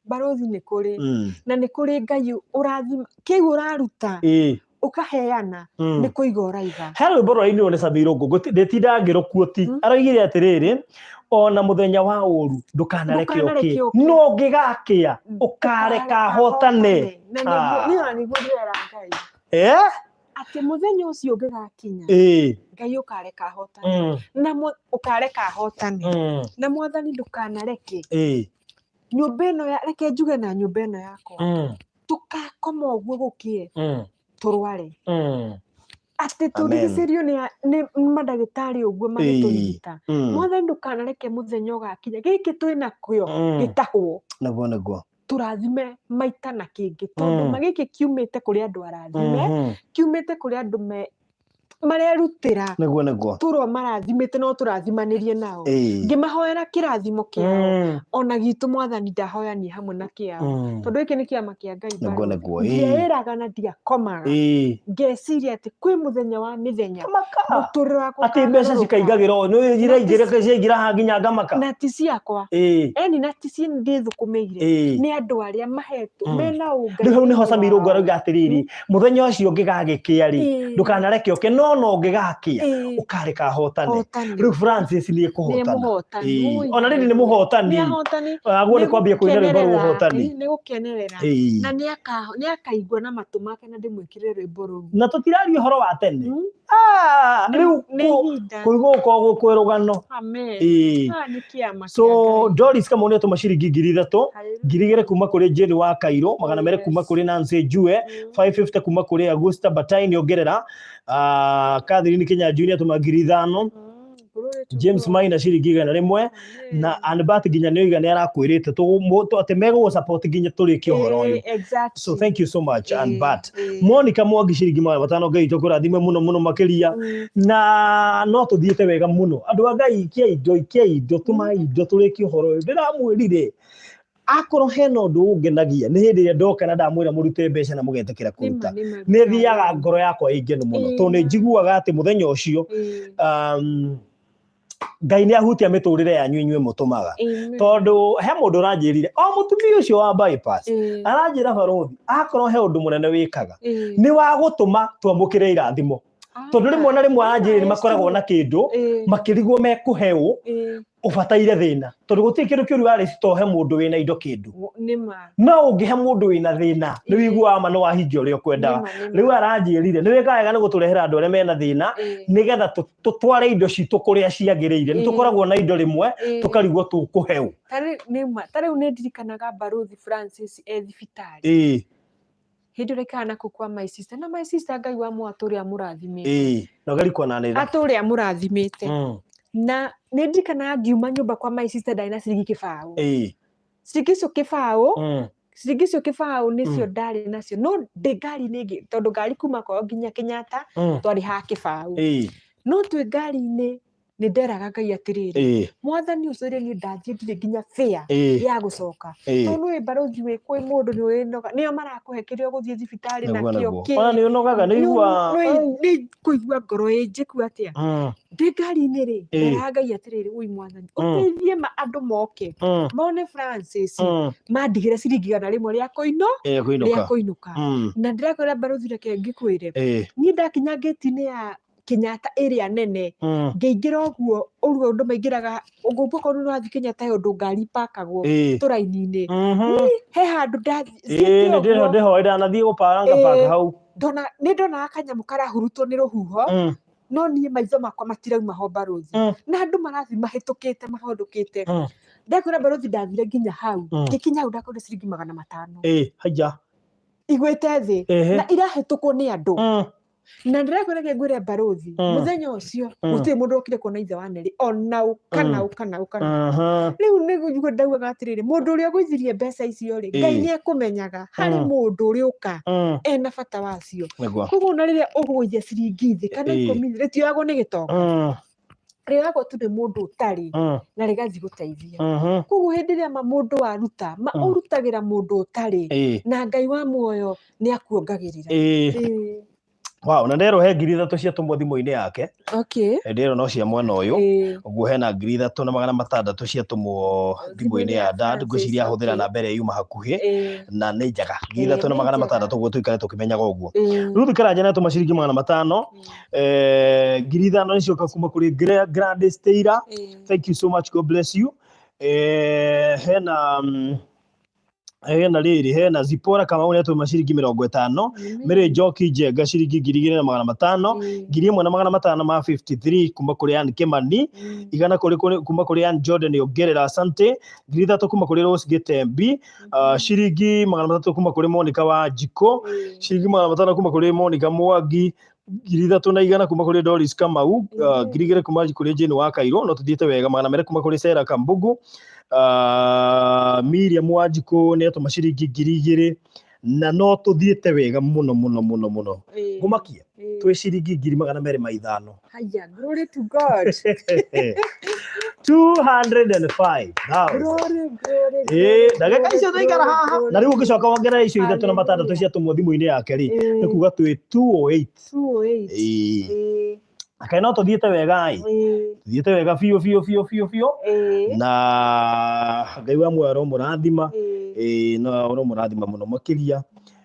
Barũthi nĩ kũrĩ. Na nĩ kũrĩ Ngai ũrathima kĩu ũraruta ũkaheana, nĩ kũiga ũraiga. He rwĩmbo rũrainirwo nĩ Sammy Irũngũ, ndĩtindaga ngĩrũkuoti. Aroigire atĩrĩrĩ, ona mũthenya wa ũru ndũkanareke Ndũkanareke ũkĩe, ũkĩe. no ũngĩgakĩa ũkareka hotane. Na nĩguo niĩ nĩguo ndĩrera Ngai atĩ mũthenya ũcio ũngĩgakinya, Ngai ũkareka hotane, na ũkareka hotane, na Mwathani ndũkanareke nyũmba ĩno ya, reke njuge na nyũmba ĩno yakwa, tũkakoma ũguo gũkĩe tũrware, atĩ tũrigicĩrio nĩ mandagĩtarĩ ũguo magĩtũrigita. Mwathani ndũkanareke mũthenya ũgakinya gĩkĩ twĩ nakĩo gĩtahwo. Nĩguo nĩguo. Tũrathime maita na kĩngĩ, tondũ ma gĩkĩ kiumĩte kũrĩ andũ arathime, kiumĩte kũrĩ andũ me marerutĩra. Nĩguo nĩguo. Tũrwa marathimĩte no tũrathimanĩrie nao. Ngĩmahoera kĩrathimo kĩao, ona gitũ Mwathani ndahoyanie hamwe na kĩao, tondũ gĩkĩ nĩ kĩama kĩa Ngai. Nĩguo Barũthi. nĩguo. Ndieĩraga na ndiakomaga ngeciria atĩ kwĩ mũthenya wa mĩthenya Ngamaka. Mũtũrĩre wakwa Atĩ mbeca ũkagarũrũka. cikaingagĩra ũũ, nĩ iraingĩra ciaingĩra haha nginya ngamaka. Na ti ciakwa, eni na ti ciĩ ndĩthũkũmĩire, nĩ andũ arĩa mahetwo mena ũngai Rĩu hau nĩho thĩinĩ Sammy Irũngũ wao. arauga atĩrĩrĩ, mũthenya ũcio ũngĩgagĩkĩa rĩ, ndũkanareke ũke, no no ũngĩgakĩa ũkareka hotane. Hotane. Rĩu Francis nĩ Nĩ ekũhotana. mũhotani. Ui, Ona rĩrĩ nĩ mũhotani. Nĩ ahotani. Aguo nĩ kwambia kũina rwĩmbo rwa Nĩ ũhotani. Nĩ gũkenerera. Na nĩ akaigua na matũ make na ndĩmwĩkĩrĩre rwĩmbo rũu. Na tũtiraria ũhoro wa tene. Ah, rĩu Nĩ ihinda. kũigua gũkoragwo kwĩ rũgano. Amen. Ah, nĩ kĩama So kĩa Ngai. Doris Kamau nĩ atũma ciringi 3000, Hallelujah. 2000 kuma kũrĩ Jane wa Cairo, 200 kuma kũrĩ Nancy Jue, 550 kuma kũrĩ Augusta Batai nĩ ongerera. Catherine Kinyanjui nĩ atũma 5000. Glory to James God. Maina ciringi 100. Amen. Na Anbat nginya nĩ oiga nĩ arakwĩrĩte atĩ megũgũ support nginya tũrĩkie ũhoro ũyũ. Exactly. So thank you so much, Anbat. Monica Mwangi ciringi 500, Ngai witũ kũrathime mũno mũno makĩria. Na no tũthiĩte wega mũno, andũ a Ngai, ikia indo, ikia indo, tũmai indo tũrĩkie ũhoro ũyũ. Ndĩramwĩrire akorwo hena ũndũ ũngenagia nĩ hĩndĩ ĩrĩa ndoka na ndamwĩra mũrute mbeca na mũgetĩkĩra kũruta, Nĩma, nĩ thiaga ngoro yakwa ĩ ngenu mũno, tondũ nĩ njiguaga atĩ mũthenya ũcio Ngai nĩ ahutia mĩtũrĩre yanyu inyuĩ mũtũmaga. Amen. Tondũ he mũndũ ũranjĩrire, o mũtumia ũcio wa bypass, aranjĩra, barũthi, akorwo he ũndũ mũnene wĩkaga nĩ wa gũtũma twamũkĩre irathimo, tondũ rĩmwe na rĩmwe aranjĩrire nĩ makoragwo na kĩndũ makĩrigwo mekũhewo ũbataire thĩna, tondũ gũtirĩ kĩndũ kĩũru arĩ tohe mũndũ wĩna indo kĩndũ. Nĩma. No ũngĩhe mũndũ wĩna thĩna nĩ wĩiguaga ma nĩ wahingia ũrĩa ũkwendaga. Nĩma, nĩma. Rĩu aranjĩrire nĩ wĩkaga wega nĩ gũtũrehera andũ arĩa mena thĩna, nĩgetha tũtware indo citũ kũrĩa ciagĩrĩire. Nĩ tũkoragwo na indo rĩmwe tũkarigwo tũkũheo. Nĩma, ta rĩu nĩ ndirikanaga Barũthi Francis e thibitarĩ, hĩndĩ ĩrĩa aikaraga nakũu kwa my sister, na my sister Ngai wa mwatũ ũrĩa amũrathimĩte. Na ũgeri kuonanĩra. Atũrĩa amũrathimĩte. Na nĩ ndirikanaga ngiuma nyũmba kwa my sister ndarĩ na ciringi 20. Ciringi icio 20, ciringi icio 20 nĩcio ndarĩ nacio, no ndĩ ngari-inĩ ĩngĩ, tondũ ngari kuma kwao nginya Kenyatta twarĩhaga 20. No twĩ ngari-inĩ nĩ nderaga Ngai atĩrĩrĩ, Mwathani ũcio niĩ ndathiĩ ndirĩ nginya fare ya gũcoka, tondũ nĩ barũthi wĩ kwĩ mũndũ nĩ ũrĩnoga, nĩo marakũhe kĩrĩa ũgũthiĩ thibitarĩ Nĩguo nakĩo. Nĩguo. Kĩ Ona nĩ ũnogaga nĩ ũiguaga. Nĩ kũigua ngoro ĩ njĩku atĩa. Ndĩ ngari-inĩ rĩ, nderaga Ngai atĩrĩrĩ, ũi Mwathani, ũteithie ma andũ moke mone Francis, mandigĩre ciringi 100 rĩa kũino Kũinũka. Rĩa kũinũka. Na ndĩrakwĩra barũthi, reke ngĩkwĩre, niĩ ndakinya ngĩti-inĩ ya Kenyatta ĩrĩa nene. Ngĩingĩra ũguo ũguo andũ maingĩraga ũguo okorwo nĩ ũrathiĩ Kenyatta he ũndũ ngari ipakagwo tũraini-inĩ. He handũ ndathiĩte Ĩĩ, nĩ ũguo ndĩho ndanathiĩ gũpara ngabaka hau. Ndona nĩ ndonaga kanyamũ karahurutwo nĩ rũhuho no niĩ maitho makwa matirauma ho barũthi. Na andũ marathiĩ mahĩtũkĩte mahũndũkĩte. Ndakwĩra barũthi ndathire nginya hau. Ngĩkinya hau ndakorire ciringi 500. Ĩĩ, haiya. Igwĩte thĩ na irahĩtũkwo nĩ andũ. Na ndĩrakwĩra reke ngwĩre barũthi, mũthenya ũcio gũtirĩ mũndũ okire kuona ithe wa Neri ona ũ kana ũ kana ũ kana ũ. Rĩu nĩguo ndaugaga atĩrĩrĩ, mũndũ ũrĩa ũgũithirie mbeca icio rĩ, Ngai nĩ ekũmenyaga harĩ mũndũ ũrĩũka ena bata wacio. Koguo ona rĩrĩa ũgũgũithia ciringi thĩ kana 10 thĩ, rĩtioyagwo nĩ gĩtonga. Rĩoyagwo tu nĩ mũndũ ũtarĩ na rĩgathiĩ gũteithia. Koguo hĩndĩ ĩrĩa ma mũndũ aruta, ma ũrutagĩra mũndũ ũtarĩ na Ngai wa muoyo nĩ akuongagĩrĩra. Wow, na nderwo he 3,000 ciatũmwo thimũ-inĩ yake. Okay. Nderwo no cia mwena ũyũ. Ũguo hena 3,600 ciatũmwo thimũ-inĩ ya dad, ngwĩciria ahũthĩra namba ĩrĩa yuma hakuhĩ na nĩ njega. 3,600 ũguo tũikare tũkĩmenyaga ũguo. Ruth Karanja nĩ atũma ciringi 500. 5,000 nĩ cioka kuma kũrĩ Gladys Taylor. Thank you so much, God bless you. Hena rĩrĩ, hena Zipporah Kamau nĩ atũma ciringi 50. Mary Njoki Njenga ciringi 2,500. 1,500 ma 53 kuma kũrĩ Ann Kimani. 100 kuma kũrĩ Ann Jordan Ongerera, asante. 3,000 kuma kũrĩ Rose Gĩtembi. Ciringi 300 kuma kũrĩ Monica Wanjikũ. Ciringi 500 kuma kũrĩ Monica Mwangi. 3,100 kuma kũrĩ Doris Kamau. 2,000 kuma kũrĩ Jane wa Kairũ, no tũthiĩte wega. 200 kuma kũrĩ Sarah Kambugu. Miriam Wanjikũ nĩ atũma ciringi 2,000 na no tũthiĩte wega mũno mũno mũno mũno. Ngũmakia twĩ ciringi 205,000. Haya, glory to God. 205,000. Glory, glory, Ĩĩ, glory, ndagĩka glory, icio twaikara glory, haha glory. na rĩu ũngĩcoka wongerere icio 3 na 6 ciatũmwo thimũ-inĩ yake rĩ, nĩ kuga twĩ 208. 208. Ĩĩ. Kaĩ no tũthiĩte wega ĩ, tũthiĩte wega biũ biũ biũ biũ biũ na Ngai wa muoyo aromũrathima. Ĩĩ, no aromũrathima mũno makĩria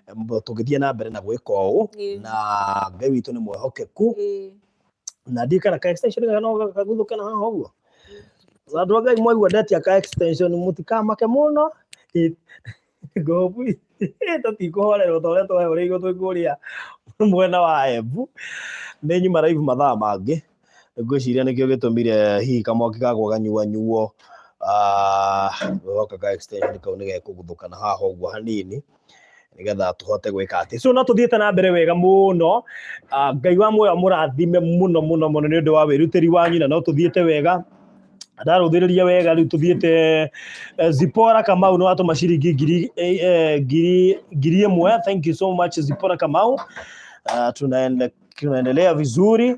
tũngĩthiĩ na mbere na gwĩka ũũ na Ngai witũ nĩ mwĩhokeku na ndiũĩ kana ka extension gaka no kaguthũke na haha ũguo. Andũ a Ngai mwaigua ndetia ka extension mũtikamake mũno. Ngũbu tũtikũhorerwo ta ũrĩa twahoreirwo twĩ kũrĩa mwena wa Embu. Nĩ nyuma live mathaa mangĩ, ngwĩciria nĩkĩo gĩtũmire hihi kamwaki gakwa ganyuanyuo. Ngwĩhoka ka extension kau nĩ gekũguthũka na haha ũguo hanini nĩgetha tũhote gwĩka atĩ. So no tũthiĩte na mbere wega mũno. Ngai wa muoyo amũrathime mũno mũno mũno nĩ ũndũ wa wĩrutĩri wanyu, na no tũthiĩte wega. Ndarũthĩrĩria wega rĩu tũthiĩte. Zipporah Kamau nĩ watũma ciringi 1,000. Thank you so much, Zipporah Kamau. Tunaendelea vizuri,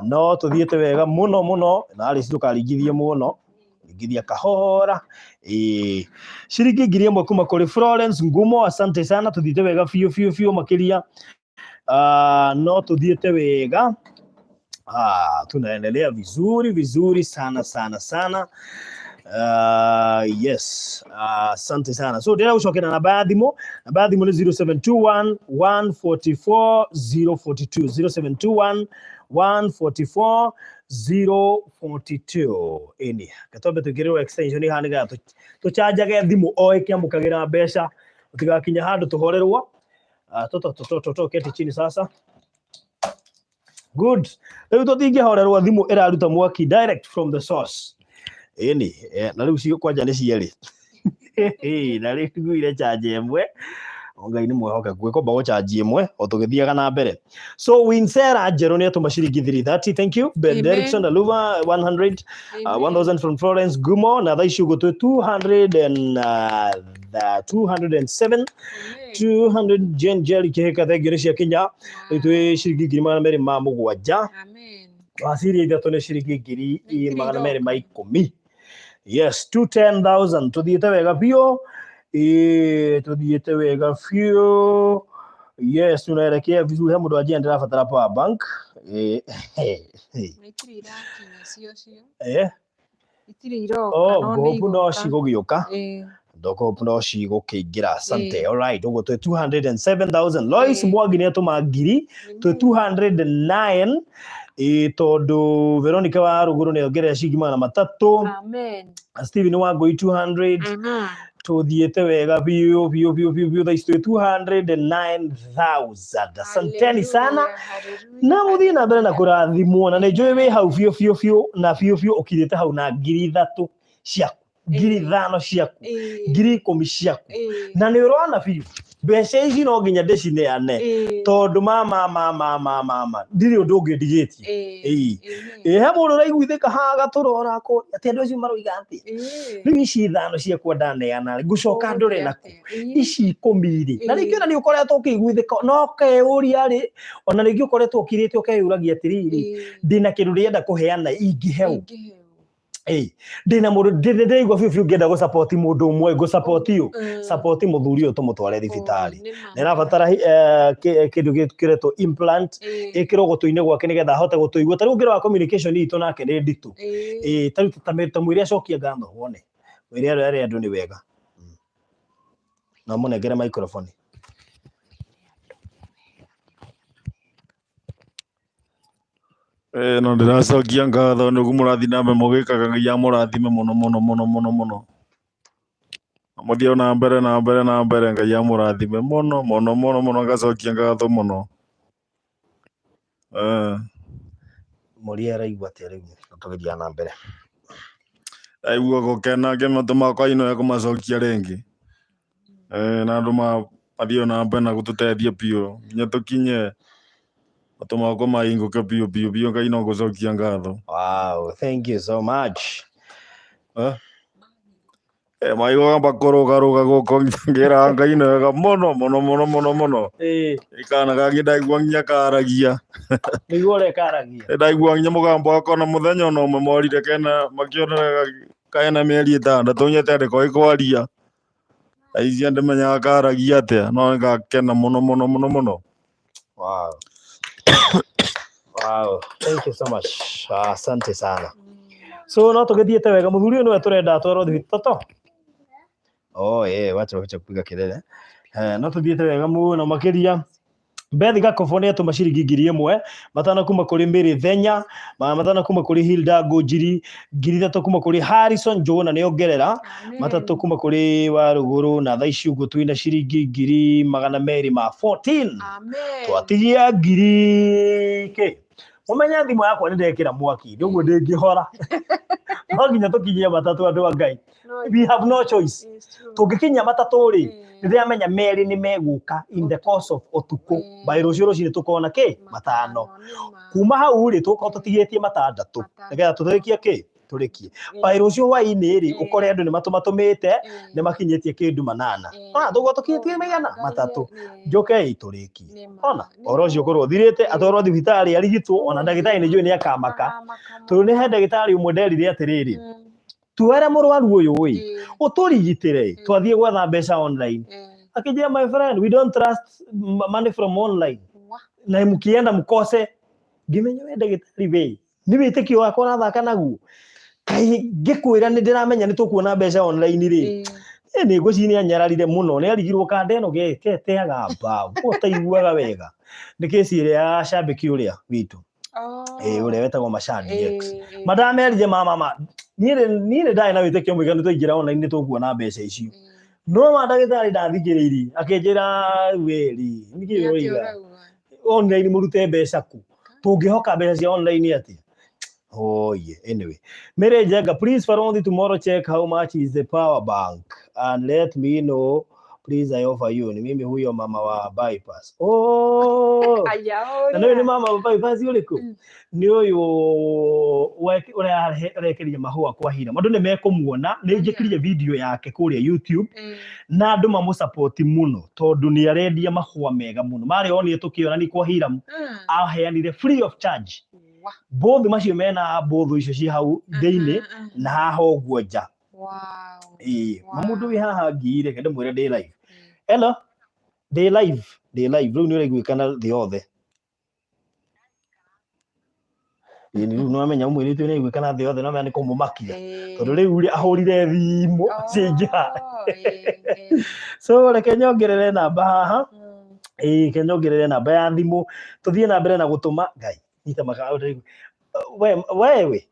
no tũthiĩte wega mũno mũno, na Alice ndũkaringithie mũno, ringithia kahora. Ĩĩ, ciringi 1,000 kuma kũrĩ Florence Ngumo, asante sana. Tũthiĩte wega biũ biũ biũ makĩria. No tũthiĩte wega. Tunaendelea vizuri vizuri sana sana sana. Yes, asante sana. So ndĩrenda gũcokera namba ya thimũ. Namba ya thimũ nĩ 0721 144 042, 0721 144 042. Ĩni gatwambe twĩkĩrĩrwo extension haha nĩgetha tũcanjage thimũ o ĩkĩamũkagĩra mbeca, tũtigakinya handũ tũhorerwo. Toto toto toto, keti chini sasa. Good. Rĩu tũtingĩhorerwo, thimũ ĩraruta mwaki direct from the source. Ĩni, na rĩu cio kwanja nĩ cierĩ na rĩu nguire charge ĩmwe. O Ngai nĩ mwĩhokeku, ĩkwamba gũchanji ĩmwe o tũgĩthiaga na mbere. So Winsera Njerũ nĩ atũma ciringi 330, thank you. Ben Amen. Derrickson Aluva 100, 1000 from Florence Gumo, na thaa ici ũguo twĩ 200 and 207, 200. Jane Jerry Kĩhĩka, thengiũ nĩ ciakinya. Rĩu twĩ ciringi 207,000. Amen. Waciria ithatũ nĩ ciringi ngiri Nĩ itirĩ 210,000. Yes, 210,000. Tũthiĩte wega biũ. Ĩĩ, tũthiĩte wega biũ. Yes, tunaelekea vizuri. He mũndũ anjia ndĩrabatara power bank. Ĩĩ. Na itirĩ irakinya cio cio. Itirĩ iroka. Oh, no nĩ ngobu no igũka. cigũgĩũka. Ndokopu no cigũkĩingĩra, asante. Alright, ũguo twĩ 207,000. Lois Mwangi nĩ atũma ngiri, twĩ 209. Ĩĩ tondũ Veronica wa Rũgũrũ nĩ ongerera ciringi 300. Amen. Steven wa Ngũi 200. Amen. Tũthiĩte wega biũ biũ biũ biũ biũ, thaa ici twĩ 209,000. Asanteni sana. Hallelujah, hallelujah, Na mũthiĩ na mbere na hallelujah. kũrathimwo, na nĩ njũĩ wĩ hau biũ biũ biũ na biũ biũ ũkirĩte hau na 3,000 ciaku, 5,000 ciaku, 10,000 ciaku, na nĩ ũrona biũ mbeca ici no nginya ndĩcineane, tondũ mama mama mama mama ndirĩ ũndũ ũngĩ ndigĩtie. Ĩĩ. Ĩĩ, he mũndũ ũraiguithĩka haha gatũrora akũria atĩ andũ acio maroiga atĩa. Rĩu ici 5 ciakwa ndaneana rĩ, ngũcoka ndore naku ici 10 rĩ, na rĩngĩ ona nĩ ũkoretwo ũkĩiguithĩka no ũkeyũria rĩ, ona rĩngĩ ũkoretwo ũkirĩte ũkeyũragia atĩrĩrĩ, ndĩna kĩndũ ndĩrenda kũheana ingĩheo. Ĩĩ, ndĩna mũndũ ndĩraigua biũ biũ ngĩenda gũ support mũndũ ũmwe, ngũ support ũ support mũthuri ũyũ tũmũtware thibitarĩ. Nĩ arabatara kĩndũ kĩretwo implant ĩkĩrwo gũtũ-inĩ gwake nĩgetha ahote gũtũigua. Ta rĩu ũngĩrora communication itũ nake nĩ nditũ. Ĩĩ, ta rĩu ta mwĩre acokie ngatho wone, mwĩre arĩa andũ nĩ wega. Na mũnengere microphone. Ĩĩ no ndĩracokia ngatho nĩ ũguo mũrathiĩ na mbere mũgĩkaga, Ngai amũrathime mũno mũno mũno mũno mũno. Mũthiĩ na mbere na mbere na mbere, Ngai amũrathime mũno mũno mũno mũno, ngacokia ngatho mũno. Mũria araigua atĩa rĩu tũgĩthiaga na mbere? Ndaigua gũkena ngĩmatũ makwa ino kũmacokia rĩngĩ. Na andũ mathiĩ na mbere na gũtũteithia biũ nginya tũkinye matũ makwa mahingũke biũ biũ biũ, Ngai no gũcokia ngatho. Wow, thank you so much. Maiguaga makũrũgarũga gũkũ ngĩraga Ngai nĩ wega mũno mũno mũno mũno mũno. Kana kangĩ ndaigua nginya karagia. Nĩguo ũrĩa karagia. Ndaigua nginya mũgambo wako na mũthenya ona ũmwe morire kena makĩonera kena mĩeri 6 nyete ndĩkoĩ kwaria. Aicia ndĩmenyaga karagia atĩa, no ngakena mũno mũno mũno mũno. Wow. Wow, thank you so much. Asante sana. So no tũgĩthiĩte wega, mũthuri ũyũ nĩwe tũrenda atwarwo thibitarĩ toto. Oh, wacha wacha kupiga kelele. No tũthiĩte wega mũno makĩria. Beth Gakobo nĩ atũma ciringi 1,000, 500 kuma kũrĩ Mary Thenya, 500 kuma kũrĩ Hilda Ngũnjiri, 3,000 kuma kũrĩ Harrison Njũgũna nĩ ongerera, 3 kuma kũrĩ Warũgũrũ, na thaa ici ũguo twĩna ciringi 214,000. Twatigia ngiri kĩ? Mũmenye thimũ yakwa nĩ ndekĩra mwaki, nĩ ũguo ndĩngĩhora. No nginya tũkinyie 3 andũ a Ngai. We have no choice. Tũngĩkinyia 3 rĩ, nĩndĩramenya 2 nĩ megũka in the course of ũtukũ. By rũciũ rũcinĩ tũkona kĩ? 5. Kuma hau rĩ, tũgũkorwo tũtigĩtie 6 nĩgetha tũrĩkie kĩ? Tũrĩkie. By rũciũ hwaĩ-inĩ rĩ, ũkore andũ nĩ matũmatũmĩte, nĩ makinyĩtie kĩndũ 8. Ona tũgũkorwo tũkinyĩtie maigana? 3. Njũkei tũrĩkie. Ona ũhoro ũcio ũkorwo ũthirĩte, atwarwo thibitarĩ arigitwo, ona ndagĩtarĩ nĩ njũĩ nĩ akamaka. Tondũ nĩ he ndagĩtarĩ ũmwe nderire atĩrĩrĩ, tuoere mũrwaru ũyũ ĩ, ũtũrigitĩre, twathiĩ gwetha mbeca online. Akĩnjĩra, my friend, we don't trust money from online. Na mkienda mkose. Ngĩmenya we ndagĩtarĩ we, nĩ wĩtĩkio wakwa ũrathaka naguo. Kaĩ ngĩkwĩra nĩ ndĩramenya nĩ tũkuona mbeca online rĩ. Nĩ ngwĩciria nĩ anyararire mũno, nĩ arigirwo kanda ĩno geteaga mbaũ, ũtaiguaga wega. Nĩ kesi ĩrĩa ya cambĩki ũrĩa witũ. Ũrĩa wetagwo Mashadi X. Mandamerire mama ma niĩ nĩ ndarĩ na wĩtĩkio mũiganu twaingĩra online nĩ tũkuona mbeca icio. No ma ndagĩtarĩ ndathikĩrĩirie akĩnjĩra weri nĩkĩ ũroiga online mũrute mbeca kũ, tũngĩhoka mbeca cia online atĩa? Oh yeah. Anyway, Mary Jenga, please Farondi tomorrow check how much is the power bank and let me know. Please, I offer you. Ni mimi huyo mama wa bypass. Oh. Na nĩ mama wa bypass ũrĩkũ? Nĩ ũyũ ũrĩa ũrekeria mahũa kwa hira. Andũ nĩ mekũmuona, nĩ njĩkĩrire video yake kũrĩa YouTube na andũ mamũ support mũno tondũ nĩ arendia mahũa mega mũno. Marĩ onire tũkĩona ni kwa Hiram aheanire free of charge. Both macio mena both icio ci hau thĩinĩ na haha ũguo nja. Ĩĩ, mũndũ wĩ haha ngiri, reke ndĩmwĩre ndĩ live. Hello, ndĩ live, ndĩ live, rĩu nĩ ũraiguĩkana thĩ yothe. Ĩĩ, rĩu nĩ wamenya ũmwĩrĩte nĩ ũraiguĩkana thĩ yothe, no menya nĩ kũmũmakia. Tondũ rĩu rĩ, ahũrire thimũ ciaingĩha. So reke nyongerere namba haha. Ĩĩ, reke nyongerere namba ya thimũ. Tũthiĩ na mbere na gũtũma Ngai. Nyita maka we wewe.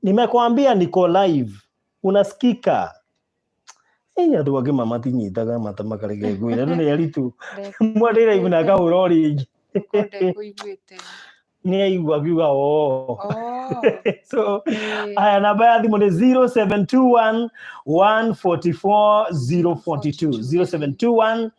Nimekwambia niko live. Unasikika. Ĩ andũ angĩ ma matinyitaga mata makareke ngwĩre rĩu nĩ aritũ mwarĩ live na akahũra o rĩngĩ. Ko ndekũiguĩte. Nĩ aigua akiuga oo. Oh. So aya namba ya thimũ nĩ 0721 144 042 0721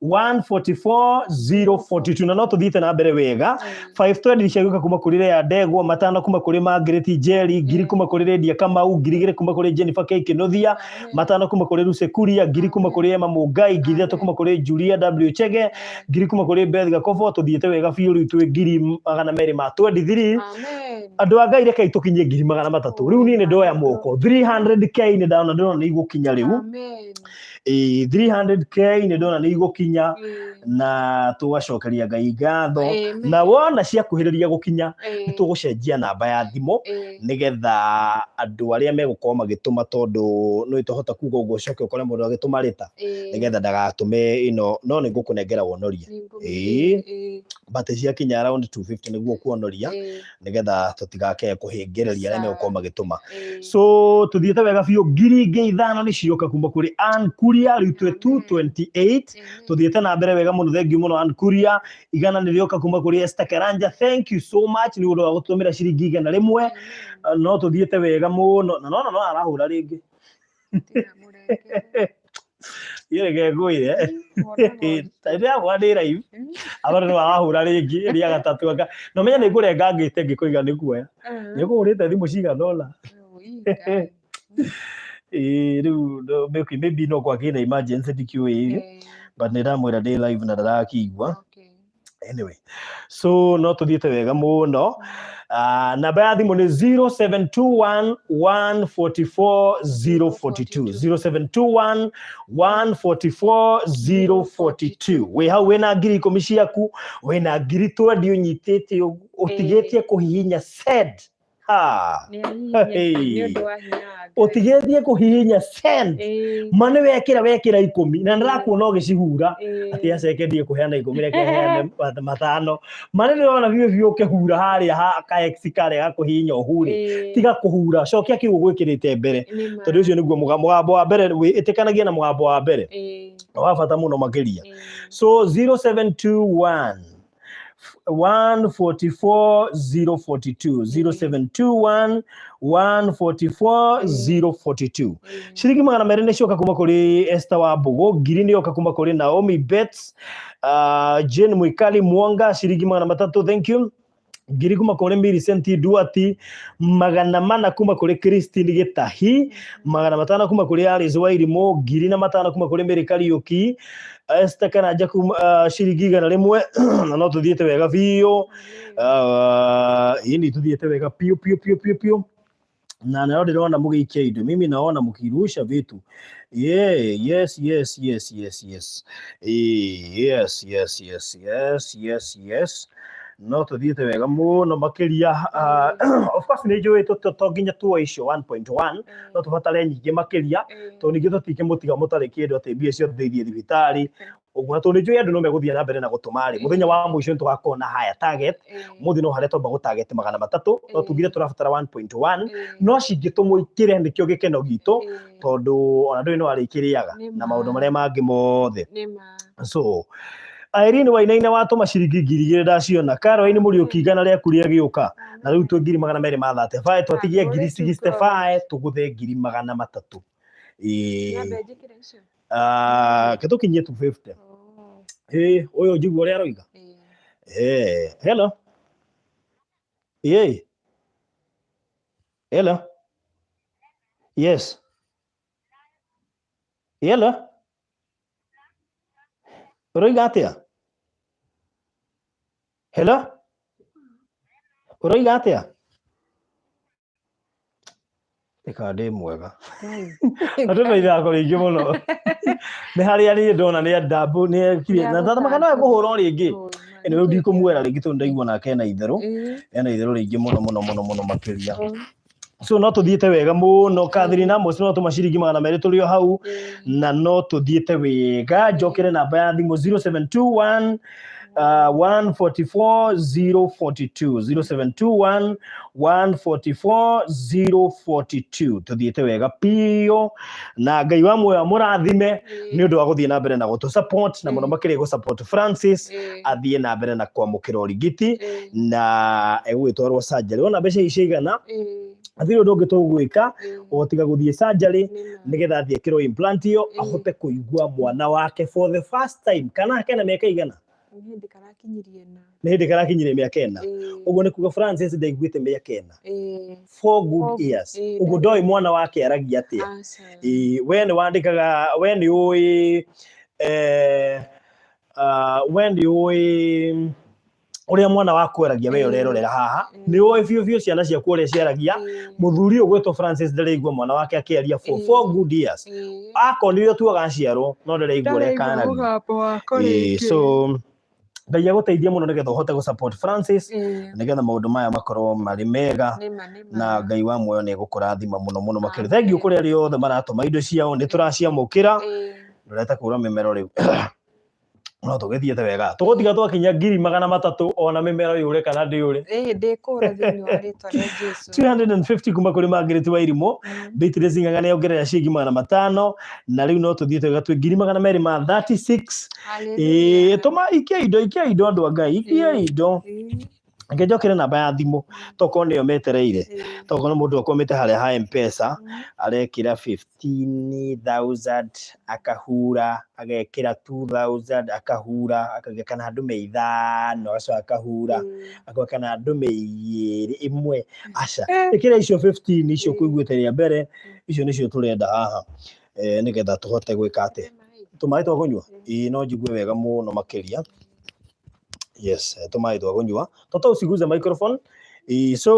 144 042 na no tũthiĩte na mbere wega. 520 ciagĩũka kuma kũrĩ Lea Ndegwa, 5 kuma kũrĩ Margaret Njeri, 1000 kuma kũrĩ Lydia Kamau, 2000 kuma kũrĩ Jennifer K Kinuthia, 5 kuma kũrĩ Lucy Kuria, 1000 kuma kũrĩ Emma Mũngai, 3000 kuma kũrĩ Julia W Chege, 1000 kuma kũrĩ Beth Gakobo. Tũthiĩte wega biũ, rĩu twĩ 223,000. Amen. Andũ a Ngai, rekei tũkinyie 300,000 rĩu. Niĩ nĩ ndoya moko 300K, nĩ ndona, ndĩrona nĩ igũkinya rĩu. Amen. Ĩĩ, 300K nĩ ndona nĩ igũkinya na tũgacokeria Ngai ngatho. Amen. Na wona ciakuhĩrĩria gũkinya, nĩ tũgũcenjia namba ya thimũ nĩgetha andũ arĩa megũkorwo magĩtũma, tondũ nĩ tũhota kuga ũguo ũcoke ũkore mũndũ agĩtũma rĩta, nĩgetha ndagatũme ĩno, no nĩ ngũkũnengera wonoria. Ĩĩ, but ciakinya around 250 nĩguo kuonoria, nĩgetha tũtigakee kũhĩngĩrĩria arĩa megũkorwo magĩtũma. So tũthiĩte wega biũ, 5000 nĩ cioka kuma kũrĩ Ann Kuria, rĩu twĩ 228. Tũthiĩte na mbere wega mũno, thank you mũno Ann Kuria. 100 nĩ rĩoka kuma kũrĩ Esther Karanja, thank you so much nĩ ũndũ wa gũtũmĩra ciringi 100. No tũthiĩte wega mũno na no arahũra rĩngĩ. Reke ngwĩre, ndĩramwona ndĩ live, abana no arahũra rĩngĩ rĩa gatatũ anga no menya nĩ ngũrenga ngĩte ngĩkũiga nĩ kuoya nĩ ũkũhũrĩte thimũ cigana ũna. Ĩĩ, rĩu maybe no kwagĩ na emergency, ndikĩũĩ, but nĩ ndamwĩra ndĩ live na ndarakĩigua. Anyway, so no tũthiĩte wega mũno. Namba ya thimũ nĩ 0721 144 042, 0721 144 042. Wĩ hau wĩna 10,000 ciaku, wĩna 20,000 ũnyitĩte ũguo, ũtigĩtie kũhihinya send ha. Nĩ ũndũ wa hinya wa Ngai. Ũtigĩtie kũhihinya send, ma nĩ wekĩra wekĩra 10 na ndĩrakuona ũgĩcihura atĩ aceke ndie kũheana 10, reke heane 5. Ma nĩ ndĩrona biũ biũ ũkĩhura harĩa ha ka X karĩa gakũhihinya ũhure. Tiga kũhura, cokia kĩu ũgwĩkĩrĩte mbere, tondũ ũcio nĩguo mũgambo wa mbere ĩtĩkanagia na mũgambo wa mbere wa bata mũno makĩria. So 0721 144 042, 0721 144 042. Ciringi 200 nĩ cioka kuma kũrĩ Esther wa Mbũgũ, 1000 nĩ yoka kuma kũrĩ Naomi Betts, Jane Mwikali Mwonga ciringi 300, thank you. 1000 kuma kũrĩ Millicent Duati, 400 kuma kũrĩ Christine Gĩtahi, 500 kuma kũrĩ Alice Wairimũ, 1005 kuma kũrĩ Mary Kariũki, Esther Karanja kuma ciringi 100, na no tũthiĩte wega biũ. Ĩni tũthiĩte wega biũ biũ biũ biũ biũ, na nayo ndĩrona mũgĩikia indo, mimi naona mkirusha vitu. Yeah, yes. Yes, yes, yes, yes, yes, yes. No tũthiĩte wega mũno makĩria. Of course nĩ njũĩ to nginya tuoe icio 1.1, no tũbatare nyingĩ makĩria, tondũ ningĩ tũtingĩmũtiga mũtarĩ kĩndũ atĩ mbia ciothe ithiĩ thibitarĩ ũguo, na tondũ nĩ njũĩ andũ no megũthiĩ na mbere na gũtũma rĩ, mũthenya wa mũico nĩ tũgakorwo na higher target. Mũthĩ no harĩa twamba gũ target 300, no tugire tũrabatara 1.1, no cingĩtũmwo ikĩre nĩkĩo gĩkeno gitũ, tondũ ona ndũĩ no arĩkĩrĩaga na maũndũ marĩa mangĩ mothe. So Irene Wainaina watũma ciringi 2000, ndaciona. Caroline Mũriũki, 100 rĩaku rĩagĩũka, na rĩu twĩ 235,000, twatigia 65,000, tũgũthe 300,000. Ĩĩ, ke tũkinyie 250. Ĩĩ, ũyũ njigua ũrĩa aroiga. Eh, hello. Ĩĩ, hello. Yes, hello. Ũroiga atĩa? Hello, ũroiga atĩa? Ĩka ndĩ mwega. Atũma ithako rĩingĩ mũno nĩ harĩa niĩ ndona nĩ andambu nĩ ekire na ndathamaka no ekũhũra o rĩngĩ. Ĩno rĩu ndikũmuoera rĩngĩ tondũ ndaigua nake ena itherũ, ena itherũ rĩingĩ mũno mũno mũno mũno makĩria. So no tũthiĩte wega mũno. Catherine Amos no tũma ciringi 200, tũrĩ o hau na no tũthiĩte wega. Njokere namba ya thimũ 0721 144 042, 0721 144 042. Tuthiĩte wega biũ na Ngai wa muoyo amũrathime nĩ ũndũ wa gũthiĩ na mbere na gũtũ support na mũno makĩria gũ support Francis athiĩ na mbere na kwamũkĩra ũrigiti na egũgĩtwarwo surgery. Wona mbeca ici ciigana, hatirĩ ũndũ ũngĩ tũgwĩka o tiga gũthiĩ surgery nĩgetha athiĩ ekĩrwo implant ĩyo ahote kũigua mwana wake for the first time. Kana kena mĩaka igana? Nĩ hĩndĩ karakinyirie ĩna. Nĩ hĩndĩ karakinyirie mĩaka ĩna. Ũguo nĩ kuga Francis ndaiguĩte mĩaka ĩna, 4 good years. Ũguo ndoĩ mwana wake aragia atĩa. Aca. Ĩĩ, we nĩ wandĩkaga, we nĩ ũĩ we nĩ ũĩ ũrĩa mwana waku aragia, we ũrerorera haha nĩ ũĩ biũ biũ ciana ciaku ũrĩa ciaragia. Mũthuri ũyũ gwĩtwo Francis ndaraigua mwana wake akĩaria for 4 good years. Akonire tu agaciarwo no ndaraigua ũrĩa Ndaraigua karagia. mũgambo wako rĩngĩ. So Ngai agũteithie mũno nĩgetha ũhote gũ support Francis nĩgetha maũndũ maya makorwo marĩ mega Nĩma, nĩma. na Ngai wa muoyo nĩ egũkũrathima mũno mũno makĩria. Amen. Thank you kũrĩ arĩa othe maratũma indo ciao, nĩ tũraciamũkĩra. Ndũreta kũra mĩmero rĩu no tũgĩthiĩte wega, tũgũtiga twakinya 300,000 ona mĩmero yũre kana ndĩũre. Ĩĩ, ndĩkũra thĩinĩ wa rĩtwa rĩa Jesu. 250 kuma kũrĩ Margaret Wairimu. Beatrice Ng'ang'a nĩ ongerera ciringi 500 na rĩu no tũthiĩte wega twĩ 236,000. Hallelujah. Ĩĩ, tũma ikia indo, ikia indo andũ a Ngai, ikia indo. Reke njokere namba ya thimũ tokorwo nĩyo metereire, tokorwo mũndũ akwamĩte harĩa ha M-Pesa arekĩra 15,000 akahura, agekĩra 2,000 akahura, akauga kana ndũme ithano, agacoka akahura akauga kana ndũme igĩrĩ ĩmwe, aca ĩkĩra icio 15 icio kũiguĩte rĩa mbere, icio nĩcio tũrenda haha nĩgetha tũhote gwĩka atĩ tũmaĩ twa kũnyua. Ĩĩ, no njigue wega mũno makĩria. Yes, tũmaĩ twa kũnyua. Toto usiguze microphone. Ĩĩ, so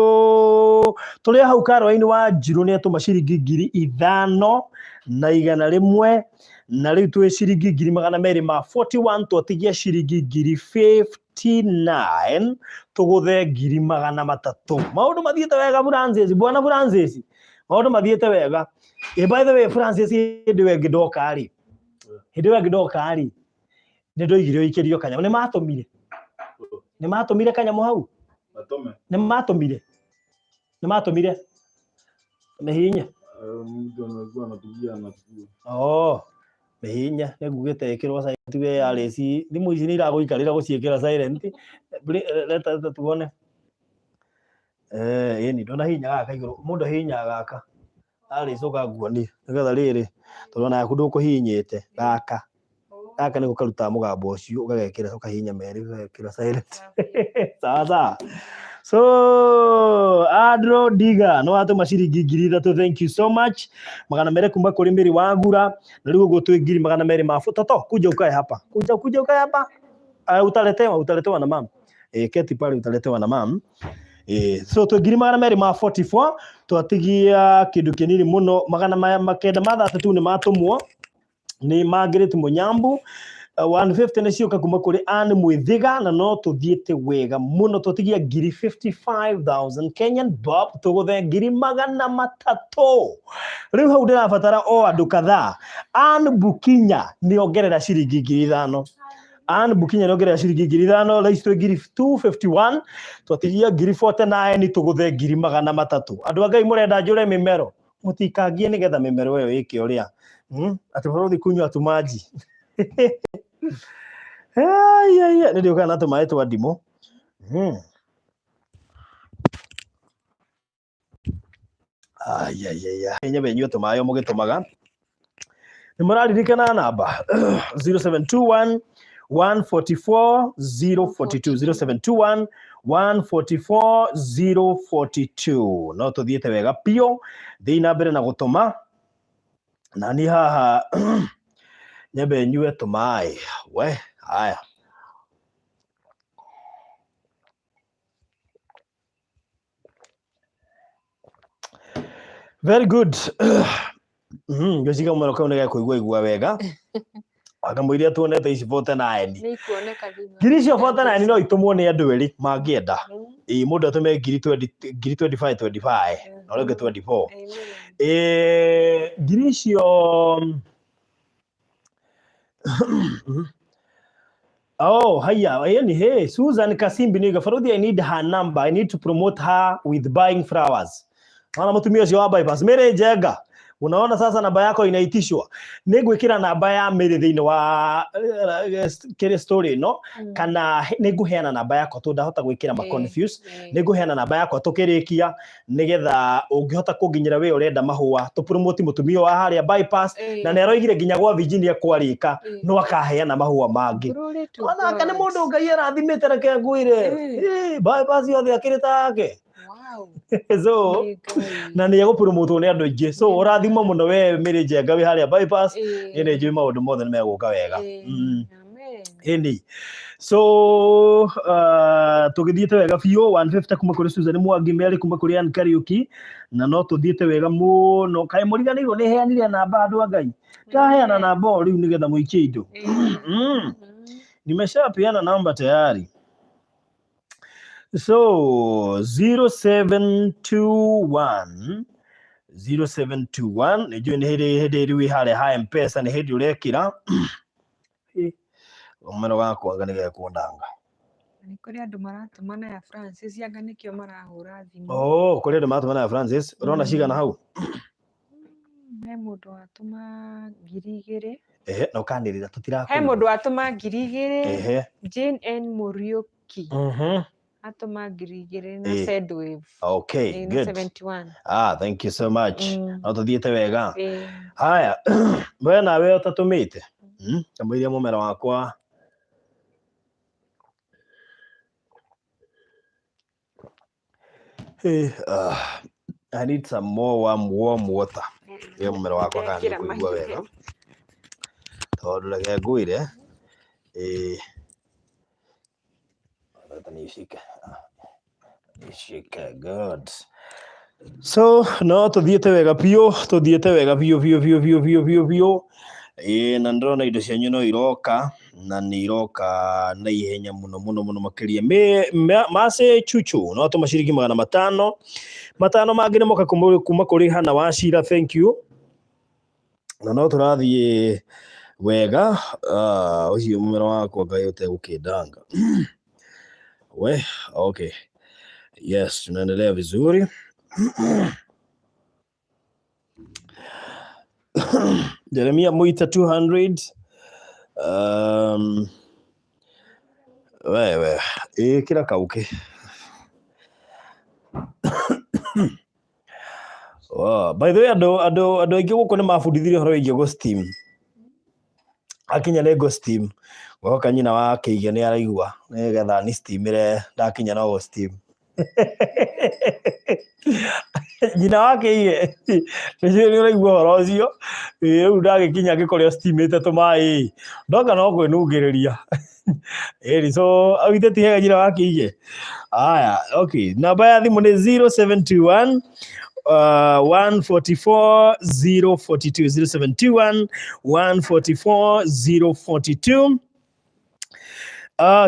tũrĩ hau Caroline wa Njirũ nĩ atũma ciringi 5,100 na rĩu twĩ ciringi 241,000, twatigia ciringi 59,000 tũgũthe 300,000. Maũndũ mathiĩte wega Francis, bwana Francis, maũndũ mathiĩte wega. By the way Francis, hĩndĩ ĩyo ĩngĩ ndoka rĩ, hĩndĩ ĩyo ĩngĩ ndoka rĩ, nĩ ndoigire ũikĩrio kanyamũ, nĩ matũmire, nĩ matũmire kanyamũ hau, nĩ matũmire, nĩ matũmire mĩhinya. Oh, mĩhinya nĩ ngugĩte ĩkĩrwo silent we Alice, thimũ ici nĩ iragũikarĩra gũciĩkĩra silent. Leta tuone. Ĩni ndũnahihinya gaka igũrũ, mũndũ ahihinyaga gaka. Alice ũka nguonie nĩgetha rĩrĩ, tondũ ona yaku ndũkũhihinyĩte gaka. Gaka nĩko karutaga mũgambo ũcio, ũgagekĩra ũkahihinya merĩ ũgagekĩra silent. Sawa sawa. So Andrew Diga no watũma ciringi 3,000, thank you so much. 200 kuma kũrĩ Mary Wagura na rĩu ũguo twĩ 200,000 ma toto, kuja ukae hapa, kuja kuja ukae hapa. Utaletewa, utaletewa na mam. Keti pale utaletewa na mam. So twĩ 244,000, twatigia kĩndũ kĩnini mũno, 932 nĩ matũmwo nĩ Margaret Munyambu. 150 nĩ cioka kuma kũrĩ Anne Mwithiga na no tũthiĩte wega mũno, twatigia 55,000 Kenyan bob tũgũthe 300,000. Rĩu hau ndĩrabatara o andũ kadhaa. Anne Bukinya nĩ ongerera ciringi 5,000. Anne Bukinya nĩ ongerera ciringi 5,000, raici twĩ 251,000, twatigia 49,000 tũgũthe 300,000. Andũ a Ngai mũrenda njũre mĩmero, mũtikangie nĩgetha mĩmero ĩyo ĩke ũrĩa. Atĩ bũrũri kunywa tu maji. Ai, ai, ai, nĩ ndĩũkaga na tũmaĩ twa ndimũ. Ai, ai, ai, ai. Nyambe nyue tũmaĩ o mũgĩtũmaga. Nĩ mũraririkana namba 0721 144 042, 0721 144 042. No tũthiĩte wega biũ, thiĩ na mbere na gũtũma. Na niĩ haha nyambe nyue tũmaĩ. We, haya. Very good. Ngwĩciria kamũmero kau nĩ gekũigua igua wega. Kamũiria tuonete ici 49. Nĩ ikuoneka thĩinĩ wa Ngiri icio rĩtwa rĩa 49 Jesu. no itumwo nĩ andũ erĩ mangĩenda. Ĩĩ, mũndũ atũme ngiri 20, ngiri 25, 25, na ũrĩa ũngĩ 24. Amen. Ngiri icio Oh, haya, yani hey, Susan Kasimbi niga Faruthi, I need her number. I need to promote her with buying flowers. Naona mutumia ucio wa bypass. Mary Njega. Unaona sasa namba yako inaitishwa. Nĩngwĩkĩra namba ya Mary thĩinĩ wa kĩrĩ story ĩno kana nĩngũheana namba yakwa tondũ ndahota gwĩkĩra ma confuse. Nĩngũheana namba yakwa tũkĩrĩkia nĩgetha ũngĩhota kũnginyĩra wĩ ũrenda mahũa tũ promote mũtumia wa harĩa bypass na nĩ aroigire nginya gwa Virginia kwarĩka no akaheana mahũa mangĩ. Glory to Onake nĩ God. mũndũ Ngai arathimĩte reke ngwĩre. Bypass yothe akĩrĩ take. So Nĩ Ngai. Na nĩ egũpromotwo nĩ andũ aingĩ, so ũrathimwo mũno we Mary Njenga wĩ harĩa bypass. Niĩ nĩ njũĩ maũndũ mothe nĩ megũka wega. Amen. Ĩni so tũgĩthiĩte wega biũ, 150 kuma kũrĩ Susan Mwangi, Mary kuma kũrĩ Ann Kariuki, na no tũthiĩte wega mũno. Kaĩ mũriganĩirwo nĩ heanire namba? Andũ a Ngai, ndaheana namba o rĩu nĩgetha mũikie indo. Nimeshapeana namba tayari, so 0721 0721 nĩ njũĩ nĩ hĩndĩ hĩndĩ rĩu wĩ harĩa ha Mpesa, nĩ hĩndĩ ũrekĩra. Mũmero wakwa anga nĩ gekũndanga. Nĩ kũrĩ andũ maratũmana ya Francis, anga nĩkĩo marahũra thimũ. Oh, kũrĩ andũ maratũmana ya Francis. Ũrona cigana hau? He mũndũ watũma 2000. Ehe, na ũkanĩrĩra He tũtirakũigua. mũndũ watũma 2000. Jane N Muriuki atũma 2000 na Sendwave. Okay, na good. 71. Ah, thank you so much. No tũthiĩte wega. Haya, we nawe ũtatũmĩte, Kamũiria mũmera wakwa. Hey, I need some more warm, warm water. Nĩ mũmera wakwa kana nĩ Ndekĩra kũigua wega. mahiũ. Tondũ reke ngwĩre, leta nishike. Nishike, good. So, no tũthiĩte wega biũ, tũthiĩte wega biũ biũ biũ biũ biũ biũ biũ. Ĩĩ, na ndĩrona indo cianyu no iroka na nĩ iroka na ihenya mũno mũno mũno makĩria. Mercy Chuchu no atũma ciringi 500. 500 mangĩ nĩ moka kuma kũrĩ Hana Wachira, thank you. Na no tũrathiĩ wega. Ah, ũcio mũmera wakwa Ngai ũtegũkĩndanga. We, okay. Yes, tunaendelea vizuri. Jeremia Muita 200. Wewe, ĩkĩra kauke. Wow. By the way, andũ aingĩ gũkũ nĩ mabundithirio ũhoro wĩgiĩ gũ steam. Akinya nĩ ngũ steam. Gwoka nyina wa Kĩige nĩ araigua nĩgetha ni steamĩre ndakinya no gũ steam. Nyina wa Kĩige nĩcio nĩ ũraigua ũhoro ũcio. Ĩ, rĩu ndagĩkinya ngĩkore steamĩte tũmaĩ ndoka no kwĩnungĩrĩria. Ĩni so augĩte ti hega nyina wa Kĩige. Aya, okay. Namba ya thimũ nĩ 0721 144 042, 0721 144 042.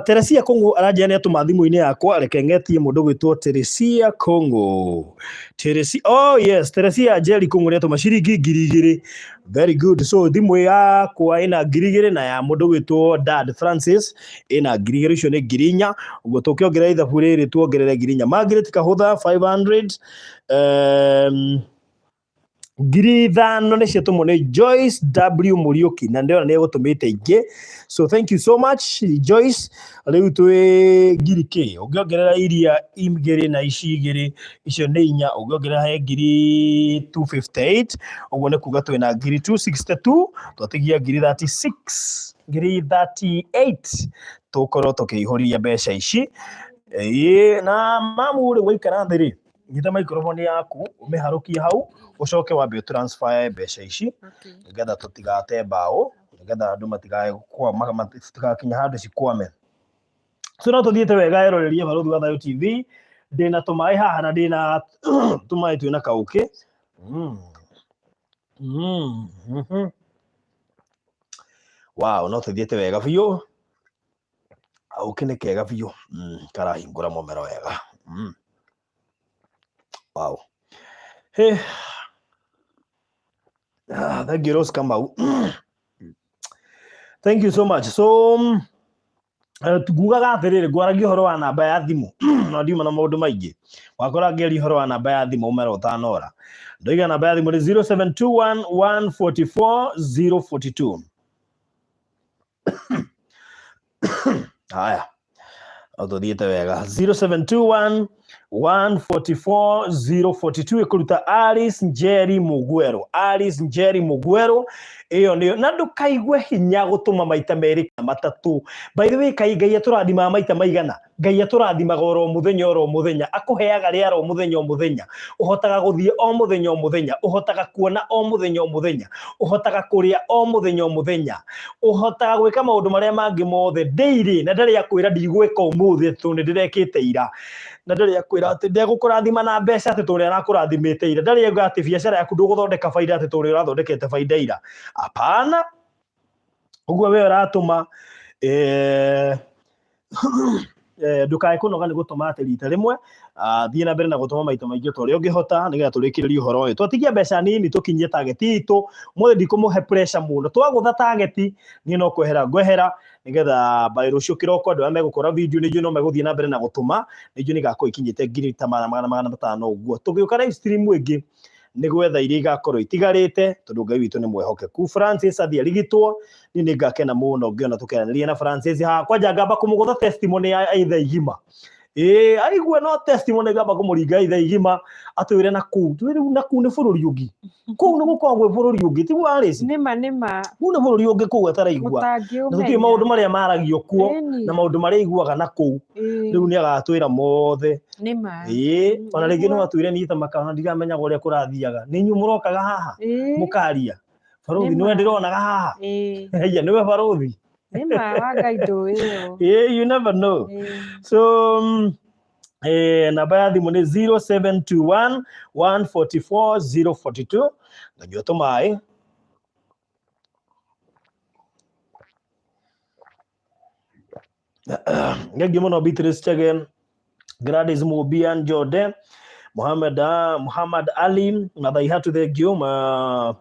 Teresia Kongo aranjia nĩ atũma thimũ-inĩ yakwa, reke ngetie mũndũ gwĩtwo Teresia Kongo. Teresia, oh yes, Teresia Njeri Kongo nĩ atũma ciringi 2000. Very good. So thimũ yakwa ĩna 2000 na ya mũndũ gwĩtwo Dad Francis ĩna 2000, icio nĩ 4000. Ũguo tũkĩongerera ithabu rĩrĩ tuongerere 4000. Margaret Kahũtha 500. 5000 nĩ ciatũmwo nĩ Joyce W Muriuki na ndĩrona nĩ egũtũmĩte ingĩ, so thank you so much, Joyce. Rĩu twĩ ngiri kĩ ũngĩongerera iria igĩrĩ na ici igĩrĩ, icio nĩ inya, ũngĩongerera he 258, ũguo nĩ kuga twĩna 262, twatigia 36, 38, tũkorwo tũkĩihũria mbeca ici. Ĩĩ, na mamu rĩ, waikara thĩ rĩ, nyita microphone yaku ũmĩharũkie hau, ũcoke wambe ũtransfer mbeca ici nĩgetha tũtigate mbaũ, nĩgetha andũ matigae gũkwama, tũtigakinya handũ cikwame. So no tũthiĩte wega, eroreria Barũthi wa Thayũ TV. Ndĩna tũmaĩ haha na ndĩna tũmaĩ twĩna kaũkĩ. Wow, no tũthiĩte wega biũ. Kaũkĩ nĩ kega biũ. Karahingũra mũmero wega. Wow. Hey. Ah, thank you, Rose Kamau. Thank you so much. So, Ngugaga atĩrĩrĩ, ngwaragia ũhoro wa namba ya thimũ no ndiuma na maũndũ maingĩ. Wakora ngĩaria ũhoro wa namba ya thimũ ũmera ũtanora. Ndoiga namba ya thimũ nĩ 0721 144 042. Haya, tũthiĩte wega. 0721 144 042 ĩkũruta Alice Njeri Mugweru. Alice Njeri Mugweru ĩyo nĩyo, na ndũkaigue hinya gũtũma maita merĩ kana matatũ. By the way, kai Ngai atũrathimaga maita maigana? Ngai atũrathimaga oro mũthenya oro mũthenya, akũheaga rĩera o mũthenya o mũthenya, ũhotaga gũthiĩ o mũthenya o mũthenya, ũhotaga kuona o mũthenya o mũthenya, ũhotaga kũrĩa o mũthenya o mũthenya, ũhotaga gwĩka maũndũ marĩa mangĩ mothe daily, na ndarĩ akwĩra ndigwĩka ũmũthĩ tondũ nĩ ndĩrekĩte ira, na ndarĩ akwĩra atĩ ndegũkũrathima na mbeca atĩ tondũ arakũrathimĩte ira, ndarĩ auga atĩ biacara yaku ndũgũthondeka baida atĩ tondũ ũrathondekete baida ira. Hapana. Ũguo we ũratũma ndũkae kũnoga nĩ gũtũma atĩ rita rĩmwe, thiĩ na mbere na gũtũma maita maingĩ ta ũrĩa ũngĩhota nĩgetha tũrĩkĩrĩrie ũhoro ũyũ. Twatigia mbeca nini tũkinyie target itũ, ũmũthĩ ndikũmũhe pressure mũno, twagũtha target niĩ no kwehera ngwehera nĩgetha by rũciũ kĩroko andũ arĩa megũkora video nĩ njũĩ no megũthiĩ na mbere na gũtũma, nĩ njũĩ nĩ igakorwo ikinyĩte ngiri ta 500 ũguo. Tũgĩũka live stream ĩngĩ nĩ gwetha iria igakorwo itigarĩte tondũ Ngai witũ nĩ mwĩhokeku. Francis athiĩ arigitwo, niĩ nĩ ngakena mũno ngĩona tũkĩaranĩria na Francis haha. Kwanja ngamba kũmũgũtha testimony ya ithaa igima. Ĩĩ, aigue no testimony ngamba kũmũringa ithaa igima atwĩre na kũu. Twĩ rĩu na kũu nĩ bũrũri ũngĩ. Kũu nĩ gũkoragwo gwĩ bũrũri ũngĩ, tiguo Alice? Nĩma nĩma. Kũu nĩ bũrũri ũngĩ kũu ataraigua. Na tũtiũĩ maũndũ marĩa maragio kuo na maũndũ marĩa aiguaga na kũu. Rĩu nĩ agatwĩra mothe. Nĩma. Ĩĩ, ona rĩngĩ no atwĩre niĩ ta makana ndiramenyaga ũrĩa kũrathiaga. Nĩ inyuĩ mũrokaga haha mũkaria. Barũthi nĩwe ndĩronaga haha. Haiya nĩwe barũthi. Nĩma wa Ngai ndũĩ ĩyo. Ĩĩ, you never know. So namba ya thimũ nĩ 0721 144 042. Nganyua tũmaĩ. Thengiũ mũno Beatrice Chege, Gladys Mubian Jode, Mohamed, Muhammad Ali na Thaihatu, thengiũ ma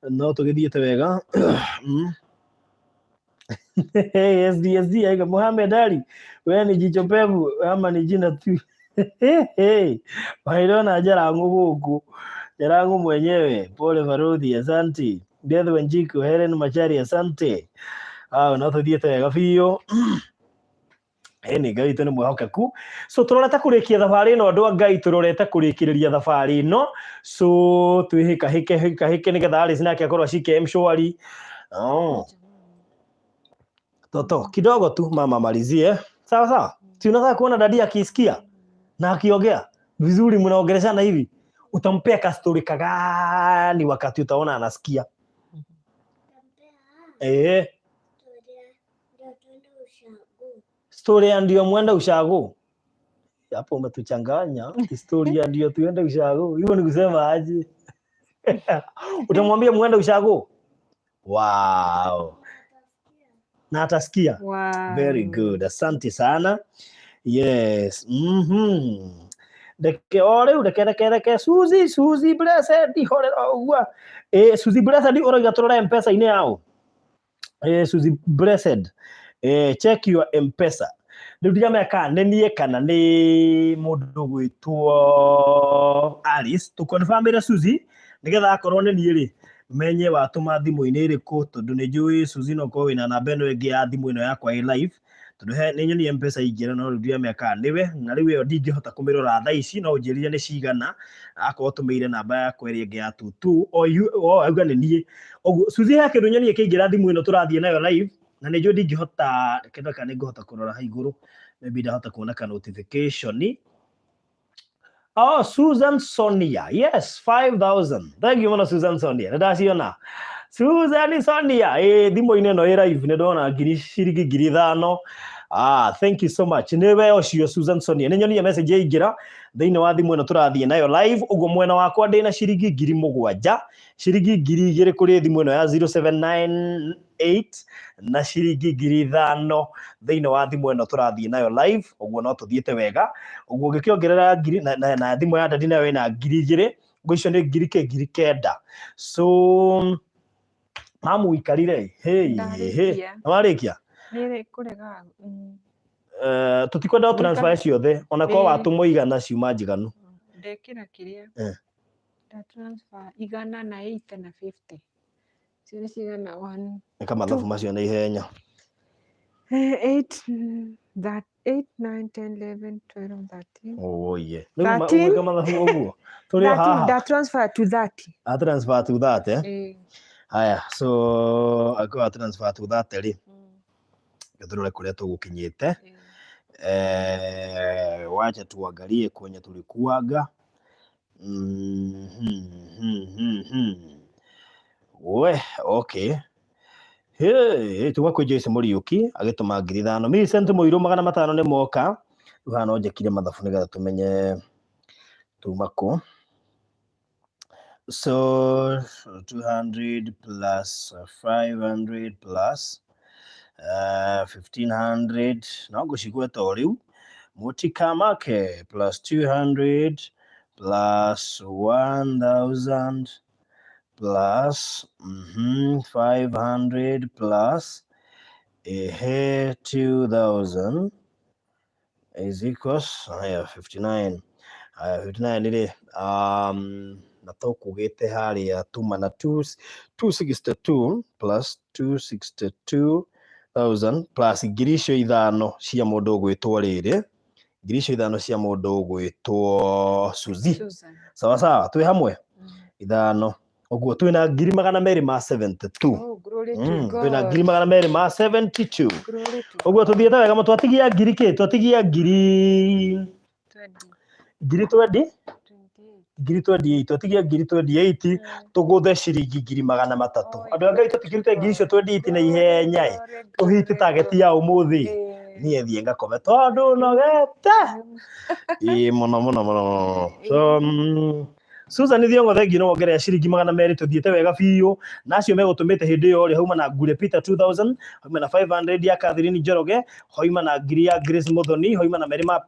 no tũgĩthiĩte wega. SDSD aiga Mohamed Ali, wewe ni jicho pevu ama ni jina tu? Wairona Jarangu gũkũ, Jarangu mwenyewe, pole Baruthi, asante. Beth Wanjiku, Helen Macharia, asante. Ah, no tũthiĩte wega biũ. Ĩni Ngai witũ nĩ mwĩhokeku. So tũrorete kũrĩkia thabarĩ ĩno, andũ a Ngai, tũrorete kũrĩkĩrĩria thabarĩ ĩno. So twĩhĩkahĩke hĩkahĩke nĩgetha Alice nake akorwo acike M-Shwari. Oh. Toto kidogo tu mama malizie. Sawa sawa. Si unataka kuona dadi akisikia na akiongea vizuri, mnaongeleshana hivi, utampea kastori kagani wakati utaona anasikia? Story ya ndio mwenda ushago. Hapo umetuchanganya. Story ya ndio tuende ushago. Hiyo ni kusema aje? Utamwambia mwende ushago? Wow. Na atasikia. Wow. Very good. Asante sana. Yes. Reke o rĩu, reke reke reke Suzy, Suzy Blessed, horera ũguo. Suzy Blessed ũroiga tũrore M-Pesa-inĩ yao. Suzy Blessed. Check your M-Pesa. Rĩu ndiramenya kana nĩ niĩ kana nĩ mũndũ ũgwĩtwo Alice. Tũkonfirmĩre Suzy nĩgetha akorwo nĩ niĩ rĩ menye watũma thimũ-inĩ ĩrĩkũ, tondũ nĩ njũĩ Suzy no ũkorwo wĩna namba ĩno ĩngĩ ya thimũ ĩno yakwa ĩ live, tondũ he nĩ nyonie M-Pesa ingĩra no rĩu ndiramenya kana nĩwe, na rĩu ĩyo ndingĩhota kũmĩrora thaa ici, no ũnjĩrire nĩ cigana akorwo tũmĩire namba yakwa ĩrĩa ĩngĩ ya tutu o o auga nĩ niĩ. Ũguo Suzy, he kĩndũ nyonie kĩingĩra thimũ ĩno tũrathiĩ nayo live, na nĩ njũĩ ndingĩhota, reke ndore kana nĩ ngũhota kũrora hau igũrũ, maybe ndahota kuona ka notification. Oh, Susan Sonia. Yes, 5,000. Thank you mũno Susan Sonia. Nĩ ndaciona. Susan Sonia. Thimũ-inĩ ĩno ĩ live nĩ ndona ngiri ciringi 5,000. Ah, thank you so much. Nĩ we ũcio Susan Sonia. Nĩ nyonire message yaingĩra thĩinĩ wa thimũ ĩno tũrathiĩ nayo live. Ũguo mwena wakwa ndĩna ciringi 7,000, ciringi 2,000 kũrĩ thimũ ĩno ya 0798 na ciringi 5,000 thĩinĩ wa thimũ ĩno tũrathiĩ nayo live. Ũguo no tũthiĩte wega. Ũguo ũngĩkĩongerera ngiri na thimũ ya dadi nayo ĩna 2,000, ũguo icio nĩ ngiri kĩ, 9,000. So mamu ikarire, hey, hey. Ndarĩkia. Nĩwarĩkia? Nĩ kũrega. Eh, tũtikwenda Gwĩka- transfer ciothe ona korwo Ĩĩ. watũmwo igana ciuma njiganu. Ndekĩra kĩrĩa. Eh. Nda transfer igana na 80 na 50. Icio nĩ cigana one. Ĩka mathabu macio na ihenya. 8, that 8, 9, 10, 11, 12, 13. Oye. 13. Rĩu mathabu ũguo. Tũrĩ o 13, haha. nda transfer to 30. A transfer to that eh. Eh. Haya, so angĩkorwo wa transfer to that rĩ, reke tũrore kũrĩa tũgũkinyĩte. Eh, wacha tuangalie kwenye tulikuwaga. We, okay. Hey, tuga kwĩ Joyce Mũriũki agĩtũma 5,000. Millicent Mũirũ 500 nĩ moka. Rĩu haha no njĩkire mathabu nĩgetha tũmenye tuma kũ. So 200 plus 500 plus 1500 no ngũcigweta o rĩu. Mũtikamake plus 200 plus 1000 plus 500 plus ehe 2000 is equals haya 59. Haya 59 rĩ, na tũkugĩte harĩa tuma na 262 plus 262,000 plus 5,000 cia mũndũ ũgwĩtwo rĩrĩ, 5,000 cia mũndũ ũgwĩtwo Suzy. Susan. Sawa sawa, twĩ hamwe ithano ũguo twĩna 272,000. Oh, glory to Twĩna God. 272,000. Glory to Ũguo tũthiĩte wega, twatigia ngiri kĩ, twatigia ngiri 20, ngiri twendi 28. ngiri 28, twatigia ngiri 28 tũgũthe ciringi 300,000. Andũ a Ngai, tũtikĩrute ngiri icio 28 na ihenya ĩ, tũhiti target ya ũmũthĩ. Niĩ thiĩ ngakome tondũ nogete ĩĩ mũno mũno mũno mũno. So Susan Thiong'o thengiũ no wongerera ciringi 200, tũthiĩte wega biũ na acio megũtũmĩte hĩndĩ ĩyo rĩ, hauma na Ngure Peter 2000, hauma na 500 ya Catherine Njoroge, hauma na ngiri ya Grace Muthoni, hauma na merĩ ma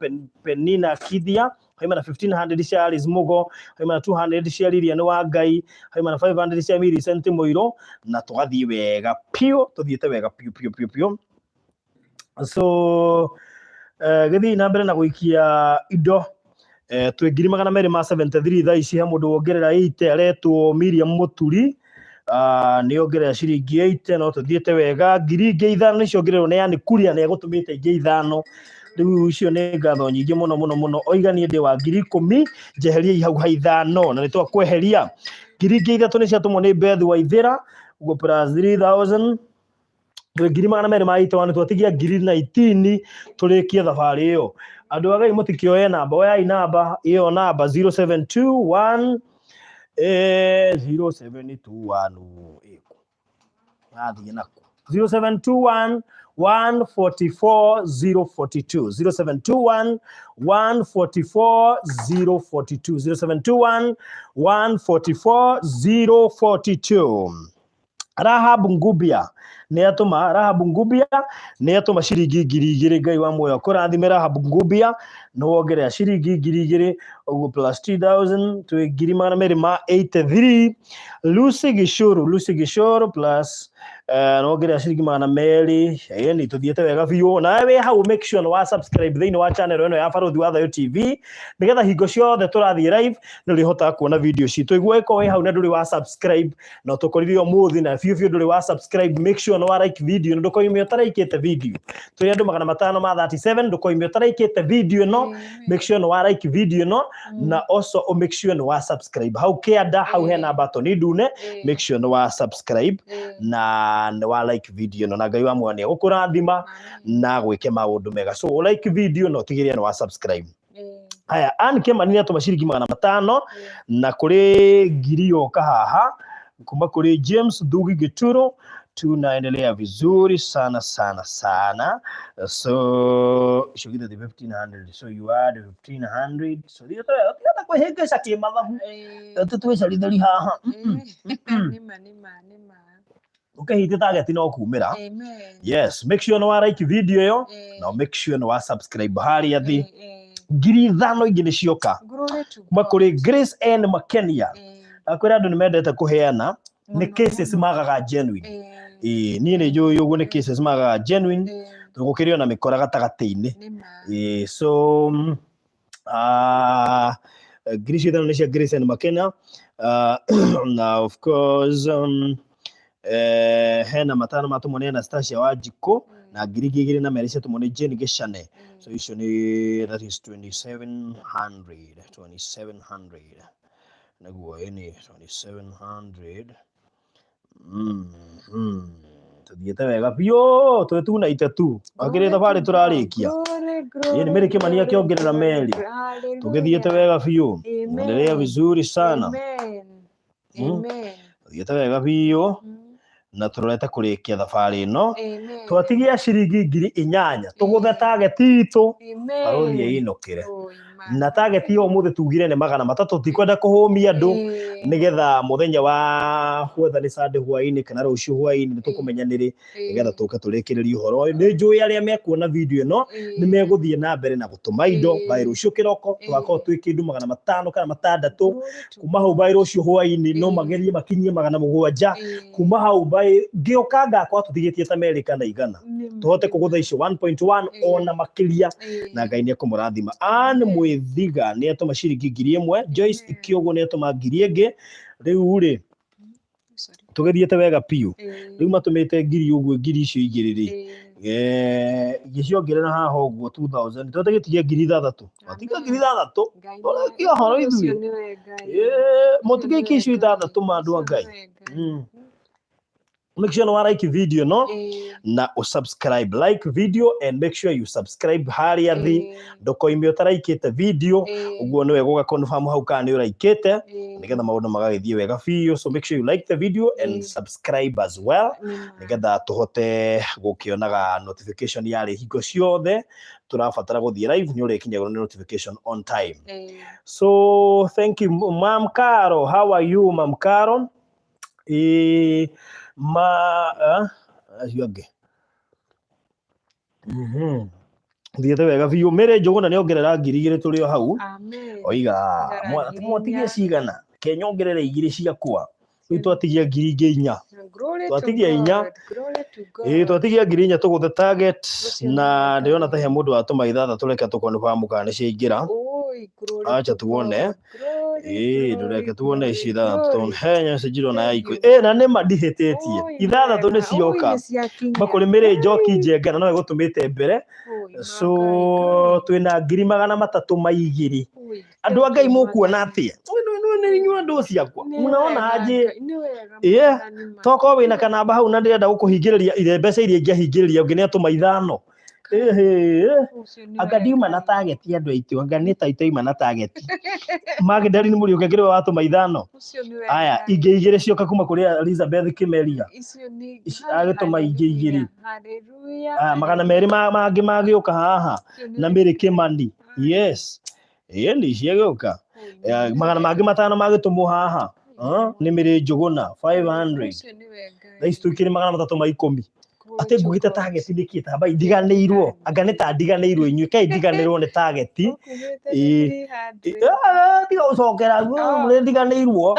Penina Kithia, hauma na 1500 cia Alice Mugo, hauma na 200 cia Lilian wa Ngai, hauma na 500 cia Millicent Mũirũ, na tũgathiĩ wega biũ, tũthiĩte wega biũ biũ biũ biũ. So gĩthiĩ na mbere na gũikia indo twĩ 273,000 thaa ici. He mũndũ wongerera 80 aretwo Miriam Mũturi, nĩ ongerera ciringi 80, no tũthiĩte wega. 5,000 nĩ ciongererwo nĩ Ann Kuria, nĩ egũtũmĩte ingĩ ithano. Rĩu icio nĩ ngatho nyingĩ mũno mũno mũno. Oiga niĩ ndĩ wa 10,000, njeheriei hau ha ithano, na nĩ twakweheria. 3,000 nĩ ciatũmwo nĩ Beth Waithĩra, ũguo plus 3000 twĩ 281,000, twatigia 19,000 tũrĩkie thabarĩ ĩyo. Andũ a Ngai mũtikĩoye namba, oyai namba ĩyo, namba 0721 0721 ĩkũ yathiĩ naku 0721 144 042, 0721 144 042, 0721 144 042. Rahab Ngubia nĩ atũma, Rahab Ngubia nĩ atũma ciringi 2,000. Ngai wa muoyo kũrathime Rahab Ngubia, nĩ wongerera ciringi 2,000, ũguo plus 2000 twĩ 283,000. Lucy Gishuru, Lucy Gishuru plus nĩ wongerera ciringi 200. Ĩni tũthiĩte wega biũ. Nawe wĩ hau, make sure nĩ wa subscribe thĩinĩ wa channel ĩno ya Barũthi wa Thayũ TV, nĩgetha hingo ciothe tũrathiĩ live nĩ ũrĩhotaga kuona video citũ. Iguo ĩkorwo wĩ hau na ndũrĩ wa subscribe, na tũkorire ũmũthĩ na biũ biũ ndũrĩ wa subscribe, make sure nĩ wa like video ĩno. Ndũkoime ũtaraikĩte video. Tũrĩ andũ 537, ndũkoime ũtaraikĩte video ĩno. Make sure nĩ wa like video ĩno, na also o make sure nĩ wa subscribe hau kĩanda, hau hena button ndune. Make sure nĩ wa subscribe na nĩ wa like video ĩno, na Ngai wa muoyo nĩ egũkũrathima na gwĩke maũndũ mega. So like video na ũtigĩrĩre nĩ wa subscribe. Haya, Ann Kĩmani nĩ atũma ciringi 500, na kũrĩ ngiri yoka haha kuma kũrĩ James Thugi Gituro. Tunaendelea vizuri sana sana sana. So icio githĩ 1500, so you add 1500, so tiga kwĩhĩngĩca kĩmathabu atĩ twĩcarithĩri haha. Nĩma nĩma nĩma. Ũkĩhite target no kumĩra. Amen. Yes, make sure nĩ wa like video ĩyo na make sure nĩ wa subscribe harĩa thĩ. 5,000 ingĩ nĩ cioka Glory to kuma God. kũrĩ Grace N Makenia. Akwĩra andũ nĩ mendete kũheana, nĩ Mũno, cases mũno. magaga genuine. Ĩĩ, niĩ nĩ njũĩ ũguo nĩ cases magaga genuine, tondũ gũkĩrĩ ona mĩkora gatagatĩ-inĩ. Nĩ ma. Ĩĩ, so 5,000 nĩ cia Grace and Makena. Na of course hena 5 matũmwo nĩ Anastasia Wanjikũ, na 2,200 ciatũmwo nĩ Jane Gĩcane. So icio nĩ, that is 2700, 2700 nĩguo. Ĩni 2700. Tũthiĩte wega biũ, twĩtuna itetu akĩrĩ thabarĩ tũrarĩkia. Ĩĩ, nĩ Mary Kĩmani akĩongerera meri. Tũgĩthiĩte wega biũ, endelea vizuri sana. Amen. Amen. Tũthiĩte wega biũ na tũrorete kũrĩkia thabarĩ ĩno. Amen. Twatigia ciringi 8,000 tũgũthe target itũ. Amen. Barothi ĩinũkĩre. Oi, ma. Na target ya ũmũthĩ tugire nĩ 300, tikwenda kũhũmia andũ, nĩgetha mũthenya wa whether nĩ Sunday hwaĩ-inĩ kana rũciũ hwaĩ-inĩ nĩ tũkũmenya nĩrĩ, nĩgetha tũke tũrĩkĩrĩrie ũhoro ũyũ. Nĩ njũĩ arĩa mekuona video ĩno nĩ megũthiĩ na mbere na gũtũma indo. By rũciũ kĩroko tũgakorwo twĩ kĩndũ 500 kana 600. Kuma hau by rũciũ hwaĩ-inĩ no magerie makinyie 700. Kuma hau by ngĩũka ngakorwo tũtigĩtie ta 2 kana 100, tũhote kũgũtha icio 1.1 ona makĩria, na Ngai nĩ ekũmũrathima. Ann Mwĩthiga nĩ atũma ciringi 1,000. Joyce Ikĩũgũ nĩ atũma 1,000 ĩngĩ. Rĩu rĩ, tũgĩthiĩte wega biũ. Rĩu matũmĩte 1,000 ũguo, 1,000 icio igĩrĩ rĩ, ingĩciongerera haha ũguo 2000, tũtigĩtigie 6,000, watiga 6,000. Ũrĩkia ũhoro ithuĩ. Mũtigĩikie icio 6 ma andũ a Ngai. Make sure no like video no na usubscribe. Like video and make sure you subscribe harĩa thĩ, ndũkoime ũtaraikĩte video. Ũguo nĩwe gũga confirm hau kana nĩ ũraikĩte, nĩgetha maũndũ magagĩthiĩ wega biũ. So make sure you like the video and subscribe as well, nĩgetha tũhote gũkĩonaga notification yarĩ hingo ciothe tũrabatara gũthiĩ live, nĩ ũrĩkinyagĩrwo nĩ notification on time. So thank you, Mam Caro. How are you, Mam Caro? Ma acio angĩ. Thiĩte wega biũ. Mary Njũgũna nĩ ongerera 2,000, tũrĩ o hau. Amen. Oiga Ongera mwatigia 4,000. cigana, ke nyongerere 2 ciakwa. Rĩu twatigia 4,000. Glory to Twatigia 4. God. Glory to God. Ĩĩ, twatigia 4,000 tũgũthe target. Ũcio Na nĩwe ndĩrona Ngai. ta he mũndũ watũma 6, reke tũkonfamu kana nĩ ciaingĩra. Oi, glory Acha to tuone. God. Glory, Ĩĩ, glory, ndũreke tuone glory, ici 6. glory. He message ndĩrona ya Thank ikũ you. ĩ, na nĩma ndihĩtĩtie. Oi, 6 nĩ wega. Oi, cioka. nĩ ciakinya. Makũrĩ Mary Njoki Oi. Njenga na nowe gũtũmĩte mbere. Oi, ma So Ngai, Ngai. twĩna 200,200. Oi, Andũ a thank Ngai, you, mũkuona Mwathani. atĩa? Nĩ inyuĩ andũ ciakwa, Nĩ munaona wega, aje? Ngai, nĩ wega, Ĩĩ, Mwathani ma. tokorwo wĩna kanamba hau na ndĩrenda gũkũhingĩrĩria ire mbeca iria ingĩahingĩrĩria ũngĩ nĩ atũma 5. Ĩhĩ, Ũcio nĩ anga we ndiuma na Ngai. target, andũ aitũ, anga nĩ ta itaima na target. Magdalene Mũriũki akĩrĩ we watũma 5. Ũcio nĩ we Aya, Ngai. ingĩ 2 cioka kuma kũrĩ Elizabeth Kĩmeria. Icio nĩ Ici agĩtũma ingĩ 2. Hallelujah, hallelujah, Aya, 200 mangĩ magĩũka haha Ũcio nĩ na we Mary Kĩmani. Yes, ĩĩ, nĩ ciagĩũka. Oi, nĩ 500 wega. mangĩ magĩtũmwo haha. Ah, nĩ Mary Njũgũna 500. Ũcio nĩ we Ngai. Thaa ici tũikĩrĩ 310. Glory Atĩ to ngugĩte God. target nĩkĩ tamba ndiganĩirwo, anga nĩ ta ndiganĩirwo inyuĩ, kai ndiganĩrwo nĩ target. Ũkugĩte Ĩĩ. nĩ 300. Ah, tiga gũcokera. Oh. Nĩ ndiganĩirwo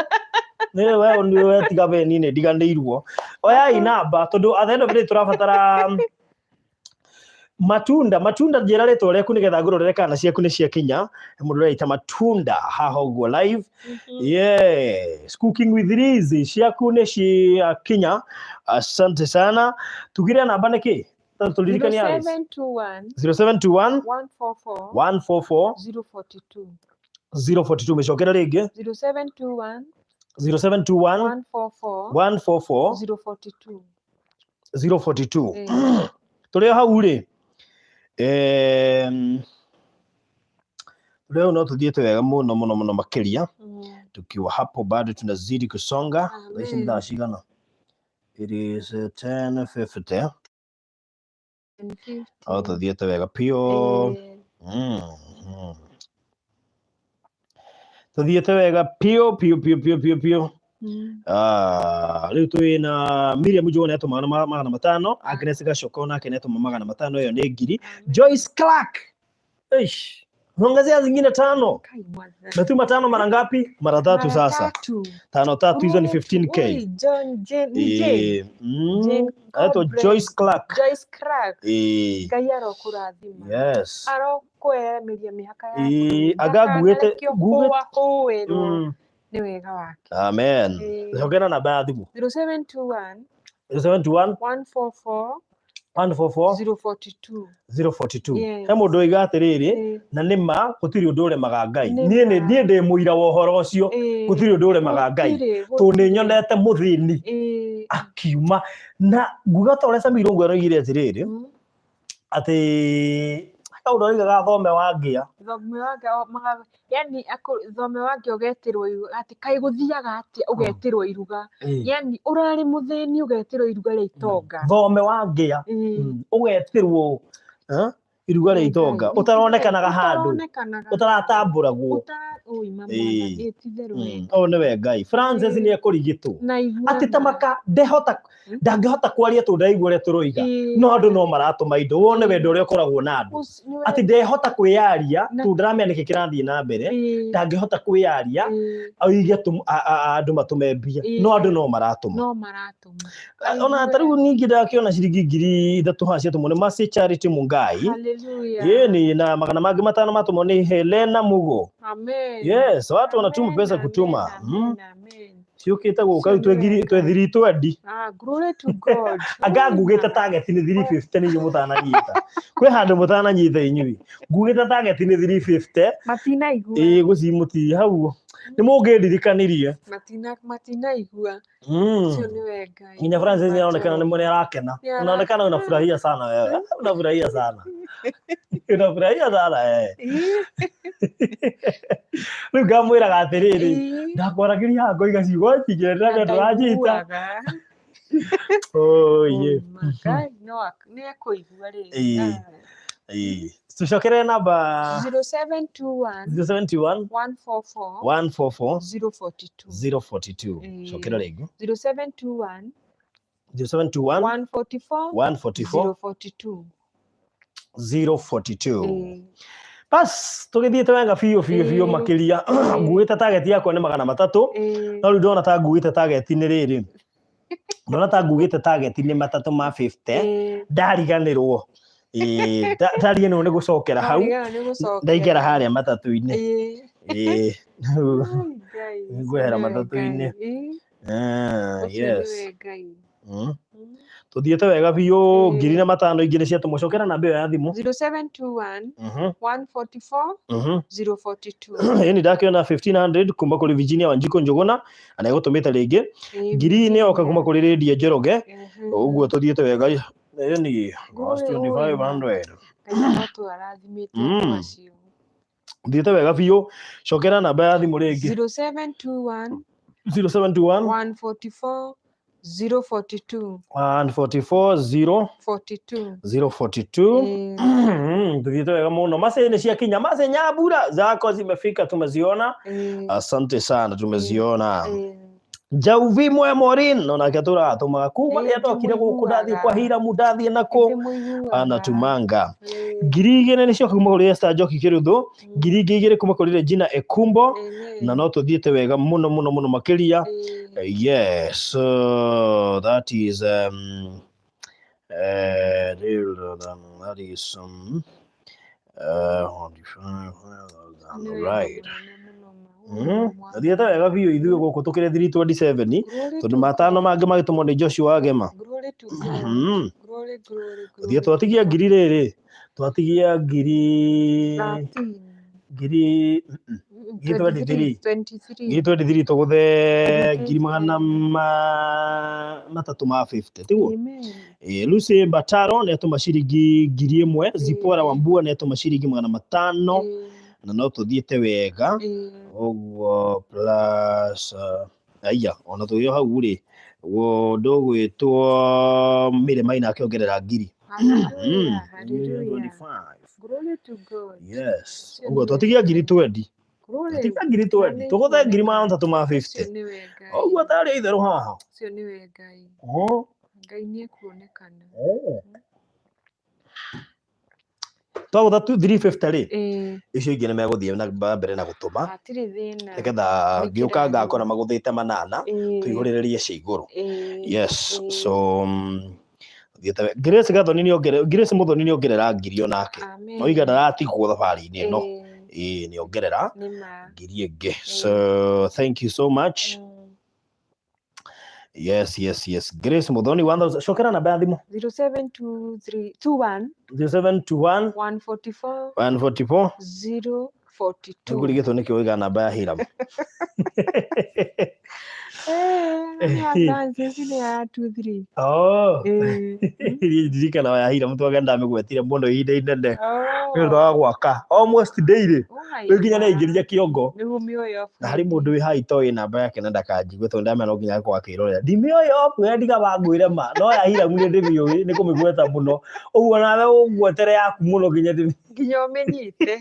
nĩ we, nĩ we, tiga we, niĩ nĩ ndiganĩirwo. Oyai namba, tondũ at the end of the day tũrabatara matunda. Matunda, njĩra rĩtwa rĩaku nĩgetha ngũrorere kana ciaku nĩ ciakinya. He mũndũ ũreita matunda haha ũguo live. Yes, Cooking with Liz, ciaku nĩ ciakinya, asante sana. Tugire namba nĩ kĩ? Tũririkanie, Alice. 0721 0721 144 144 042. 042. Mĩcokere rĩngĩ. 0721 0721 144 144 042. 042. Tũrĩ o hau rĩ, tũrĩ hau no tũthiĩte wega mũno mũno mũno makĩria. Tukiwa hapo bado tunazidi kusonga. Thaa ici nĩ thaa cigana? It is 10:50. O tũthiĩte wega piũ. Tũthiĩte wega piũ piũ piũ piũ piũ piũ. Ah, rĩu twĩ na Miriam Njũgũ nĩ atũma 500, Agnes Gacoko nake nĩ atũma 500, ĩyo nĩ 1,000. Joyce Clark. Eish. Umeongezea zingine tano. Kai mwathani. Umetuma tano mara ngapi? Mara tatu Mara sasa. tatu. Tano tatu hizo ni Glory to- 15K. Oi, John Jane, ni Jane. Jane, Anaitwa God bless. Joyce Clark. Joyce Clark. Ngai arokũrathima. Yes. Arokweremeria mĩhaka yaku. Anga nguĩte Ndakanarekio nguĩte kũwahũĩrwo nĩ wega wake. Amen. Cokera namba ya thimũ. 0721 071 144 144 042. 042. Yes. He mũndũ oiga atĩrĩrĩ, na nĩ ma gũtirĩ ũndũ ũremaga Ngai. Nĩ Niĩ nĩ ma. niĩ ndĩ mũira wa ũhoro ũcio. Gũtirĩ ũndũ ũremaga Ngai. Gũtirĩ, Tondũ nĩ gũtirĩ. nyonete mũthĩni akiuma na nguga ta ũrĩa Sammy Irũngũ aroigire atĩrĩrĩ, atĩ kaũndũ aroigaga thome wa ngĩa. Thome wa ngĩa yani thome wa ngĩa ũgetĩrwo iruga atĩ kaĩ gũthiaga atĩa ũgetĩrwo iruga, yani ũrarĩ mũthĩni ũgetĩrwo iruga rĩa itonga. Thome wa ngĩa ũgetĩrwo iruga rĩa itonga ũtaronekanaga handũ, ũtaronekanaga ũtaratambũragwo. Oi, mama, ĩ, ti itherũ ĩ. Ũyũ nĩwe Ngai. Francis nĩ ekũrigitwo Na iguaga. atĩ ta maka ndehota ndangĩhota kwaria tondũ ndaraigua ũrĩa tũroiga, no andũ no maratũma indo wone wendo ũrĩa ũkoragwo na andũ, atĩ ndehota kwĩyaria tondũ ndaramenya nĩkĩ kĩrathiĩ na mbere, ndangĩhota kwĩyaria oige andũ matũme mbia, no andũ no maratũma. No maratũma. Ona ta rĩu ningĩ ndakĩona ciringi 3,000 haha ciatũmwo nĩ Mercy Charity Mungai. Hallelujah. Ĩni na 500 matũmwo nĩ Helena Mugo. Amen. Yes, watu wanatuma Amen, pesa amen, kutuma. amen, amen. Ciũkĩte gũka rĩu twĩ 320. Ah, glory to God. Anga ngugĩte target nĩ 350 nĩ inyuĩ mũtananyita. Kwĩ handũ mũtananyita inyuĩ. Ngugĩte target nĩ 350. Matinaigua. Ĩĩ gũci mũti hau. Nĩ mũngĩndirikanirie. Matinaigua. Ũcio nĩwe Ngai. Nginya Francis nĩ aronekana nĩ nĩ arakena. Nĩ Unaonekana unafurahia sana wewe. Unafurahia sana. Unafurahia sana wewe. Rĩu ngamwĩraga atĩrĩrĩ, ndakwaragĩria haha ngoiga ciugo nyingĩ ndĩramenya ndũranjita. Ndaiguaga. Oye. Ngai no nĩ ekũigua rĩngĩ. Ĩĩ. Tũcokerere namba 0721 071 144 144 042. 042. Cokera rĩngĩ. 0721 071 144 144 042. 042. Bas tũgĩthiĩte wega biũ biũ biũ makĩria. Nguĩte target yakwa nĩ 300, no rĩu ndona ta nguĩte target nĩ rĩrĩ, ndona ta nguĩte target nĩ matatũ ma 50, ndariganĩrwo. Ndariganĩrwo nĩ gũcokera hau, ndaingĩra harĩa matatũ-inĩ. Ngwehera matatũ-inĩ. Yes. Tũthiĩte wega biũ. 5,000 ingĩ nĩ ciatũmwo. Cokera namba ĩyo ya thimũ. 0721 144 042. Ĩni ndakĩona 1500 kuma kũrĩ Virginia Wanjikũ Njũgũna, na egũtũmĩte rĩngĩ 10,000 yoka kuma kũrĩ Lydia Njoroge. Ũguo tũthiĩte wega. Ĩni 2500. Thiĩte wega biũ. Cokera namba ya thimũ rĩngĩ. 0721 0721 144 042. 144 0 42. 042. Tuthiĩte wega mũno. Mace nĩ ciakinya. Mace Nyambura zako zimefika, tumeziona. Asante sana, tumeziona. Jauvi Mwe Morin onake tũratũmaga kuma rĩrĩa ndokire gũkũ, ndathiĩ kwa Hiramu, ndathiĩ nakũ, anatumanga. 2,000 nĩ cioka kuma kũrĩ Esther Njoki Kĩruthu, 2,000 kuma kũrĩ Regina Ekumbo, na no tũthiĩte wega mũno mũno mũno makĩria. Yes, so that is that is right. Thiĩte wega biũ ithuĩ gũkũ tũkĩrĩ 327, tondũ matano mangĩ magĩtũmwo nĩ Joshua Agema. Thiĩ twatigia ngiri rĩrĩ, twatigia ngiri ngiri ngiri 23, ngiri 23, tũgũthe 350,000 ma 50, tiguo? Lucy Bataro nĩ atũma ciringi 1,000, Zipora Wambua nĩ atũma ciringi 500, na no tũthiĩte wega ũguo plus aya ona tũgĩo hau rĩ, ũguo ndũgwĩtwo Mary Maina akĩongerera 1,000. Yes, ũguo twatigia 20,000, twatigia 20,000, tũgũthe 350,000 ma 50, ũguo tarĩ itherũ haha. Ũcio nĩwe Ngai. Ngai nĩ ekuonekana. Twagũtha 350 rĩ, Ĩĩ. icio ingĩ nĩ megũthiĩ na mbere na gũtũma, Hatirĩ thĩna. nĩgetha Wĩkĩre ngĩũka ngakora thimũ. magũthĩte manana, Ĩĩ. tũihũrĩrĩrie cia igũrũ. Ĩĩ. Yes. Ĩĩ. So thiĩte Grace Gathoni nĩongerera, Grace Muthoni nĩongerera ngiri onake. Amen. Noiga ndaratigwo thabarĩ-inĩ ĩno. Ĩĩ. Ĩĩ, nĩongerera Nĩ ma. ngiri ĩngĩ. Ĩĩ. So thank you so much. Yes, Grace Muthoni 1000. Cokera namba ya thimũ. 0723 21 0721 144 144 042. Nĩngũrigĩtwo nĩkĩ ũiga namba ya Hiram. Eh, ya Francis nĩ ya 23. Oh. Eh. Ndirikana ya Hiram twagenda ndamĩgwetire mũno ihinda inene Oh. nĩ ũndũ wa gwaka almost daily. Why? Rĩu nginya nĩaingĩria kĩongo. Nĩguo mĩoyo. Na harĩ mũndũ wĩ haha itoĩ namba yake na ndakanjigue tondũ ndamenya no nginya akorwo akĩrorera. Ndimĩoĩ off we ndiga wangwĩre ma, no ya Hiram nĩ ndĩmĩũĩ nĩ kũmĩgweta mũno. Ũguo nawe ũngwetere yaku mũno nginya ndĩmĩ Nginya ũmĩnyite.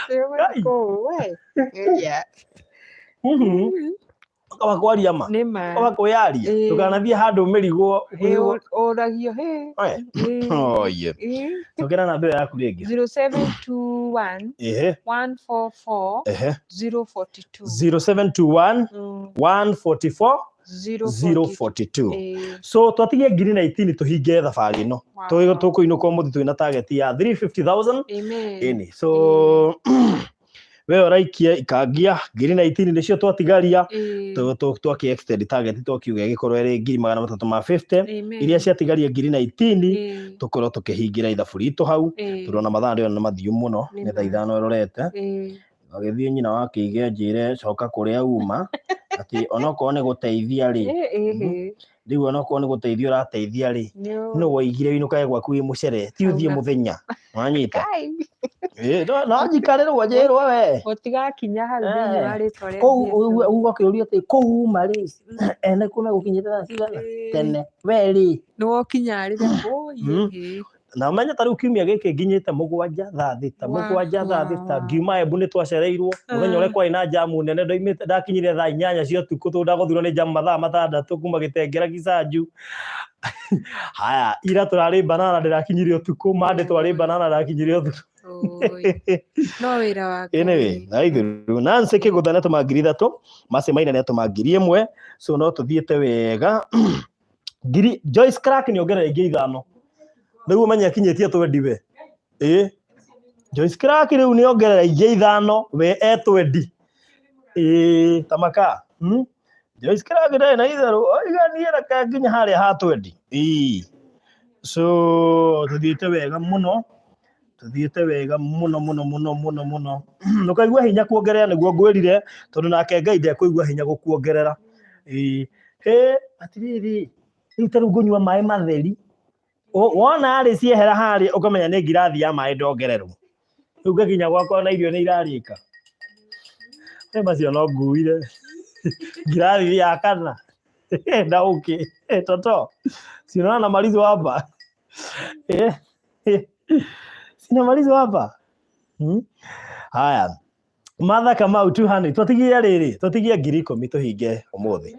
Ngai. We. Yeah. Kaba kwaria ma. Nĩ ma. Kaba kwĩyaria. Ĩĩ. Ndũkanathiĩ handũ ũmĩrigwo. Ĩĩ, ũragio hĩ. Oe. Ĩĩ. Oye. Ĩĩ. Cokera namba ĩyo yaku rĩngĩ. 0721 Ehe. 144 Ehe. 042. 0721 144 042. 042. Ĩĩ. So twatigie ngiri na itini tũhinge thabarĩ ĩno. Wow. Tũkũinũka ũmũthĩ twĩna target ya 350,000. Amen. Ĩni. So we ũraikia ikangia ngiri na itini nĩcio twatigaria. Ĩĩ. Twaki extend target twakiuga ĩgĩkorwo ĩrĩ ngiri magana matatũ ma 50. Amen. Iria ciatigaria ngiri na itini Ĩĩ. tũkorwo tũkĩhingĩra ithabu ritũ hau. Ĩĩ. Tondũ ona mathaa ndĩrona nĩ mathiu mũno, Nĩ nĩ thaa ma. 5 ĩrorete. Ĩĩ. Agĩthiĩ nyina wa kĩige njĩre coka kũrĩa uma, atĩ onokorwo nĩ gũteithia rĩ, Ĩĩ, ĩĩ. rĩu onokorwo nĩ gũteithia ũrateithia rĩ, Nĩ nũ waigire wĩinũkage gwaku wĩ mũcere, ti ũthiĩ Auga. mũthenya. Wanyita? Kai. Ĩĩ, no njikarĩrwo njĩrwo we. Gũtigakinya hau thĩinĩ wa Eh. rĩtwa rĩa Kũu Jesũ. ũgakĩũria atĩ kũu uma rĩ, ene kũ megũkinyĩte thaa cigana? Ĩĩ. Tene. We rĩ. Nĩ wokinyarĩre. Oi, ĩĩ. Na ũmenye ta rĩu kiumia gĩkĩ nginyĩte 7 thaa 6, Wow, 7 thaa wow, 6, wow. ngiuma Embu nĩ twacereirwo mũthenya ũrĩa kwarĩ na jamu nene, ndoimĩte ndakinyire thaa 8 cia ũtukũ tondũ ndagũthirwo nĩ jamu mathaa 6 kuma Gĩtengera Kisanju. Haya, ira tũrarĩ banana ndĩrakinyire ũtukũ, Monday twarĩ banana ndakinyire ũtukũ. Oi. No wĩra wa Ngai. Anyway, na ithuĩ Nancy Kĩgũtha nĩatũma ngiri 3, Mercy Maina nĩatũma ngiri 1, so no tũthiĩte wega. Ngiri Joyce Clark nĩongerera ingĩ 5. Rĩu ũmenye akinyĩtie twendi we. Ĩĩ. Joyce Clark rĩu nĩongerera ingĩ 5, we e twendi. Ĩĩ, tamaka. Joyce Clark ndarĩ na itherũ, oiga niĩ reke nginya harĩa ha twendi. Ĩĩ. So tũthiĩte wega mũno. Tũthiĩte wega mũno mũno mũno mũno mũno. Ndũkaigua hinya kuongerera nĩguo ngwĩrire, tondũ nake Ngai ndekũigua hinya gũkuongerera. Ĩĩ. Hĩ, atĩrĩrĩ, rĩu ta rĩu ngũnyua maĩ matheri. Wona rĩ ciehera harĩa ũkamenya nĩ ngirathi ya maĩ ndongererwo. Rĩu ngakinya gwakwa na irio nĩ irarĩka. Ĩ macio no nguire. Ngirathi ya kana. Na ũkĩ. Toto. Sinaona namalizwa hapa. Sinamalizwa hapa. Haya. Martha Kamau 200. Twatigie rĩrĩ, twatigie ngiri 10 tũhinge ũmũthĩ.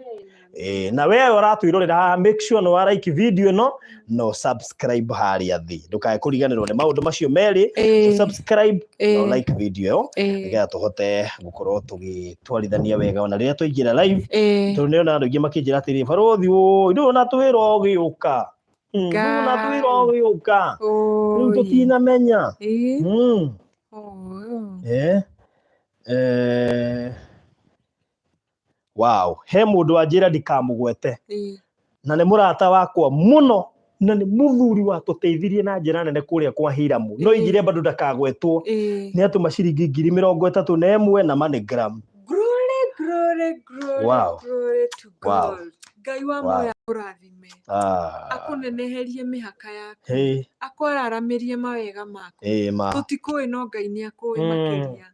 Na we ũratwĩrorera haha, make sure nĩ wa like video ĩno no subscribe harĩa thĩ. Ndũkae kũriganĩrwo nĩ maũndũ macio merĩ, subscribe no like video ĩyo, nĩgetha tũhote gũkorwo tũgĩtwarithania wega ona rĩrĩa twaingĩra live. Tondũ nĩona andũ aingĩ makĩnjĩra atĩrĩ, Barũthi ũĩ, ndũĩ ona twĩra ũgĩũka. Ndũĩ ona twĩra ũgĩũka. Rĩu tũtinamenya. Wow, he mũndũ wanjĩra ndikamũgwete. Na nĩ mũrata wakwa mũno, na nĩ mũthuri watũteithirie na njĩra nene kũrĩa kwa Hiramu. No igire bado ndakagwetwo. Nĩ atũma ciringi ngiri 31 na MoneyGram. Glory, glory, glory, Wow. glory to Wow. God. Ngai wa Wow. muoyo akũrathime. Akũneneherie mĩhaka yaku. Hey. Akwararamĩrie mawega maku. Ĩĩ, ma. Tũtikũĩ no Ngai nĩ akũĩ makĩria.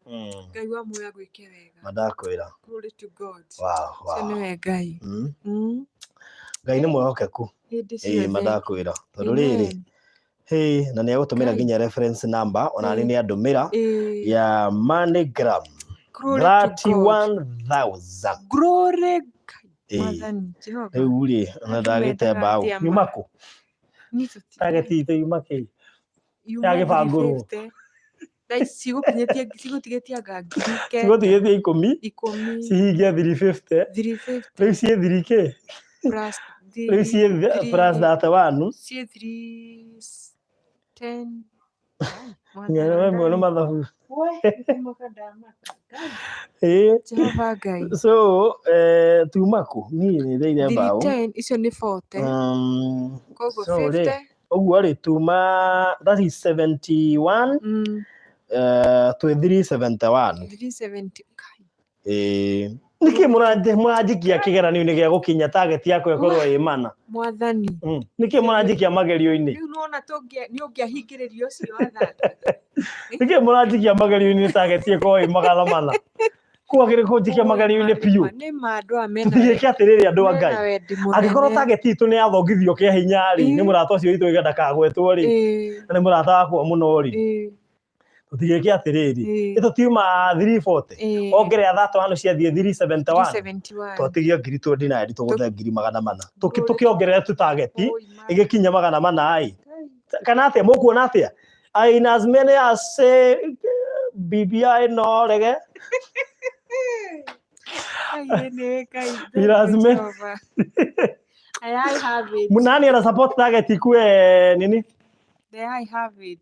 Ngai wa muoyo agwĩke wega. Mandakwĩra. Glory to God. Wow, wow. Ũcio nĩwe Ngai. Ngai nĩ mwĩhokeku. Hĩndĩ Ĩĩ, ciothe. mandakwĩra. Tondũ rĩrĩ, Amen. hey, na nĩ agũtũmĩra Ngai. nginya reference number, ona nĩ andũmĩra Ĩĩ. ya MoneyGram. Glory to God. 31,000. Glory Ngai. Ĩĩ. Mwathani Jehova. Rĩu rĩ, ona Andũ ndagĩte mendaga mbaũ. atĩa ma? Yuma kũ? Niĩ tũtirĩ. Target itũ yuma kĩ? Yuma Yagĩbangũrwo. 350. Thaa ici cigũkinyĩtie cigũtigĩtie anga 9,000. Cigũtigĩtie 10 10. Cihingie 350. 350. Rĩu ciĩ thiri kĩ? Plus Rĩu ciĩ plus 31. Ciĩ 310. Nĩ mathabu. We, ndĩmaka ndamaka. Ĩĩ. Jehova Ngai. So tuma kũ? Niĩ nĩ ndeire mbaũ. 310 icio nĩ 40. Koguo So rĩ, 50. ũguo rĩ tuma that is 71. Twĩ 371. 370. Kai. Ĩĩ. Nĩkĩ mũranjikia kĩgeranio-inĩ gĩa gũkinya target yakwa ĩkorwo ĩ mana? Mwathani. Nĩkĩ mũranjikia magerio-inĩ? Rĩu nĩwona nĩ ũngĩahingĩrĩria ũcio wa thata. Nĩkĩ mũranjikia magerio-inĩ target ĩkorwo ĩ 400? Kwagĩrĩ kũnjikia magerio-inĩ biũ. Nĩ ma andũ aya mena Tũtigĩke atĩrĩrĩ andũ a mena Ngai. wendi mũnene. Angĩkorwo target itũ nĩ yathongithio kĩa hinya rĩ, nĩ mũrata ũcio witũ oiga ndakagwetwo rĩ, na nĩ mũrata wakwa mũno rĩ. Tũtigĩke atĩrĩrĩ, ĩ tũtiuma 340. Ongerera 31 ciathiĩ 371. 371. Twatigia ngiri 29 tũgũthe 400,000. Tũkĩongerera tu target ĩgĩkinya 400 ĩ. Kana atĩa mũkuona atĩa? In as many as say BBI no rege. Ai, nĩ Ngai. In as many. Jehova. I have it. Nani ana support target ikue nini? The I have it.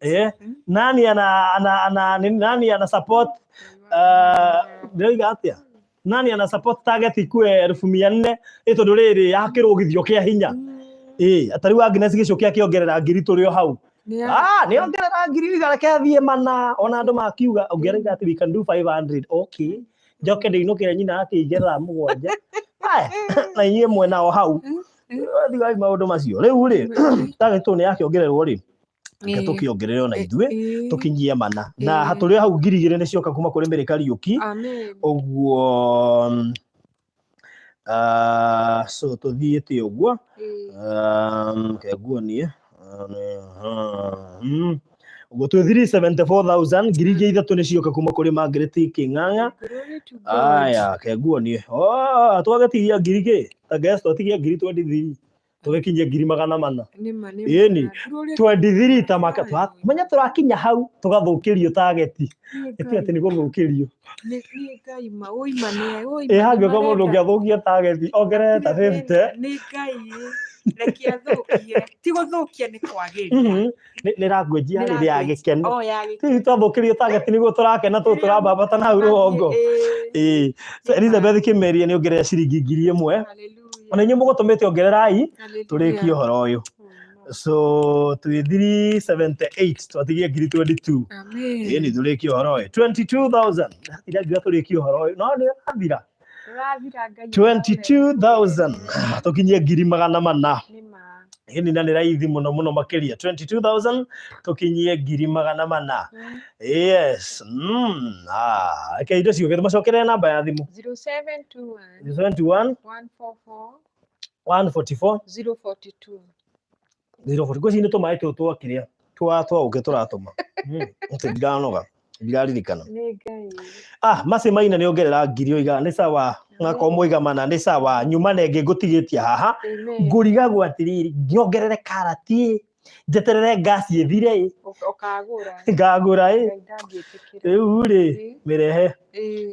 Nani ana ana ana nini? Nani ana support ndĩroiga atĩa? Nani ana support target ikue 400,000 ĩ tondũ rĩrĩ yakĩrũgithio kĩa hinya. Ĩ ta rĩu Agnes Gĩchũki akĩongerera ngiri tũrĩ o hau. Ah, nĩ ongerera ngiri iga reke athiĩ mana ona andũ makiuga ũngĩarauga atĩ we can do 500. Okay. Njoke ndĩinũkĩre nyina akĩigĩrĩra 7. Aya, na inyuĩ mwena o hau. Tigai maũndũ macio. Rĩu rĩ, target tũ nĩ yakĩongererwo rĩ. Reke tũkĩongerere ona ithuĩ tũkinyie mana. Na hatũrĩ hau 2,000 nĩ cioka kuma kũrĩ Mary Kariũki. Amen. Ũguo so tũthiĩte ũguo. Reke nguonie. Ũguo twĩ 374,000 3,000 nĩ cioka kuma kũrĩ Margaret Kĩng'ang'a. Glory to God. Aya, reke nguonie. Oh, twagĩtigia ngiri kĩ? Ta guess twatigia ngiri 23. Tũgĩkinyia 400,000. Nĩ ma, nĩ Ĩni, ma. Glory 23 ta maka menya tũrakinya hau tũgathũkĩrio target. Nĩ Ĩti atĩ nĩ gũthũkĩrio. Nĩ Ngai ma, ũima nĩ ũima. Ĩ hangĩũka mũndũ ũngĩ athũkie target ongerere ta 50. Nĩ Ngai. Reke athũkie. Ti gũthũkia nĩ kwagĩria. Nĩ language ya rĩrĩ ya gĩkeno. Oh, ya gĩkeno. Rĩu twathũkĩrio target nĩguo tũrakena tũ tũrambambata na hau rũgongo. Ĩ. So Elizabeth Kĩmeria nĩ ongerera ciringi 1,000. Ona inyuĩ mũgũtũmĩte ongererai tũrĩkie ũhoro ũyũ. So twĩ 378 twatigia ngiri 22. Amen. Ĩni tũrĩkie ũhoro ũyũ. 22,000. Ndathira ngiuga tũrĩkie ũhoro ũyũ. No nĩ ũrathira. Ũrathira Ngai. 22,000. Tũkinyie 400,000. Nĩ ma. Ĩni na nĩ raithi mũno mũno makĩria. 22,000 tũkinyie 400,000. Yes. Reke indo ciũke tũmacokerere namba ya thimũ. 0721 021 144 144 042. 040. Ngwĩciria nĩ tũmaĩ tũtũ twa kĩrĩa twa twa ũkĩ tũratũma. Atĩ ndiranoga. Ndiraririkana. Nĩ Ngai. Ah, Mercy Maina nĩ ongerera ngiri oiga nĩ sawa. Ngakorwo moiga mana nĩ sawa. Nyuma na ĩngĩ ngũtigĩtie haha. Amen. Ngũrigagwo atĩrĩrĩ, nyongerere karati ĩ, njeterere ngasi ĩthire ĩ, Ũkagũra. ngagũra ĩ. Ngai ndangĩtĩkĩra. Rĩu rĩ, mĩrehe.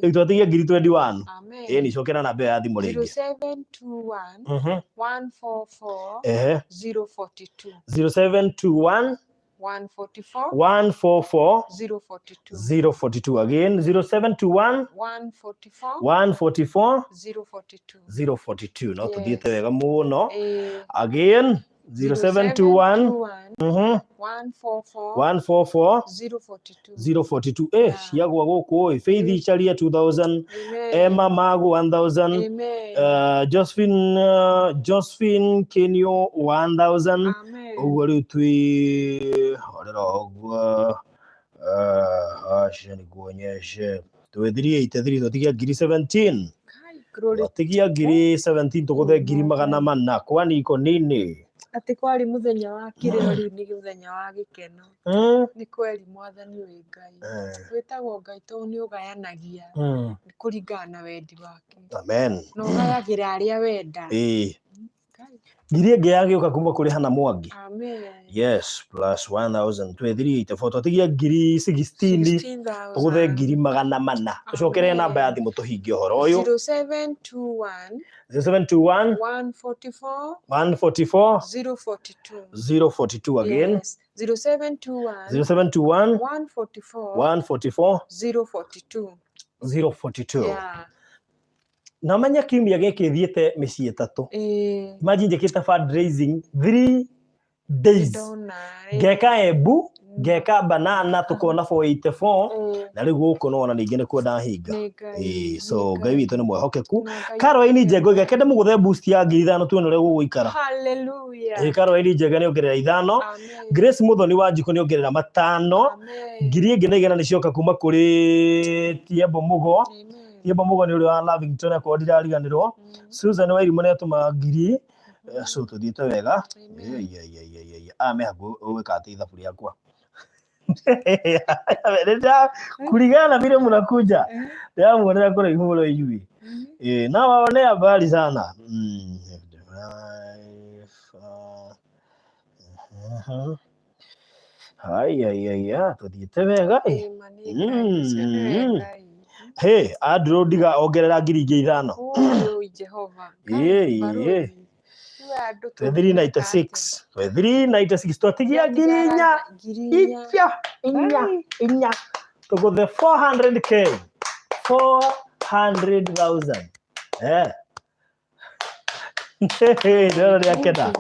Rĩu twatigia ngiri 21. Amen. Ĩni cokera namba ĩyo ya thimũ rĩngĩ. 0721 144 042. 0721 144 144 042. 042. Again, 0721 144 144 042. 042. No Yes. tũthiĩte wega mũno. Again, 0721 144 144 042. 042. Ciagwa gũkũ ĩ. Faith Icharia 2000. Amen. Emma Magu 1000. Amen. Josephine Kenyo 1000. Amen. Ũguo rĩu twĩ horera ũguo. Aca nĩkuonyeshe. Twĩ 383 twatigia ngiri 17. Kai, glory. Twatigia ngiri 17 tũgũthe 400,000. Kwani iko nini? Atĩ kwarĩ mũthenya wa kĩrĩro rĩu nĩ mũthenya wa gĩkeno. Nĩ kweri mwathani wĩ Ngai. Wĩtagwo Ngai tondũ nĩ ũgayanagia kũringana na wendi wake. Amen. Na ũgayagĩra arĩa wenda. Ĩĩ. Ngai. Ngiri ĩngĩ yagĩũka kuma kũrĩ Hana Mwangi. Amen. Yes, plus 1023 twatigia ngiri 16 16,000. tũgũthe ngiri 400. Tũcokerere namba ya thimũ tũhingie ũhoro ũyũ. 0721 0721 144 144 042. 042 again. Yes. 0721 0721 144 144 042. 042. Yeah. Na menya kiumia gĩkĩ thiĩte mĩciĩ 3. Imagine njĩkĩte fundraising 3 days. Ndona. Ngeka Embu, ngeka Banana tukona 484 na rĩu gũkũ nona ningĩ nĩkuo ndahinga. Nĩ Ngai. Ĩĩ, so nĩ Ngai witũ nĩ mwehokeku. Na Ngai Caroline Njenga oiga kende mũgũthe boost ya 5,000 tuone ũrĩa gũgũikara. Hallelujah. Ĩĩ, Caroline Njenga nĩ ongerera 5. Amen. Grace Muthoni wa Njikũ nĩ ongerera 5. Amen. Ngiri ĩngĩ na igana nĩ cioka kuma kũrĩ Tiembo Mũgo. Amen. Tiembo Mũgo nĩ ũrĩa wa Lavington akorwo ndirariganĩrwo. Susan Wairimu nĩ atũma ngiri. So tũthiĩte wega. Amen. Aya me hakuhĩ ũgwĩka atĩ ithabu rĩakwa. Kulingana na vile mnakuja ndĩramuonera kũraihu mũno inyuĩ. Na waonea mbali sana. Haya, haya, tũthiĩte wega ĩ. Ĩma nĩ Ngai, ũcio nĩwe Ngai. Hey, Andrew Ndiga ongerera ngiri ingĩ 5. Ũyũ Jehova. Ĩĩ, Ngai, ĩĩ. barũthi. Nĩwe andũ 396. 396 twatigia ngiri inya. Ngiri inya. Inya, inya, inya. Tũgũthe 400K. 400,000. Eh. Ndĩrona nĩakena.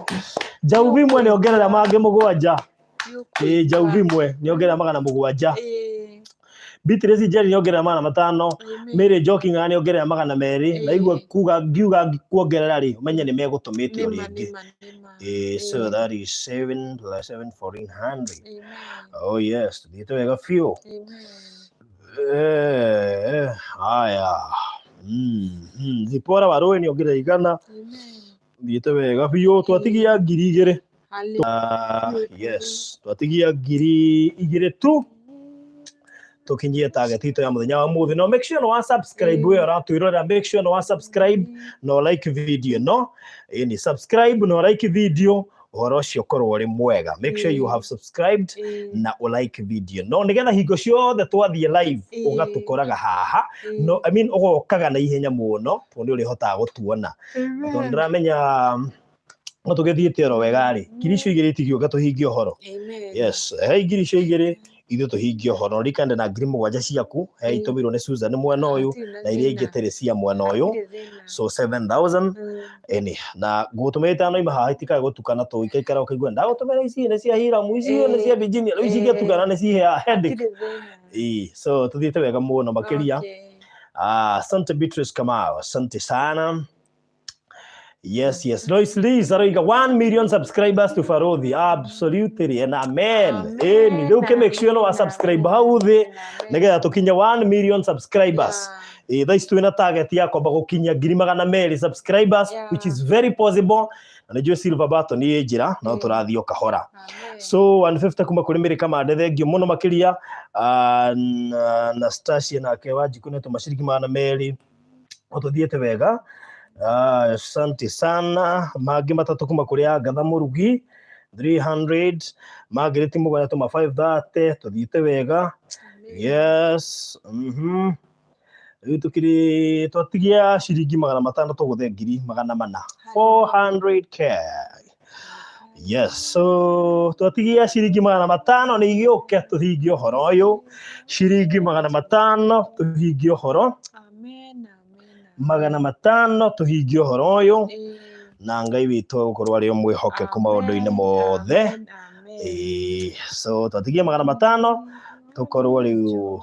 Njau Vimwe nĩ ongerera mangĩ 7. Ĩĩ, Njau Vimwe nĩ ongerera 700. Ĩĩ. Beatrice Njeri nĩ ongerera 500. Amen. Mary Njoki Ng'ang'a nĩ ongerera 200. Na igua kuga ngiuga kuongerera rĩ, ũmenye nĩ megũtũmĩte o Nĩma, rĩngĩ. nĩma, nĩma. Ĩĩ, so Ĩĩ. that is 7 plus 7 1400. Amen. Oh yes, tuthiĩte wega biũ. Amen. Haya. Zipora Warũĩ nĩ ongerera 100. Amen. Thiĩte wega biũ. Twatigia 2,000. Hallelujah. Yes, twatigia 2,000 tu tukinyie target itũ ya mũthenya wa mũthĩ. No make sure no wa subscribe we ũratwĩrorera, make sure no wa subscribe no like video no ĩni subscribe no like video ũhoro ũcio ũkorwo ũrĩ mwega. Make sure you have subscribed na ũ like video no nĩgetha hingo ciothe twathiĩ live ũgatũkoraga haha. No I mean ũgokaga na ihenya mũno tondũ nĩ ũrĩhotaga gũtuona. Tondũ ndĩramenya no tũgĩthiĩte oro wega rĩ, ngiri icio igĩrĩ itigĩũka tũhingie ũhoro. Amen. Yes, he ngiri icio igĩrĩ ithuĩ tũhingie ũhoro. Ririkane na ngiri 7 ciaku he itũmirwo nĩ Susan mwena ũyũ na iria ingĩ tĩrĩ cia mwena ũyũ. So 7000 ĩni na ngũgũtũmĩra 5 ima haha itikae gũtukana tũikaikara ũkaigua ndagũtũmĩra ici nĩ cia Hiramu, ici nĩ cia Virginia, rĩu ici ingĩtukana nĩ ciheaga headache. Ĩĩ, so tũthiĩte wega mũno makĩria. Asante Beatrice Kamau, asante sana. Yes, yes. Lois Lee aroiga 1 million subscribers to Farodhi. Absolutely. And amen. Ĩni, rĩu kĩ make sure no wa subscribe hau thĩ nĩgetha tũkinye 1 million subscribers. Ĩĩ, thaa ici twĩna target ya kwamba gũkinyia 200,000 subscribers, which is very possible. Na nĩ njũĩ silver button ĩ njĩra, no tũrathiĩ o kahora. So 150 kuma kũrĩ Mary Kamande, thengiũ mũno makĩria. Na Anastasia nake Wanjikũ nĩ tũma ciringi 200. No tũthiĩte wega. Asante sana. Mangĩ 3 kuma kũrĩ Agatha Mũrugi 300. Margaret Mũgana tũma 530. Tũthiĩte wega. Yes. Rĩu tũkĩrĩ twatigia ciringi 500 tũgũthe ngiri 400. 400K. Yes, so twatigia ciringi 500 nĩ igĩũke tũhingie ũhoro ũyũ. Ciringi 500 tũhingie ũhoro. Amen. 500 tũhingie ũhoro ũyũ. Na Ngai witũ egũkorwo arĩ o mwĩhokeku maũndũ-inĩ mothe. Ĩĩ, so twatigie 500 tũkorwo rĩu.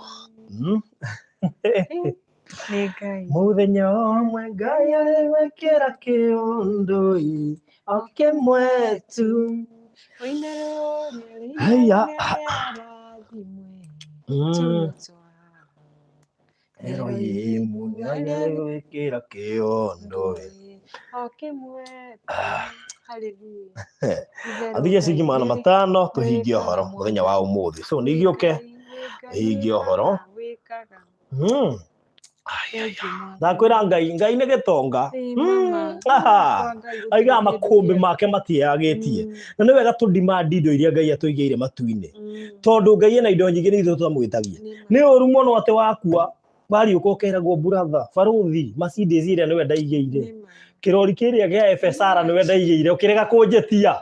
Nĩ Ngai. Mũthenya ũmwe Ngai arĩgwĩkĩra kĩũndũ-ĩ, o kĩmwe tu. Haya. Eroimu Ngai arĩgwĩkĩra kĩũndũ-ĩ. O kĩmwe tu. Athigie ciringi 500 tũhingie ũhoro mũthenya wa ũmũthĩ. So nĩ igĩũke hingie ũhoro. Thank you, Mwathani. Ndakwĩra Ngai, Ngai nĩ gĩtonga. Ĩĩ, mama. Aha. Kwa Ngai gũtirĩ Aigaga kĩndũ makũmbĩ kĩega. make matiagĩtie. Na nĩ wega tũ-demand indo iria Ngai atũigĩire matu-inĩ. Tondũ Ngai ena indo nyingĩ nĩ ithuĩ tũtamwĩtagia. Nĩ ma. Nĩ ũru mũno atĩ wakua wariũka ũkeragwo buratha, barũthi, Mercedes ĩrĩa nĩwe ndaigĩire. Nĩ ma. Kĩrori kĩrĩa gĩa FSR nĩwe ndaigĩire ũkĩrega kũnjĩtia.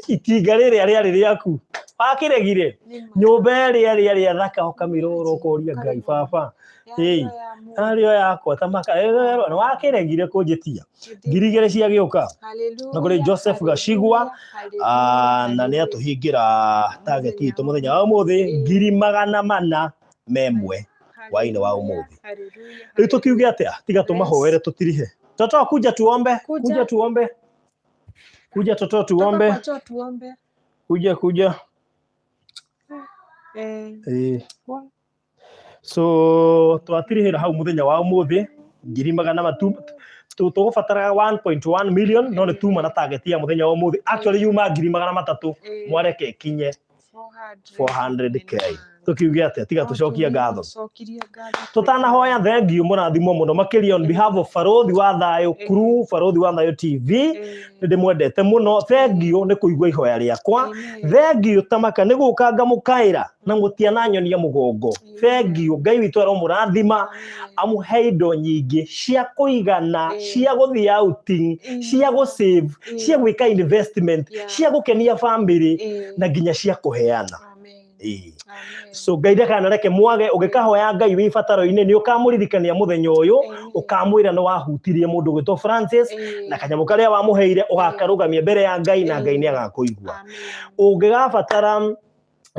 Itinga rĩrĩa rĩarĩ rĩaku wakĩregire. Nĩ ma. Nyũmba ĩrĩa ĩrĩa thaka ũkamĩrora ũkoria Ngai baba. Ĩĩ, arĩo yakwa ta maka nĩ wakĩregire kũnjĩtia. 2000 ciagĩũka. Na kũrĩ Joseph Gacigwa, na nĩ atũhingĩra target itũ mũthenya wa ũmũthĩ 401,000 hwaĩ-inĩ wa ũmũthĩ. Rĩu tũkiuge atĩa? Tiga tũmahoere tũtirihe. Toto kuja tuombe, Kuja. kuja tuombe. Kuja toto tuombe, Toka kwa choo tuombe. kuja kuja. Eh, Eh. Wa- So twatirihĩra hau mũthenya wa ũmũthĩ ngiri magana matu tũgũbataraga 1.1 million no nĩ tuma na target ya mũthenya wa ũmũthĩ actually yuma 300,000 mwareke ĩkinye 400K. Tũkiuge atĩa? Tiga tũcokie ngatho. Tũcokirie ngatho. Tũtanahoya thengiũ mũrathimwo mũno makĩria on behalf of Barũthi wa Thayũ crew, Barũthi wa Thayũ TV. Nĩ ndĩmwendete mũno. Thengiũ nĩ kũigua ihoya rĩakwa. Thengiũ tamaka nĩ gũka ngamũkaĩra na mũtiananyonia mũgongo. Thengiũ Ngai witũ aromũrathima amũhe indo nyingĩ cia kũigana, cia gũthiĩ outing, cia gũ save, cia gwĩka investment, cia gũkenia family na nginya cia kũheana. Ĩĩ. So Ngai ndakanareke mwage ũgĩkahoya Ngai wĩ ibataro-inĩ nĩ ũkamũririkania mũthenya ũyũ, ũkamwĩra nĩ wahutirie mũndũ ũgwĩtwo Francis na kanyamũ karĩa wamũheire ũgakarũgamia mbere ya Ngai na Ngai nĩ agakũigua. Ũngĩgabatara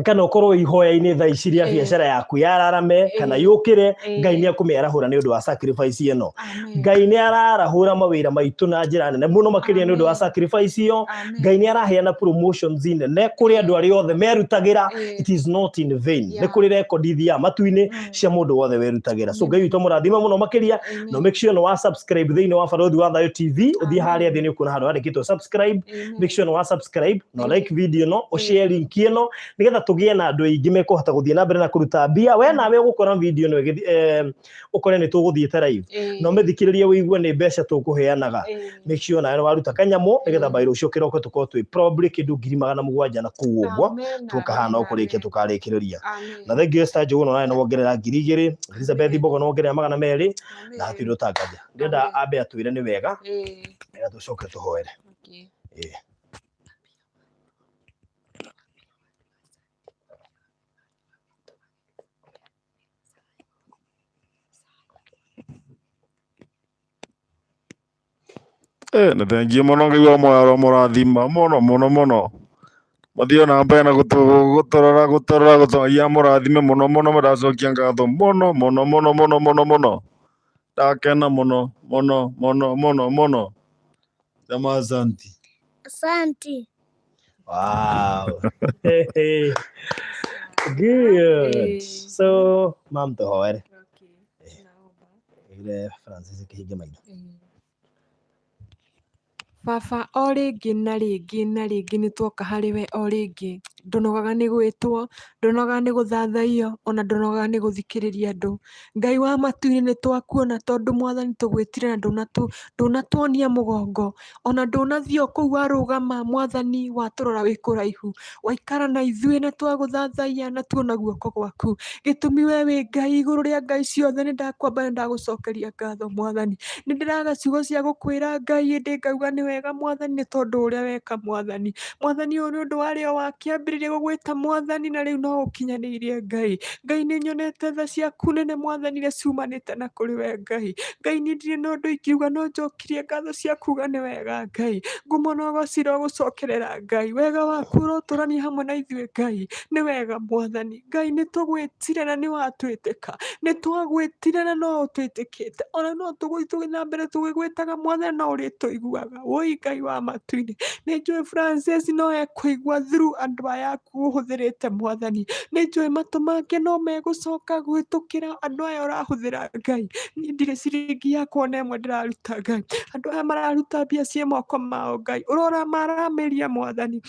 kana ũkorwo ihoya-inĩ thaa ici rĩa biacara yaku yararame kana yũkĩre, Ngai nĩ ekũmĩarahũra nĩ ũndũ wa sacrifice ĩno. Ngai nĩ ararahũra mawĩra maitũ na njĩra nene mũno makĩria nĩ ũndũ wa sacrifice ĩyo. Ngai nĩ araheana promotions nene kũrĩ andũ arĩa othe merutagĩra. It is not in vain. Nĩ kũrĩ record ithiaga matu-inĩ cia mũndũ wothe werutagĩra. So Ngai witũ amũrathime mũno makĩria. No make sure nĩ wa subscribe thĩinĩ wa Barũthi wa Thayũ TV. Ũthiĩ harĩa thĩ nĩ ũkuona handũ handĩkĩtwo subscribe. Make sure nĩ wa subscribe na like video ĩno, ũshare link ĩno nĩgetha tũgĩe na andũ aingĩ mekũhota gũthiĩ na mbere na kũruta mbia. We nawe ũgũkora video ĩno ũkore nĩ tũgũthiĩte live na ũmĩthikĩrĩrie ũigue nĩ mbeca tũkũheanaga. Make sure nawe nĩ waruta kanyamũ nĩgetha by rũciũ kĩroko tũkorwo twĩ probably kĩndũ 700,000 na kũu ũguo tũkahana ũkũrĩkia tũkarĩkĩrĩria. Na thank you Esther Njũgũna nawe nĩ wongerera 2000, Elizabeth Mbogo nĩ wongerera 200 na hatirĩ ũtanganja. Ndĩrenda ambe atwĩre nĩ wega nĩgetha tũcoke tũhoere. Ĩĩ. Nĩ thengiũ mũno Ngai wa muoyo aromũrathima mũno mũno mũno. Mũthiĩ na mbere na gũtũrora gũtũrora gũtũrora amũrathime mũno mũno ndacokia ngatho mũno mũno mũno mũno mũno mũno. Ndakena mũno mũno mũno mũno mũno. Sema asanti. Asante. Wow. Good. So, mam tũhoere. Ĩre Francis kĩhinge maitho. Baba, o rĩngĩ na rĩngĩ na rĩngĩ nĩ tuoka harĩ we o rĩngĩ. Ndũnogaga nĩ gwĩtwo, ndũnogaga nĩ gũthathaiyo, ona ndũnogaga nĩ gũthikĩrĩria andũ. Ngai wa matu-inĩ nĩ twakuona tondũ Mwathani tũgwĩtire na ndũnatuonia mũgongo. Ona ndũnathiĩ o kũu warũgama Mwathani watũrora wĩ kũraihu. Waikara na ithuĩ na twagũthathaiya na tuona guoko gwaku. Gĩtũmi we wĩ Ngai igũrũ rĩa ngai ciothe nĩ ndakwamba nĩ ndagũcokeria ngatho Mwathani. Nĩ ndĩraga ciugo cia gũkwĩra Ngai ĩndĩ ngauga nĩ wega Mwathani nĩ tondũ ũrĩa weka Mwathani. Mwathani ũyũ nĩ ũndũ warĩ o wakĩambĩrĩria gũgwĩta Mwathani na rĩu no ũkinyanĩirie Ngai. Ngai nĩ nyonete tha ciaku nene Mwathani iria ciumanĩte na kũrĩ we Ngai. Ngai niĩ ndirĩ na ũndũ ingiuga no njokirie ngatho cia kuga nĩ wega Ngai. Ngumo na ũgoci irogũcokerera Ngai. Wega waku ũrotũrania hamwe na ithuĩ Ngai. Nĩ wega Mwathani. Ngai nĩ tũgwĩtire na nĩ watwĩtĩka. Nĩ twagwĩtire na no ũtwĩtĩkĩte. Ona no tũgũthiĩ na mbere tũgĩgwĩtaga Mwathani no ũrĩtũiguaga. Wũi Ngai wa matu-inĩ. Nĩ njũĩ Francis no ekũigua through andũ aya aku ũhũthĩrĩte Mwathani. Nĩ njũĩ matũ make no megũcoka gwĩtũkĩra andũ aya ũrahũthĩra Ngai. Niĩ ndirĩ ciringi yakwa ona ĩmwe ndĩraruta Ngai. Andũ aya mararuta mbia ciĩ moko mao Ngai. Ũrora maramĩria Mwathani.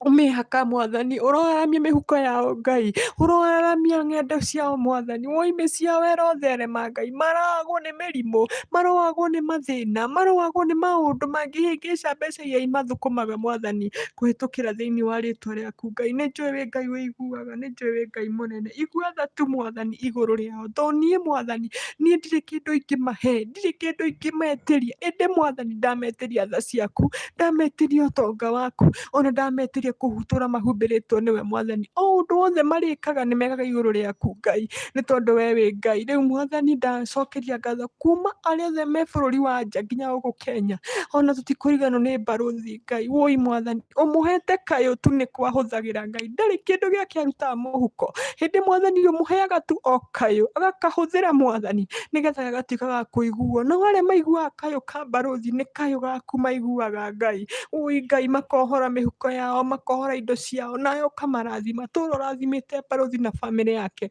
Mĩhaka Mwathani, ũroaramia mĩhuko yao Ngai, ũroaramia ng'endo ciao Mwathani, woime ciao ĩrotherema Ngai, maroagwo nĩ mĩrimũ, maroagwo nĩ mathĩna, maroagwo nĩ maũndũ mangĩhĩngĩca mbeca iria imathũkũmaga Mwathani, kũhĩtũkĩra thĩinĩ wa rĩtwa rĩaku Ngai. Nĩ njũĩ wĩ Ngai wĩiguaga, nĩ njũĩ wĩ Ngai mũnene, igua tha tu Mwathani igũrũ rĩao, tondũ niĩ Mwathani, niĩ ndirĩ kĩndũ ingĩmahe, ndirĩ kĩndũ ingĩmetĩria, ĩndĩ Mwathani ndametĩria tha ciaku, ndametĩria ũtonga waku, ona ndametĩria kũhutũra mahumbĩrĩtwo nĩwe Mwathani. O ũndũ wothe marĩkaga nĩ mekaga igũrũ rĩaku Ngai, nĩ tondũ we wĩ Ngai. Rĩu Mwathani ndacokeria ngatho kuma arĩa othe me bũrũri wa nja nginya gũkũ Kenya, ona tũtikũriganĩrwo nĩ barũthi Ngai. Woi Mwathani, ũmũhete kayũ tu nĩko ahũthagĩra Ngai, ndarĩ kĩndũ gĩake arutaga mũhuko, hĩndĩ Mwathani ũmũheaga tu o kayũ, agakahũthĩra Mwathani, nĩgetha gagatuĩka ga kũiguo. No arĩa maiguaga kayũ ka barũthi nĩ kayũ gaku maiguaga Ngai. Ũi Ngai, makohora mĩhuko yao, makohora indo ciao, nawe ũkamarathima. Tũra ũrathimĩte barũthi na bamĩrĩ yake,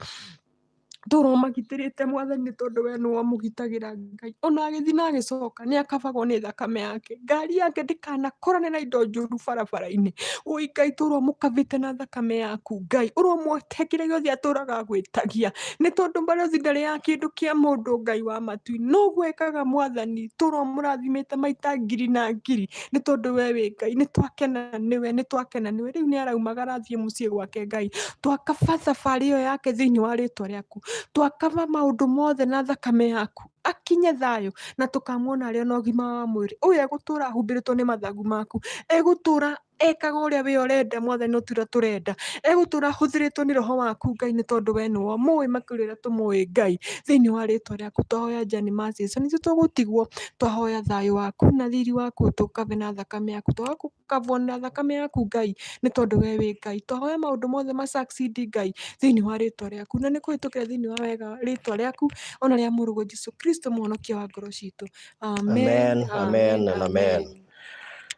tũra ũmagitĩrĩte Mwathani, nĩ tondũ we nĩwe ũmũgitagĩra Ngai. Ona agĩthiĩ na agĩcoka nĩ akabagwo nĩ thakame yake, ngari yake ndĩkanakorane na indo njũru barabara-inĩ. Ũi Ngai, tũra ũmũkabĩte na thakame yaku Ngai, ũromũhe kĩrĩa gĩothe atũraga agwĩtagia, nĩ tondũ barũthi ndarĩ ya kĩndũ kĩa mũndũ Ngai wa matu-inĩ. Noguo ekaga Mwathani, tũra ũmũrathimĩte maita ngiri na ngiri, nĩ tondũ we wĩ Ngai. Nĩ twakena nĩwe, nĩ twakena nĩwe. Rĩu nĩ araumagara athiĩ mũciĩ gwake Ngai, twakaba thabarĩ ĩyo yake thĩinĩ wa rĩtwa rĩaku, twakaba maũndũ mothe na thakame yaku, akinye thayũ na tũkamuona arĩ ona ũgima wa mwĩrĩ. Ũyũ egũtũra ahumbĩrĩtwo nĩ mathagu maku, egũtũra ekaga ũrĩa we ũrenda Mwathani, no ti ũrĩa tũrenda, egũtũra ahũthĩrĩtwo nĩ roho waku Ngai, nĩ tondũ we nĩwe ũmũĩ makĩria ũrĩa tũmũĩ Ngai. Thĩinĩ wa rĩtwa rĩaku twahoya Njani ma Jesu, nĩ ithuĩ tũgũtigwo, twahoya thayũ waku na riri waku tũkabe na thakame yaku, twakabwo na thakame yaku Ngai, nĩ tondũ we wĩ Ngai. Twahoya maũndũ mothe ma succeed Ngai, thĩinĩ wa rĩtwa rĩaku, na nĩ kũhĩtũkĩra thĩinĩ wa wega rĩtwa rĩaku ona rĩa mũrũguo Jesu Kristo mũhonokia wa ngoro citũ. Amen, amen, and amen.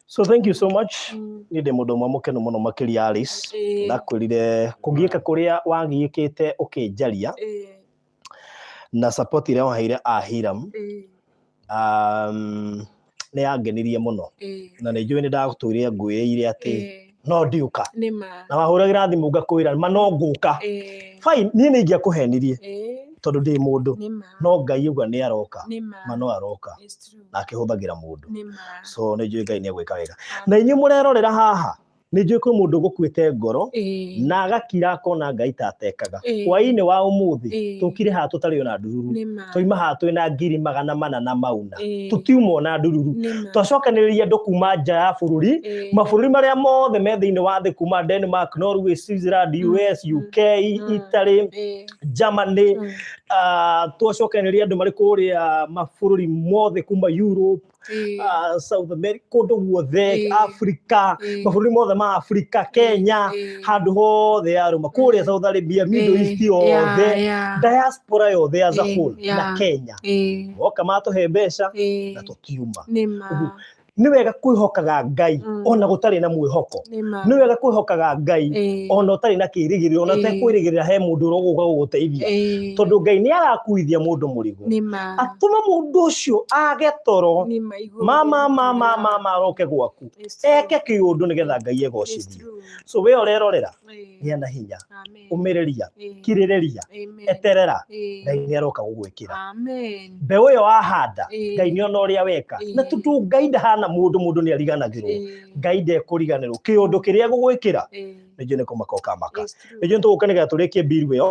So thank you so much. Niĩ ndĩ mũndũ ũmwe mũkenu mũno makĩria Alice. Ndakwĩrire kũgiĩka kũrĩa wagiĩkĩte ũkĩnjaria na support ĩrĩa waheire a Hiram nĩ yangenirie mũno, na nĩ njũĩ nĩ ndagũtũire ngwĩrĩire atĩ no ndiũka, na wahũragĩra thimũ ngakwĩra ma no ngũka. Fine, niĩ nĩ ingĩakũhenirie tondũ ndĩ mũndũ, no Ngai auga nĩ aroka, ma no aroka, na akĩhũthagĩra mũndũ. So nĩ njũĩ Ngai nĩ egwĩka wega. Na inyuĩ mũrerorera haha, nĩ njũĩ kwĩ mũndũ ũgũkuĩte ngoro na agakira akona Ngai ta atekaga. Hwaĩ-inĩ wa ũmũthĩ tũkire haha tũtarĩ ona ndururu, twaima haha twĩna 400,000 na mauna, tũtiuma ona ndururu. Twacokanĩrĩria andũ kuma nja ya bũrũri, mabũrũri marĩa mothe me thĩinĩ wa thĩ, kuma Denmark, Norway, Switzerland, US, UK, Italy, Germany, twacokanĩrĩria andũ marĩ kũrĩa mabũrũri mothe kuma Europe, South America, kũndũ guothe, Africa, mabũrũri mothe ma Africa, Kenya, handũ hothe yarũma kũrĩa South Arabia, Middle East yothe, diaspora yothe as a whole na Kenya, moka matũhe mbeca na tũtiuma. Nĩ wega kwĩhokaga Ngai ona gũtarĩ na mwĩhoko. Nĩ wega kwĩhokaga Ngai ona ũtarĩ na kĩrĩgĩrĩro, ona ũtekwĩrĩgĩrĩra he mũndũ ũrogũka gũgũteithia, tondũ Ngai nĩ agakuithia mũndũ mũrigo, atũme mũndũ ũcio age toro, mama mama mama aroke gwaku eke kĩũndũ nĩgetha Ngai egocithie. So we ũrerorera, gĩa na hinya, ũmĩrĩria, kirĩrĩria, eterera, Ngai nĩ aroka gũgwĩkĩra. Mbeũ ĩyo wahanda, Ngai nĩ ona ũrĩa weka, na tondũ Ngai ndahana mũndũ, mũndũ nĩ ariganagĩrwo, Ngai ndekũriganĩrwo. Kĩũndũ kĩrĩa egũgwĩkĩra, nĩnjũĩ nĩ kũmaka ũkamaka. Nĩnjũĩ nĩ tũgũka nĩgetha tũrĩkie bill ĩyo.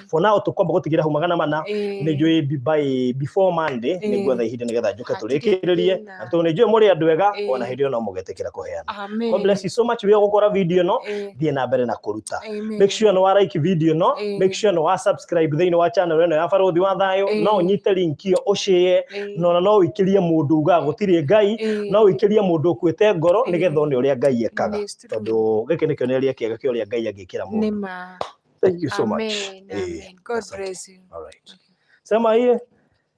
For now tũkwamba gũtigĩra hau 400. Nĩnjũĩ by before Monday nĩnguetha ihinda nĩgetha njũke tũrĩkĩrĩrie, na tondũ nĩnjũĩ mũrĩ andũ ega, ona hĩndĩ ĩyo no mũgetĩkĩra kũheana. God bless you so much. We ũgũkora video ĩno, thiĩ na mbere na kũruta. Make sure nĩ wa like video ĩno, make sure nĩ wa subscribe thĩinĩ wa channel ĩno ya Barũthi wa Thayũ. No ũnyite link ĩyo ũshare, na no ũikĩrie mũndũ ugaga gũtirĩ Ngai, no ũikĩrie mũndũ ũkuĩte ngoro nĩgetha one ũrĩa Ngai ekaga, tondũ gĩkĩ nĩ kĩonereria kĩega kĩa ũrĩa Ngai angĩkĩra mũndũ. Thank you so much. Amen. God bless you. All right. Sema hiye.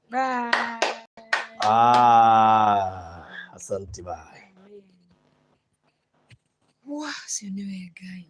Bye. Ah, asante, bye. Wah, ũcio nĩwe Ngai.